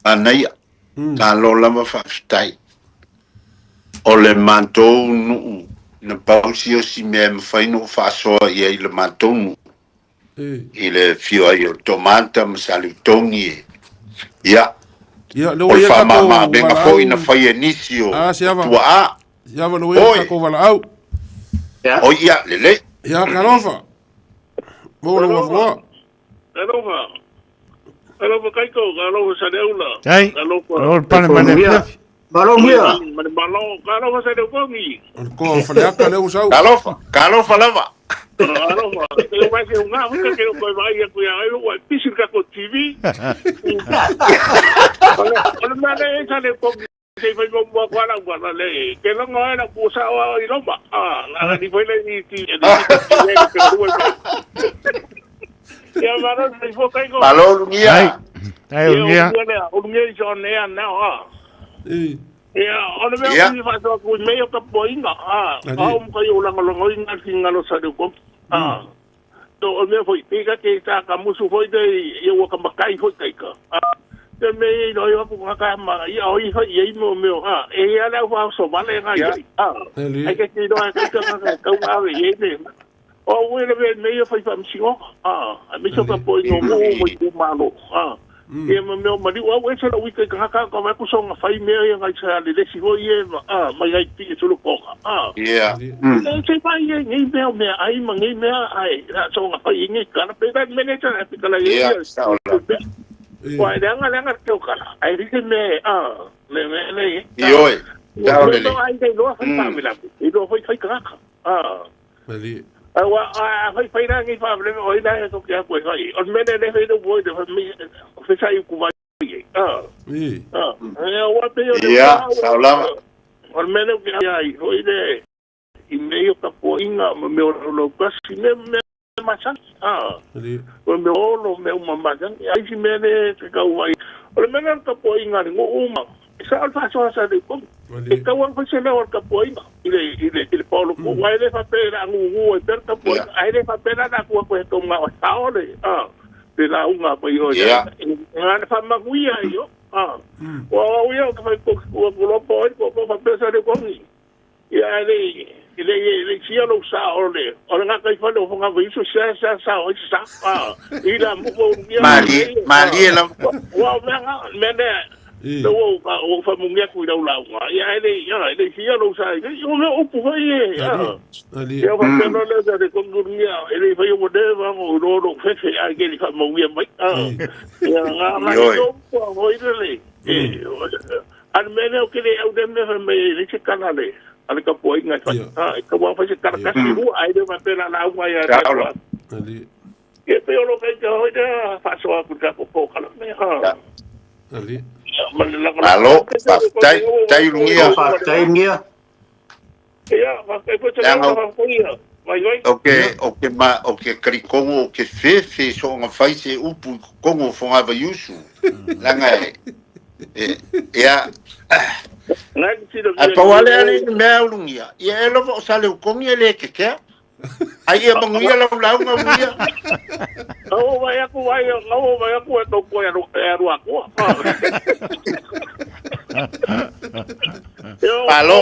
Manaia. Malo lava faafetai. O le matou nuu na pau si o si mea e mafai ona ou faasoa i ai i le matou nuu. I le afio ai o Tomata ma Saliutogi e. Ia. Ia, O le faamama-avega foi na fai e nisi o Ah, se ava. tuaa. Se ava le ua tatou valaau. Oi, ia, lelei. Ia, talofa. Mo le ua Alofa. Alofa Kaiko, alofa Saleula. Ai, Alofa. o le pane mai le afiafi. Malo muia. Ma le malo, alofa Saleukogi. O le toa o Faleata lea ua sau. Talofa, talofa lava. Alofa, ke mai ke unga, ke ke ko mai ya ku ya ai ua pisi ka ko TV. O le mea le Saleukogi. Se i fai mo mua kwa la ua le ke longo e la ku sa o i loma. Ah, la ni foi le i ti e ni ke lua mai. Ia maro ni fo kai ko. Malo Lugia. Ai, ai Lugia. Ia o Lugia is on air now ah. Ia o le mea ku fa so ku me o ka poinga ah. Au mo kai o langa longo inga ki ngalo sa de ko. Ah. To o mea foi pika ke tā ka musu foi te i ua ka makai foi kai ka. Te me i no i wapu ka ka ma i o i foi i mo meo a e ia le au so vale nga i. A ai ke ki no ai ka ka ka ka ka ave i ne. O ue le me me i foi fa msingo. A a me so ka poi no mo mo i malo. A ia ma meo maliu au e se la wika i ka ka ka mai ku songa fai mea ia ngai sa le lesi hoi e ma a mai ai pi e tulu koka a Yeah. e se fai e ngai mea mea ai ma ngai mea ai la songa fai i ngai kala pe da mene ta pe kala e Yeah, sao la. wa le anga le anga te kala ai ri me a le me le I oi, tao lele. ai te loa fai pa me la i loa fai fai ka a Mali. Wa a fai fai la ngai fa le o ina e to kia koe fai. O mene le fai no boi de fa mi fe sai ku vai. Ah. Ah. E wa pe o Ia, sao lava. O mene ke ai hoi le i me o ka poinga ma me o lo kasi me me ma sa. Ah. O me o lo me uma ma sa. Ai si me le te kau vai. O le mene ka poinga ni ngo uma. Sa al fa so sa le ko. E kau ang fa se le o ka poinga. I le i le i le paulo ko wai le fa pe la ngu ngu e per ka poinga. Ai le fa pe la na ku ko e to nga o sa o le. Ah. Te la unga pa i o. Yeah. Nga na fa maguia io. Ah. O o ia ka fa ko ko ko lo po ko ko fa pe sa le ko ni. Ia le le le sia lo sa o le. O le nga kai fa lo nga vi so sa sa sa o sa. Ah. I la mo mo ia. Malie, malie lava. Wa me nga me ne. Le o ka o fa mo ngia ku lau lau nga. Ia le ia le sia lo sa. O me o pu fa ie. Ah. Ali. Ia fa pe lo le sa le ko ngia. E le fa yo de va mo lo lo fe fe ai ke li fa mo ngia mai. Ah. Ia nga nga Ioi. lo po o i le. E al mene o ke le au de me fa me le se kana le. Ale ka po inga fa. Ah, ka wa fa se kana ka si ru ai de ma pe la la unga ia. Sao la. Ali. Ke pe o lo kai ka hoi da fa so a ku ka ko ko kala me ha. Ali. Malo, faafetai, tai Lugia. Faafetai Lugia. Ia, fa kai po te Leaga- fa ko ia. Vai vai. O ke, o ke ma, o ke karikongo, o ke fefe so nga fai se upu i kongo fo nga vaiusu. Langa e, e, ia, a pau ale ale ni mea ulungia. Ia e lova o sale ukongi e le kekea. Ai ia manguia lau lau nga ulungia. O vai aku vai, o vai aku e to ko e aru aku. Malo,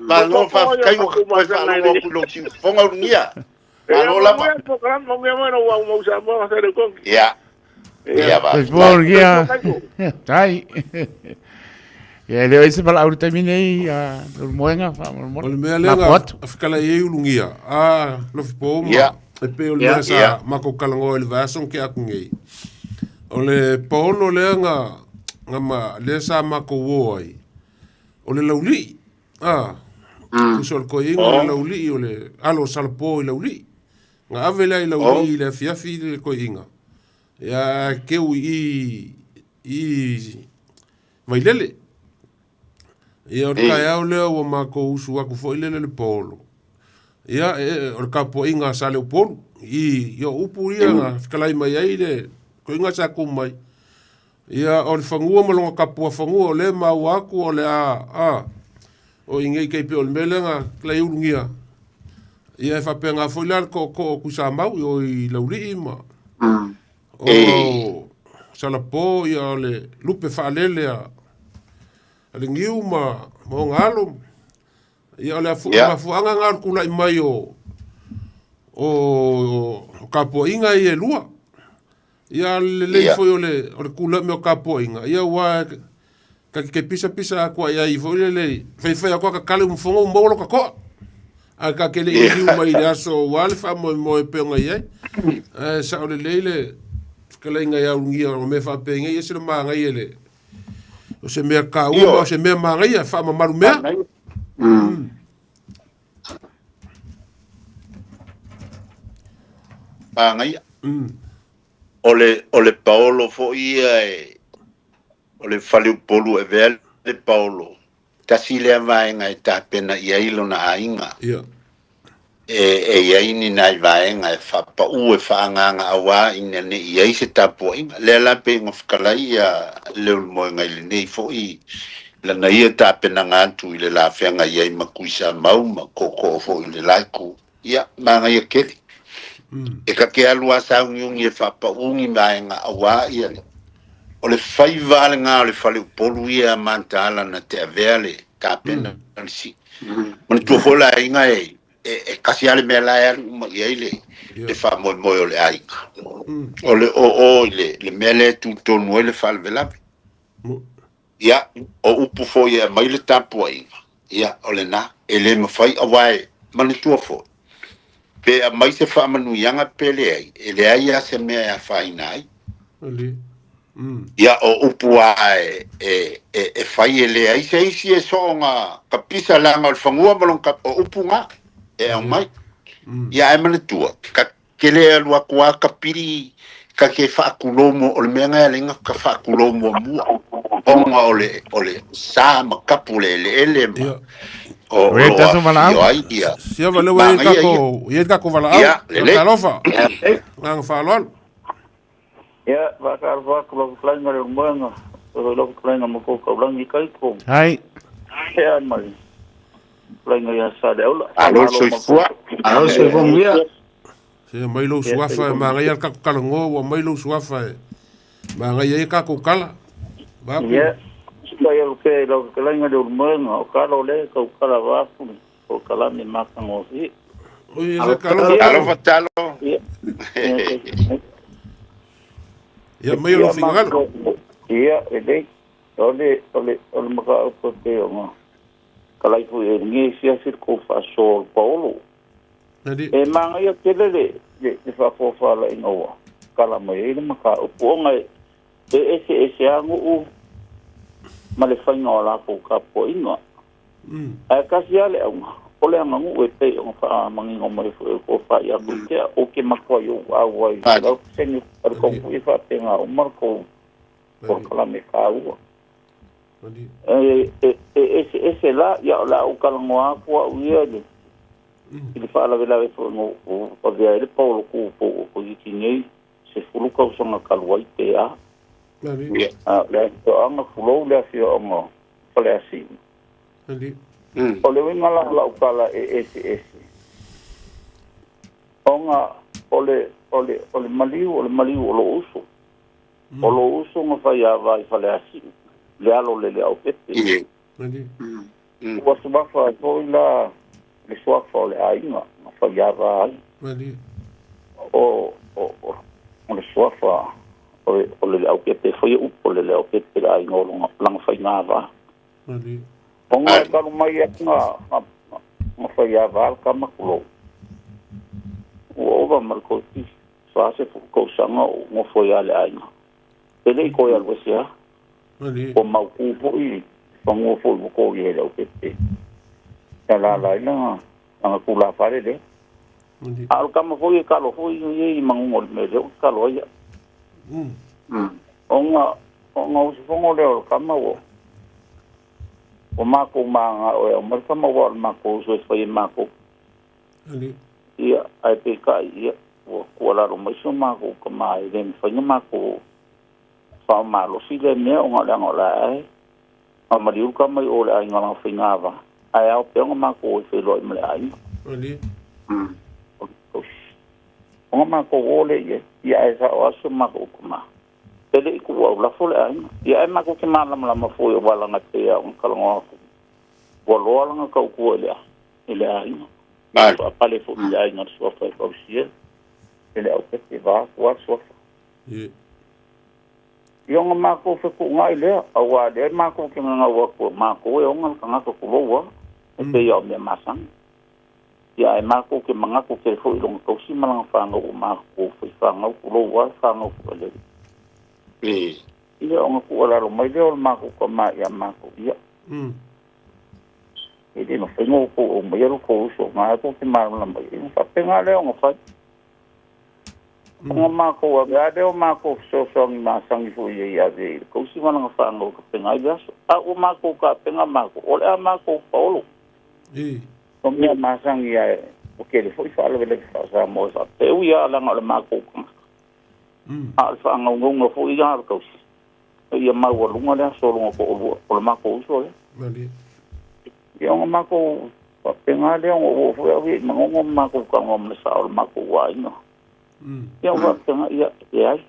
malo faafetai ua toe faalogo atu i lou siufofoga Ulugia. Malo lava. Ia. Ia Soifua Ulugia. Tai. Ia e le o ai se valaau i le taimi nei, a Leulumoega faamolemole. O le mea lea Lafo atu. na fetalai ai Ulugia, a Lofipo ma Ia. e pei o le mea sa Ia. matou talanoa i le vaiaso na tea atu nei. O le paolo lea na na ma lea sa matou o ai, o le laulii. A, tusa o le toeaina o le laulii o le alo o Salapo i Laulii. Na ave lea i Laulii i le afiafi le toeaina, ia ae keu i i i Vailele. Ia o le taeao lea ua matou usu atu foi lele le paolo. Ia o le tapuaiga a Saleupolu i ia o upu ia na fetalai mai ai le toeaina sa tu mai. Ia o le fanua ma lona tapuafanua o lea e maua atu o le a a o i nei tai pei o le mea lea na fetalai ai Ulugia. Ia e faapena foi la le tootoo o Tuisamau i o i Laulii ma ona o Salapo ia o le lupe faalele a le Niu ma ona alo. Ia o le mafuaaga lena o le tulai mai o tapuaiga ia e lua. Ia a o le lelei foi o le tulai mai o tapuaiga, ia aua ta te pisapisa atu ai ai foi lele, faifai atu a tatale umufono ua maua lota toa. Ae ta te le i liliu mai i le aso aua le faamoemoe e pei ona i ai. Ae sao lelei le fetalaiga ia Ulugia o mea faapenei e ese le manaia i le o se mea taua ma o se mea manaia e faamamalu mea. Manaia. O le, o le paolo foi ia e, o le faleupolu e avea le paolo, tasi lea vaega e tapena i ai lona aiga. E, e i ai ni nai vaega e faapau e faaagaaga auā ina ne i i ai se tapuaiga. Lea la pei ona fetalai ia Leulumoega i lenei foi lana ia tapenaga atu i le la feagai ai ma Tuisamau ma tootoo foi i le la itu. Ia, manaia tele. E ta te alu lava sauniuni e faapau ni vaega auā ia le O le faiva lena o le faleupolu ia a mataala na te avea le tapena le sii. Manatua foi le aiga e, e, e kasi lava le mea la e alu uma i ai le, le faamoemoe o le aiga. O le oo i le, le mea lea e tutonu ai le faalavelave. Ia, o upu foi e aumai le tapuaiga, ia, o lena, e le mafai, aua e manatua foi, pe aumai se faamanuiaga pe leai, e leai lava se mea e afaina ai. Ia, o upu lava e, e, e, e fai e leai se isi e soona kapisa leaga o le fanua ma lona kap, o upu na e aumai. Ia, ae manatua, ka te le alu atu lava kapili ka te faatulou mua, o le mea lena e ala ai ona ka faatulou muamua, ona o le, o le sa ma kapu le eleele ma o, o Oi, lo o tatou valaau. afifio ai ia Sia va lea ua i ai le magaia ia. tatou, i ai le tatou valaau. Ia, lelei. Talofa. Agaga faaaloalo. Ia, faatalofa atu lau fetalaiga Leulumoega, faapea foi lau fetalaiga Mafokaulagi Kaiko. Hai. Ia ma le fetalaiga ia Saleaula. Malo le Faamalo ma soifua. Malo le soifua manuia. Se aumai lou suafa e magaia le tatou talanoa ua aumai lou suafa e magaia ai tatou tala. Vaeatu. Ia, tai atu pea i lau fetalaiga Leulumoega, o tala o lea e tautala vaeatu le polokalame matagofie. Oi, e se talofa talo. Talofa talo. Ia, Ia aumai lou finagalo. Ia, lelei. O le, o le, o le mataupu e pei ona talai foi i ai i lenei afiafi le tou faasoa o le paolo. E manaia tele le, le, le faafofalaiga ua tala mai ai le mataupu ona e, e eseese lava nuu ma le faiga o latou tapuaiga. Ae tasi lava le auga, o le aganuu e pei ona faamanino mai foi e le tofa ia Tuitea, ou te matuai ou auai 100% o le tou foi e faapena uma le tou polokalame taua. E, e, e eseese la, ia o le a ou talanoa atu au ia i le, i le faalavelave foi na ou avea ai le paolo tupou o Tahiti nei, 10 tausaga talu ai pe a. A o le afioaga, tulou le afioaga o Faleasiu. O le uiga la o lau tala e eseese, ona o le, o le, o le maliu, o le maliu o lou uso. O lou uso na faiava i Faleasiu, le alo o le Leaupepe. Ua suafa ai foi la le suafa o le aiga na faiava ai. O le suafa o le leaupepe foi upu o le leaupepe le aiga o lona faigava. Ona e talu mai ai na faiava le tama kulou. Ua ova ma le kosi 40 tausaga o nofo ia le aiga. E le i toe alu ese lava. Ua mautu foi fanua foi ua kō i ai le aupepe. Ia lala ai lana tulafale lea. A o le tama foi e kalo foi ia i maguga o le mea lea ua kalo ai au. Ona usufono lea o le tama ua matou magao e aumai le tama ua o le matou uso e fai e matou. Ia, ae peitai ia, ua tuualalo mai si o matou tama e le mafai ona matou faamalosi lea mea ona o le aga o le a e maliu le tama i o le aiga lana faigava. Ae ao pea ona matou e feiloai ma le aiga. Ona matou o lea i ai, ia ae sao lava si o matou tama. E le i tuu aulafo le aiga. Ia ae matou te malamalama foi o valaga e pei lava ona talanoa atu. Ua loa lana tautua i le aiga. Faapale foi i le aiga le suafa e fausia e le aupepe vaeatu lava le suafa. Ia ona matou fetuunai lea, auā lea matou te gagau atu e matou e ona le tagata tulou lava, e pei lava o mea masani. Ia ae matou te manatu tele foi i lona tausi ma lana fanau ua matou faifanau tulou lava le fanau foi a le alii. Ia ona tuualalo mai lea o le matou tama ia matou, ia e le mafai ona outou aumaia lo outou uso na tou te malamalama i ai. Ona faapena lea ona fai. Ona matou ave lava lea o matou fesoasoani masani foi i ai ave i le tausi ma lana fanau e tapena ai le aso. A ua matou tapena matou, o le a matou paolo. O mea masani ae ua tele foi faalavelave faa-Samoa e faapea. E ui lava leaga o le matou tagata. A o le faagaugauga foi ia a le tausi. Ia maualuga le aso o lona toalua, o le matou uso lea. Ia ona matou faapena lea ona ua oo foi au ia i Manono ma matou talanoa ma le sao o le matou aiga. Ia ona faapena, ia leai.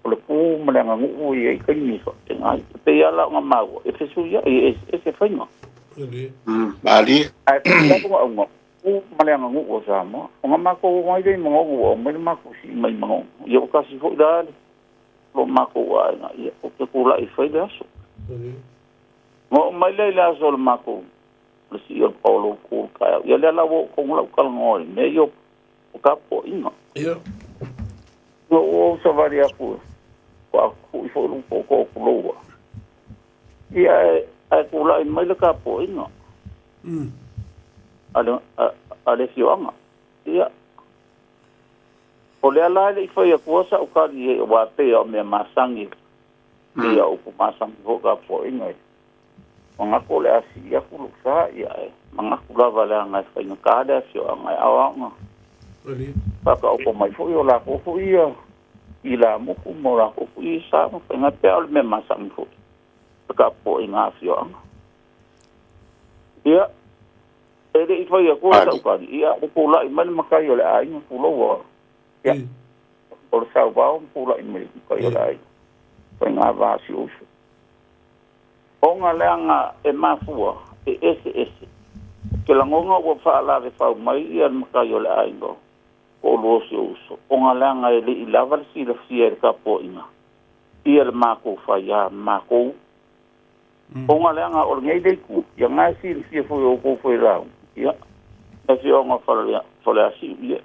O le pu ma le aganuu e i ai taimi e faapena ai. E pei lava la ona maua, e fesuiai, e eseese faiga. Ae pei lava ona auga, pu ma le aganuu o Samoa. Ona matou omai lea i Manono ua aumai le matou sii mai Manono. Ia ua tasi foi la le lo matou aiga, ia ou te tulai e fai le aso. Ona oo mai lea i le aso o le matou, le sii o le paolo tu i le taeao. Ia lea la ua oo tonu lau talanoa i mea ia o tapuaiga. Na ou savali atu, faatui foi lou tootoo tulou lava. Ia ae tulai mai le tapuaiga a le afioaga. Ia, o lea la e le i fai atua sau tali i ai, aua e pei lava o mea masani, pei lava o upu masani foi tapuaiga e manatu o le a sii atu lou sa, ia ae manatu lava leaga e faigata le afioaga e aoaoga. Faataoto mai foi o latou foi ia ilamutu ma o latou foi ia sa ma faiga pea o le mea masani foi le tapuaiga a afioaga. Ia, e le i fai atua sau tali, ia ua tulai mai le matai o le aiga tulou a, ia, o le sauvao ma tulai mai le matai o le aiga, faiga va si ou uso. Ona leaga e mafua, e eseese. Ou te lagona ua faalavefau mai ia le matai o le aiga o toalua o si ou uso, ona leaga e le i lava le silafia e le tapuaiga ia le matou faiā ma matou. Ona leaga o lenei le itu, ia na e silafia foi e outou failauga, ia, le afioaga o Faleasiu, ia,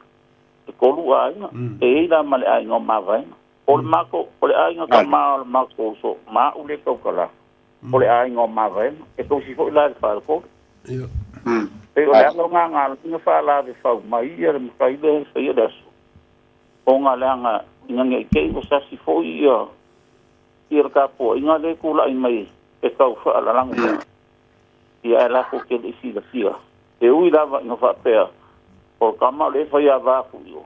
e 3 aiga, e i ai la ma le aiga o Mavaega. O le matou, o le aiga tama o le matou uso, ma au lea e tautala, o le aiga o Mavaega, e tausi foi la i le faletolu. Pei o le ala o lena na ala ai ona faalavefau mai ia le matai lea e faia le aso, ona leaga ina ne i te i ua sasi foi ia le tapuaiga lea e tulai mai e tau faalalago mai, ia ae latou te le i silafia. E ui lava ina faapea o le tama o lea e faiava atu i o,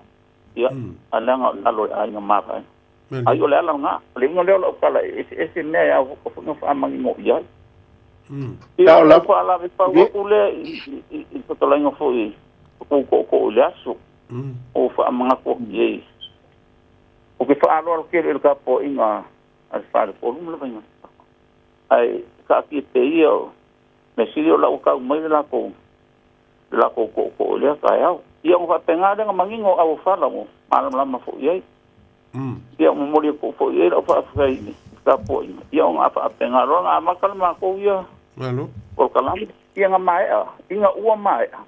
ia, ae leaga o le alo o le aiga Mavaega. Ai o le ala lena, o le uiga lea o lau tala e eseese mea e ao foi ona faamanino i ai. Ia, o lau faalavefau atu lea i le fetalaiga foi o kou tootoo i le aso, o faamanatu atu i ai. Ou te faaaloalo tele i le tapuaiga a le Faletolu ma le Vainalelepa. Ae taatia pea ia o mea sili o la ua tau mai le latou le latou tootoo i lea taeao. Ia ona faapena lea ona manino o auofala ua malamalama foi i ai. Ia momoli atu foi i ai lau faafetai i le tapuaiga. Ia ona faapena loa ona amata le matou ia polokalame. Ia na maea, ina ua maea,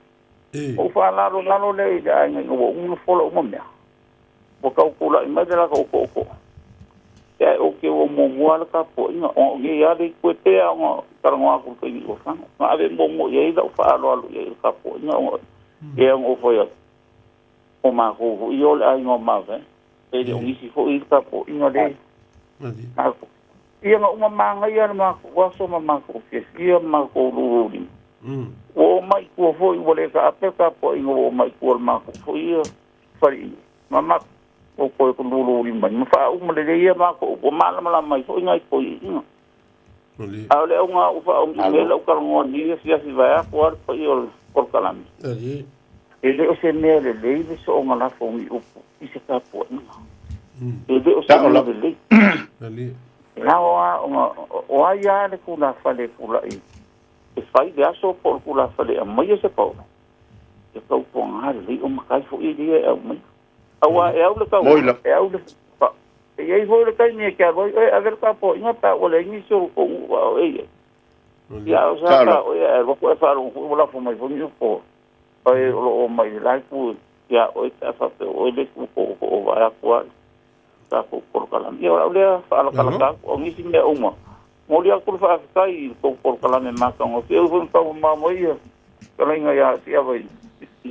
ou faalalolalo lea i le aiga ina ua uma ona fola uma mea. Ua tau tulai mai le latou tootoo. Ia ae ou te o muamua lava le tapuaiga ona o nei lava le itu e pei ona talanoa atu i le taimi ua fano. Na ave muamua i ai lau faaaloalo i ai i le tapuaiga ona e ona ou fai atu, o matou foi ia o le aiga o Mavaega, e le o nisi foi le tapuaiga lea. Ia na uma manaia le matou aso ma matou fiafia ma matou lululima. Ua oo mai i tua foi ua le taape le tapuaiga ua oo mai i tua i le matou foi ia faleina. Ma matou toe lululima ma faauma lelei ia matou ua malamalama ai foi nai toeaiina. A o le auga ua faauma ai lau talanoa i lenei afiafi vaeatu lava le paia o le polokalame. E le o se mea lelei le soona lafo o ni upu i se tapuaiga. E le o se mea lelei. E ao lava ona o ai lava le tulafale e tulai e fai le aso po o le tulafale e aumaia se paolo, e tautuana lelei o matai foi ia e aumaia. Aua e au le tau, e au le e i ai foi le taimi e te alu ai oe e ave le tapuaiga pe a ua leai nisi o le tou nuu a o e i ai. Ia a o se ata oe ae alu atu ae faalogo foi ua lafo mai foi ni upu a e o lo o omai i le la itu ia oe pe a faapea o oe le itu tootoo vaeatu lava le tatou polokalame. Ia o lau lea faalatalata atu, o nisi mea uma, momoli atu le faafetai i le tou polokalame matagofie. Ui foi ina taumamao mai ia fetalaiga ia Siava i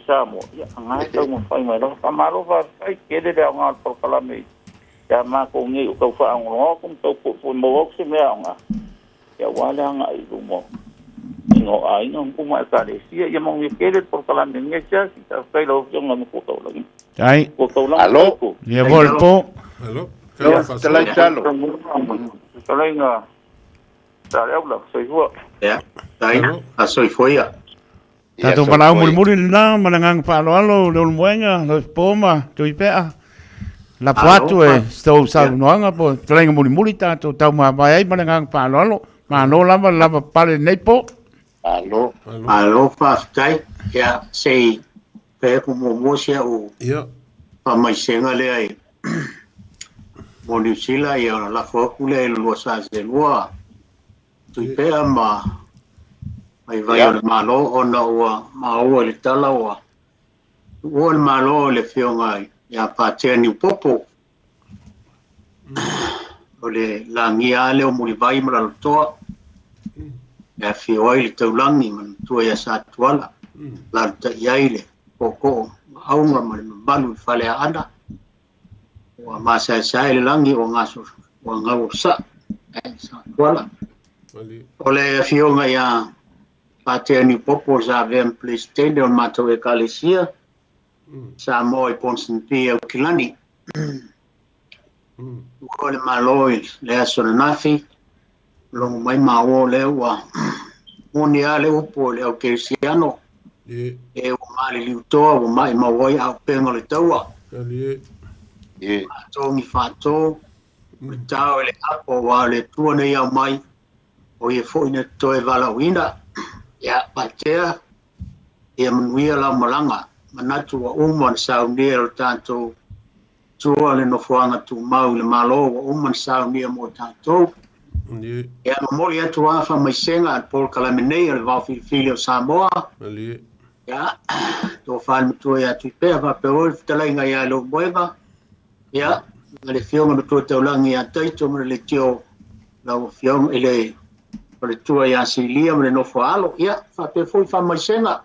Samoa, ia na e taumafai mai lava. Faamalo faafetai, tele le aoga o le polokalame ia matou nei o tau faalogologo atu ma tau puipui maua atu se mea aoga, ia aua le agai i luma o aiga ma uma Ekalesia. Ia manuia tele le polokalame i lenei afiafi. Faafetai i lau Afioga i le Matua Taulagi. Ai. Matua Taulagi. Alo. Ia mo le po. Alo. Fetalai talo. Fetalaiga Saleaula, soifua. Ia, tai, a soifua ia. Tatou valaau mulimuli lena ma le agaga faaaloalo Leulumoega, Loifopo ma Tuipea. Lafo atu e se tou saunoaga po o fetalaiga mulimuli tatou taumavae ai ma le agaga faaaloalo. Malo lava le lavapapale i lenei po. Malo. Malo faafetai. Ia, se i fai atu muamua si au faamaisega lea i mo Niu Sila, ia ona lafo atu lea i le lua sa selua Tuipea ma Vaivai o le Malo ona ua maua i le tala ua tuua le Malo i le Afioga ia Patea Niupopo. O le lagia lava lea o Mulivai ma Lalotoa e afio ai le Taulagi ma le matua ia Satuala, alaalatai ai le tootoo Maauga ma le mamalu i le Faleaana. Ua masaesae le lagi ua gaso ua gau o saa e Satuala. O le afioga ia Patea Niupopo sa avea ma Peresetene o le matou Ekalesia Samoa i Ponsonby Aukilani. Ua le Malo i le aso ananafi, logo mai maua o lea ua moni lava le upu o le au kerisiano, e ua maliliu toa ua maimau ai auupega o le taua. Faatogi faato, o le tao i le apo aua o le Atua nei ao mai, o ia foi na toe valaauina. Ia, Patea, ia manuia lau malaga, manatu ua uma ona saunia e lo tatou Tua le nofoaga tumau i le Malo ua uma ona saunia mo tatou. Ia momoli atu lava faamaisega a le polokalame nei o le Vaofilifili o Samoa. Ia, tofa le matua ia Tuipea faapea foi le fetalaiga ia Leulumoega. Ia, ma le afioga Matua Taulagi ia Taito ma le leitio lau afioga i le faletua ia Silia ma le nofo a alo. Ia, faapea foi faamaisega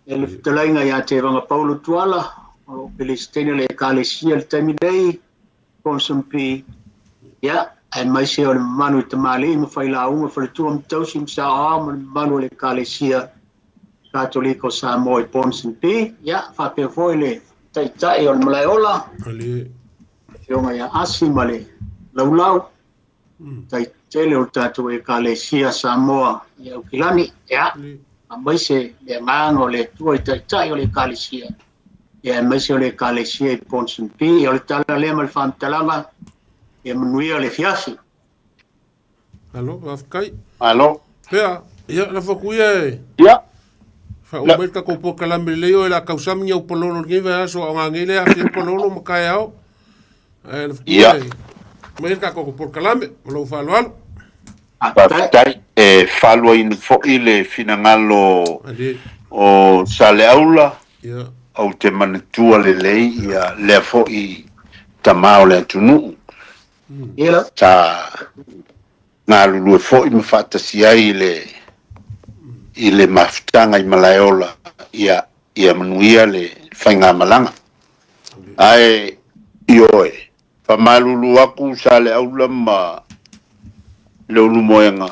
E le fetalaiga ia Tevaga Paulo Tuala, o lo o Peresetene o le Ekalesia i le taimi nei, Ponsonby, ia, aemaise o le mamalu i tamalii ma failauga, faletua ma tausi ma saoao ma le mamalu o le Ekalesia Katoliko o Samoa i Ponsonby, ia, faapea foi le Taitai o le Malaeola, le Afioga ia Asi ma le Laulau, tai tele o le tatou Ekalesia Samoa i Aukilani, ia, aemaise le agaga o le Atua i Taitai o le Ekalesia, ia, aemaise o le Ekalesia i Ponsonby. O le tala lea ma le faamatalaga, ia manuia le afiafi. Malo, faafetai. Malo. Pea, ia, lafo atu ia e. Ia. Faauma mai le tatou polokalame lelei oe o le a tausami ni au palolo i lenei vaiaso a o nanei lea e aafia ai palolo ma taeao. Ae lafo atu ia e aumai le tatou polokalame ma lou faaaloalo. Faafetai. E faaluaina foi le finagalo o Saleaula. Ou te manatua lelei ia lea foi tama o le atunuu. Sa galulue foi ma faatasi ai i le i le mafutaga i Malaeola ia ia manuia le faigamalaga. Ae ioe, faamalulu atu Saleaula ma Leulumoega,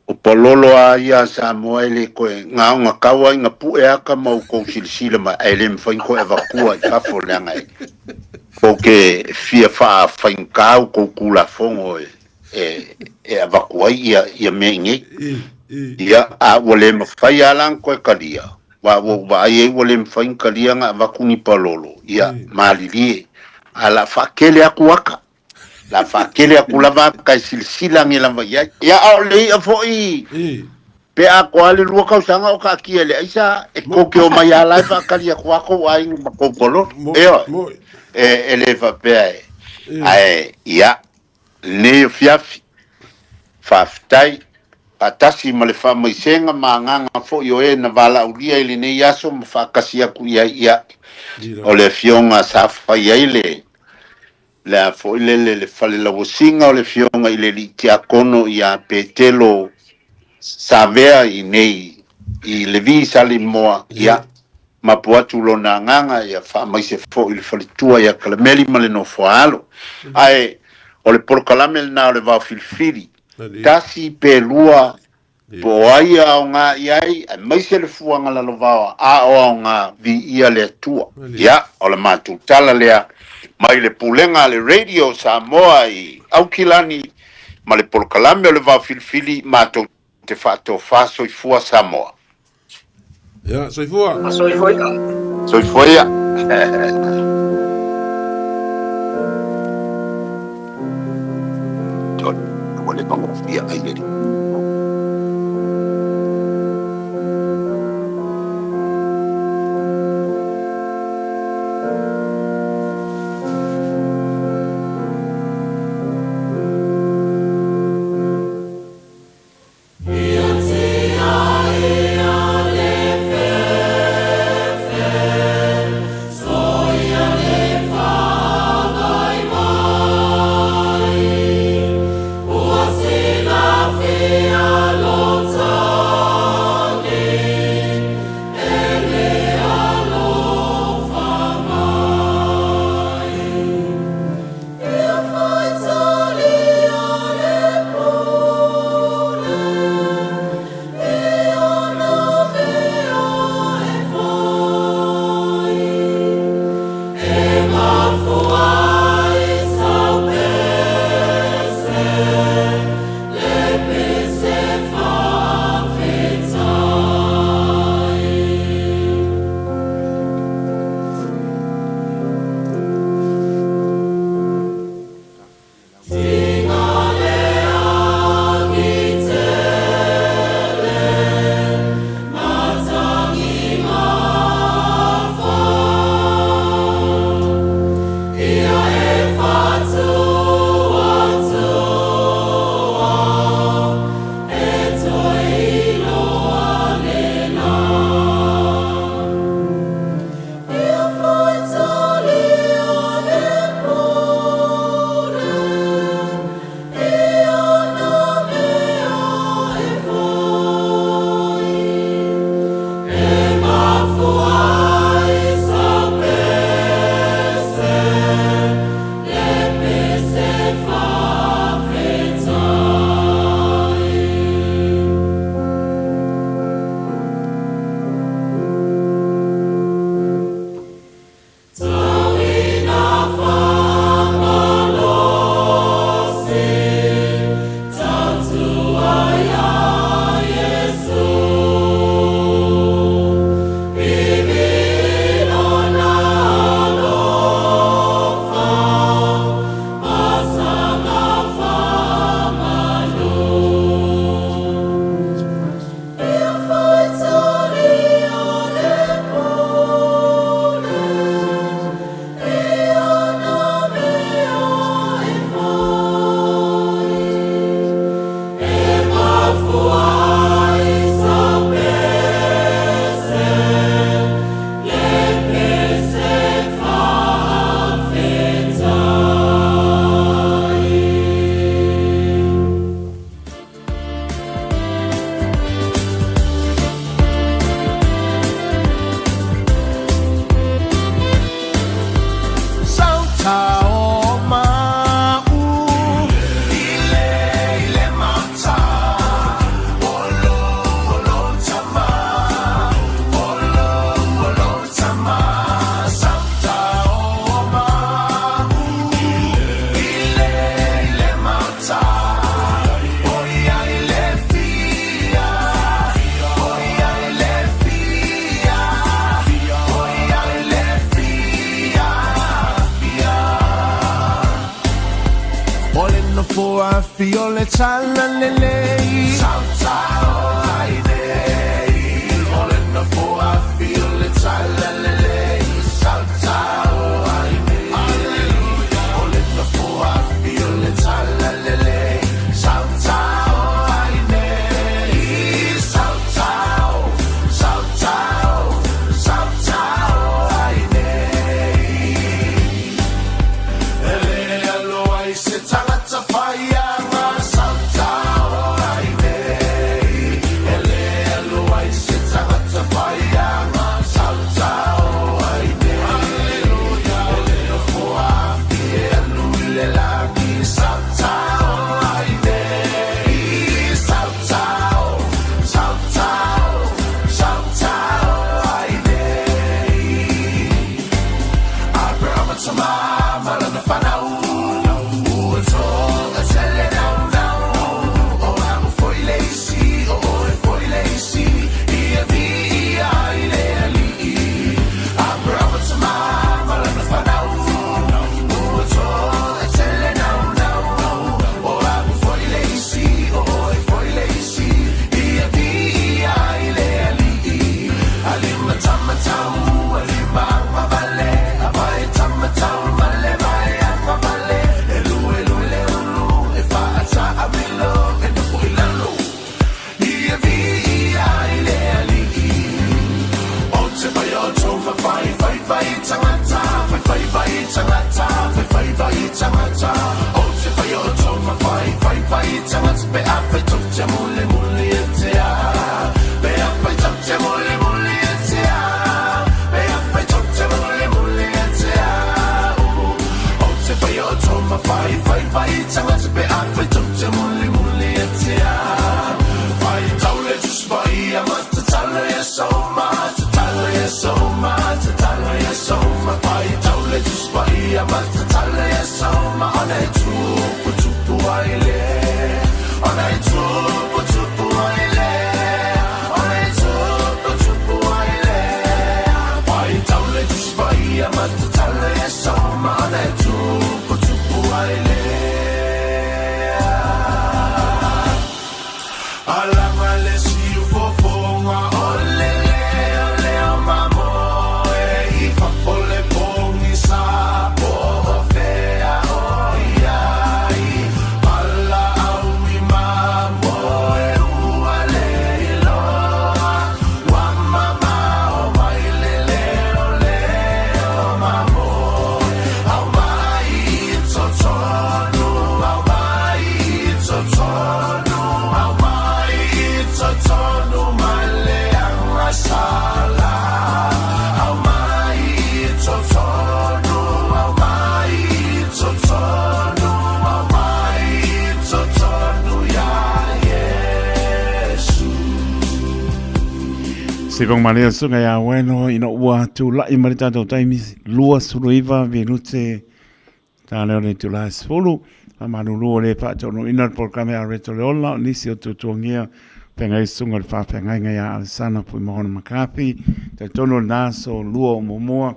o palolo a ia a Samoa e le toe gaogatau a ina pue aka ma outou silasila mai ae le mafai ona toe avatua i fafo leaga e tou te fia faafaigata outou Tulafono e e e avatu ai ia ia mea iinei. Ia, a ua le mafai lava la ona toe talia, aua ua ou vaai ai ua le mafai ona talia ona avatu ni palolo, ia, malilie, ae o le a faatele atu ata, o le a faatele atu lava ata e silasila ane lava i ai. Ia, a o le i'a foi, pe atoa lava le lua tausaga o taatia i le aisa, e tou te omai lava la e faatali atu lava tou aiga ma tou palolo. Ioe, e le faapea e, ae, ia, Lenei afiafi, faafetai, faatasi ma le faamaisega ma agaga foi o e na valaaulia i lenei aso ma faatasi atu i ai, ia, o le afioga sa fai ai le, le a foi lele, le falelauasiga o le afioga i le alii tiakono ia Petelo Savea i nei i Levi Salimoa, ia, mapu atu lona agaga, ia faamaise foi le faletua ia Kalameli ma le nofoaalo. Ae o le polokalame lena o le vaofilifili, tasi pe lua, po o ai e aoga i ai, aemaise le fuaga lalovaoa, a o aoga, viia le Atua. Ia, o le matou tala lea mai le Pulega a le Radio Samoa i Aukilani ma le polokalame o le vaofilifili, matou te faatofa soifua Samoa. Ia, soifua. Soifua ia. Soifua ia. Ua le pagofia ai le nofoafi o le talalelei Sautao ai nei O le nofoafi o le talalelei Sautao ai nei Aleluia O le nofoafi o le talalelei Sautao ai nei Sautao, sautao, sautao ai nei E le alo ai se tagata faiaga Sautao ai nei E le alo ai se tagata faiaga Sautao ai nei Aleluia O le nofoafi e alu i le lagi Sautao ai nei Sautao, sautao, sautao ai nei Aperahama tama ma lana fanau Ua toatele naunau O a'u foi le isi o oe foi le isi Ia viia ai le Alii Aperahama tama ma lana fanau Ua toatele naunau O a'u foi le isi o oe foi le isi Ia viia ai le Alii Alimatamatau, alimaagavale Avaetamatau ma le vaeagavale E luelue le ulu, e faataamilo E nofo i lalo Ia viia ai le Alii O te whai o tō ma whai whai whai tangata Whai whai whai tangata Whai whai whai tangata O te whai o tō ma whai whai whai tangata Pe a whai tō te mule mule e te a Pe a whai tō te mule mule e te a Pe a whai tō te mule mule e te a O te whai o tō ma whai whai whai tangata Pe a whai tō te mule mule e te a Whai taule tuspai a matatalo e soma Tatalo e soma, tatalo e soma Whai taule tuspai a matatalo e soma Ona e tupu tupu ai le Ona e tupu tupu ai le Ona e tupu tupu ai le Whai taule tuspai a matatalo e soma Ona e tupu tupu ai le Alanga le siu fofonga o le leo leo mamoe I fafo le pongi sa po o fea o iai Pala au i mamoe ua le iloa Ua mamao mai le leo leo mamoe Au mai i totonu, au mai i totonu, au mai i totonu mai le agasala. Au mai i totonu, au mai i totonu, au mai i totonu ia Iesu. Se pong malia suga ia weno ina ua tula'i mai le tatou taimi 29 minute ta leo le itula e 10. Faamalulu o le faataunuuina le polokalame a Reto le Ola o nisi o tuatuagia feagai susuga o le faafeagaiga ia Alesana Fuimaono McCarthy. Talitonu o lena aso lua o muamua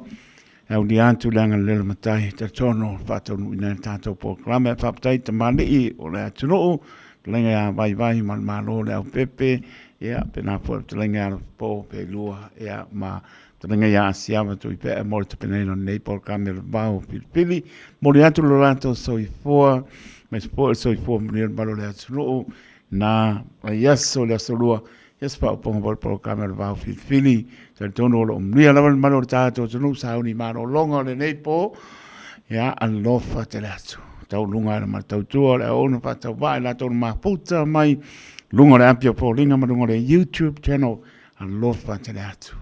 e aulia atu le agalelei o le Matai. Talitonu o le faataunuuina ai le tatou polokalame. Faafetai tamalii o le atunuu, fetalaiga ia Vaivai ma le Malo le Aupepe, ia pena foi le fetalaiga ia Alofapo Pelua, ia ma fetalaiga ia Asiava Tuipea mo le tapenaina o lenei polokalame o le Vao Filifili. Momoli atu lo latou soifua, aemaise foi o le soifua manuia o le mamalu o le atunuu na vaiaso le aso lua, ia se faaopoopoga foi o le polokalame o le Vao Filifili. Talitonu o lo o manuia lava le mamalu o le tatou atunuu, sauni malologa o lenei po, ia alofa tele atu. Tau luga e le matautua o le auauna faatauvaa i latou na mafuta mai luga o le api o Foliga ma luga o le YouTube channel, alofa tele atu.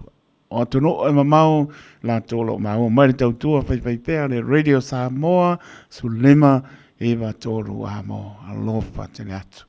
O atunuu e mamao latou o lo o maua mai le tautua faifaipea le Radio Samoa 15 9 3 a mo alofa tele atu.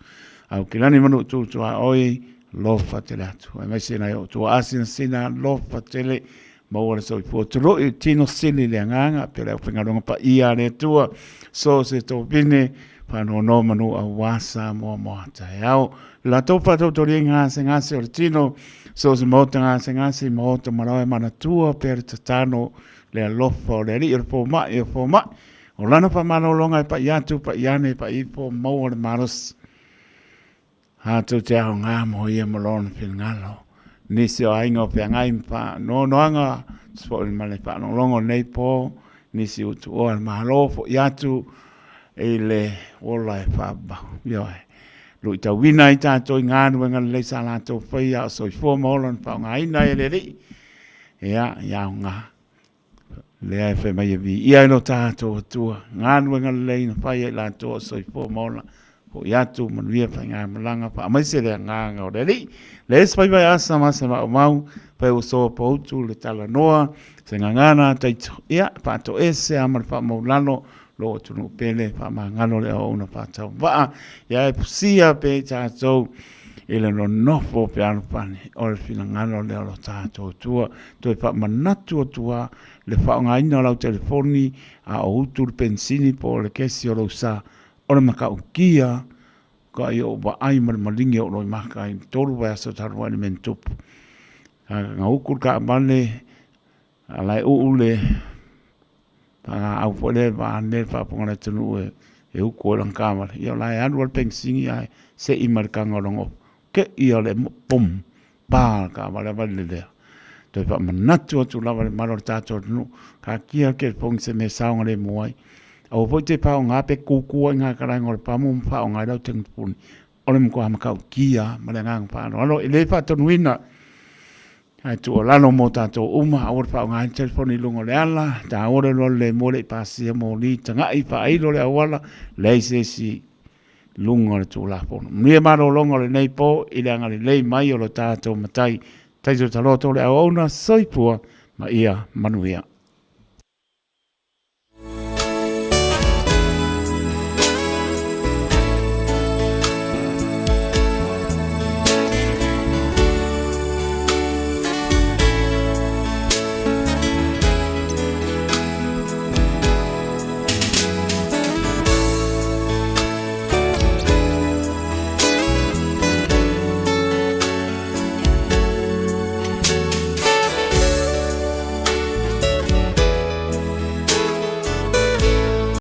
Au kilani manu tutua oi alofa tele atu. Aemaise nai o tua asinasina alofa tele maua le soifua tuloi tino sili le agaga pe le aufaigaluega paia a le Atua so se tovine faanoanoa manu aua Samoa mo a taeao. Le latou faatautolia i gasegase o le tino, so se maota gasegase i maota malae manatua pea le tatano le alofa o le Alii o le fomai o fomai. O lana faamalologa e paʻi atu, paʻi ane, paʻi ifo, maua le malosi. Atu te aoga mo ia ma lona finagalo. Nisi o aiga o feagai ma faanoanoaga, tusa foi ma le faalogologo i lenei po, nisi ua tuua le Malo foʻi atu i le ola e faavavau. Ioe. Luitauina ai tatou i galuega lelei sa latou faia a o soifua ma ola na faaaogaina ai e le Alii. Ia, ia aoga. Lea e fai mai e viia ai lo tatou Atua, galuega lelei na fai e i latou o soifua ma ola, foʻi atu manuia faigamalaga, faamaise le agaga o le Alii. Le isi faiva e asa ma se maumau, fai ua sopoutu le talanoa, se gagana a Taito, ia, faatoese lava ma le faamaulalo, lou atunuu pele, faamagalo le auauna faatauvaa, ia e fusia pea i tatou i le nonofo fealofani o le finagalo lea o lo tatou Atua. Toe faamanatu atu lava le faaaogaina o lau telefoni a o utu le penisini po o le kesi o lou sa, o le matautia ka i ou vaai ma le maligi o ou loimaka i le 3 vaiaso talu ai le mea na tupu. Na uku le taavale a la e uu le pagaau foi lea vaeane le faafofoga a le atunuu e uku ai lana taavale. Ia o la e alu lava le penisini ae sei mai le taga o lona ofa. Te i a le pom, pa le taavale a vale lea. Toe faamanatu atu lava i le mamalu o le tatou atunuu, taatia le telefoni i se mea e saogalemu ai. Aua foi te faaaoga pe kuku ai i gagalaega o le pamu ma faaaoga ai lau telefoni. O le matua matautia ma le agaga faaaloalo. E le faatonuina, ae tuualalo mo tatou uma, aua le faaaogaina le telefoni i luga o le ala, taua le alualu le moe le i pasia moli, tagai faailo le auala, leai se isi luga o le Tulafono. Manuia malologa o lenei po i le agalelei mai o lo tatou Matai. Taito taloto le auauna, soifua ma ia manuia.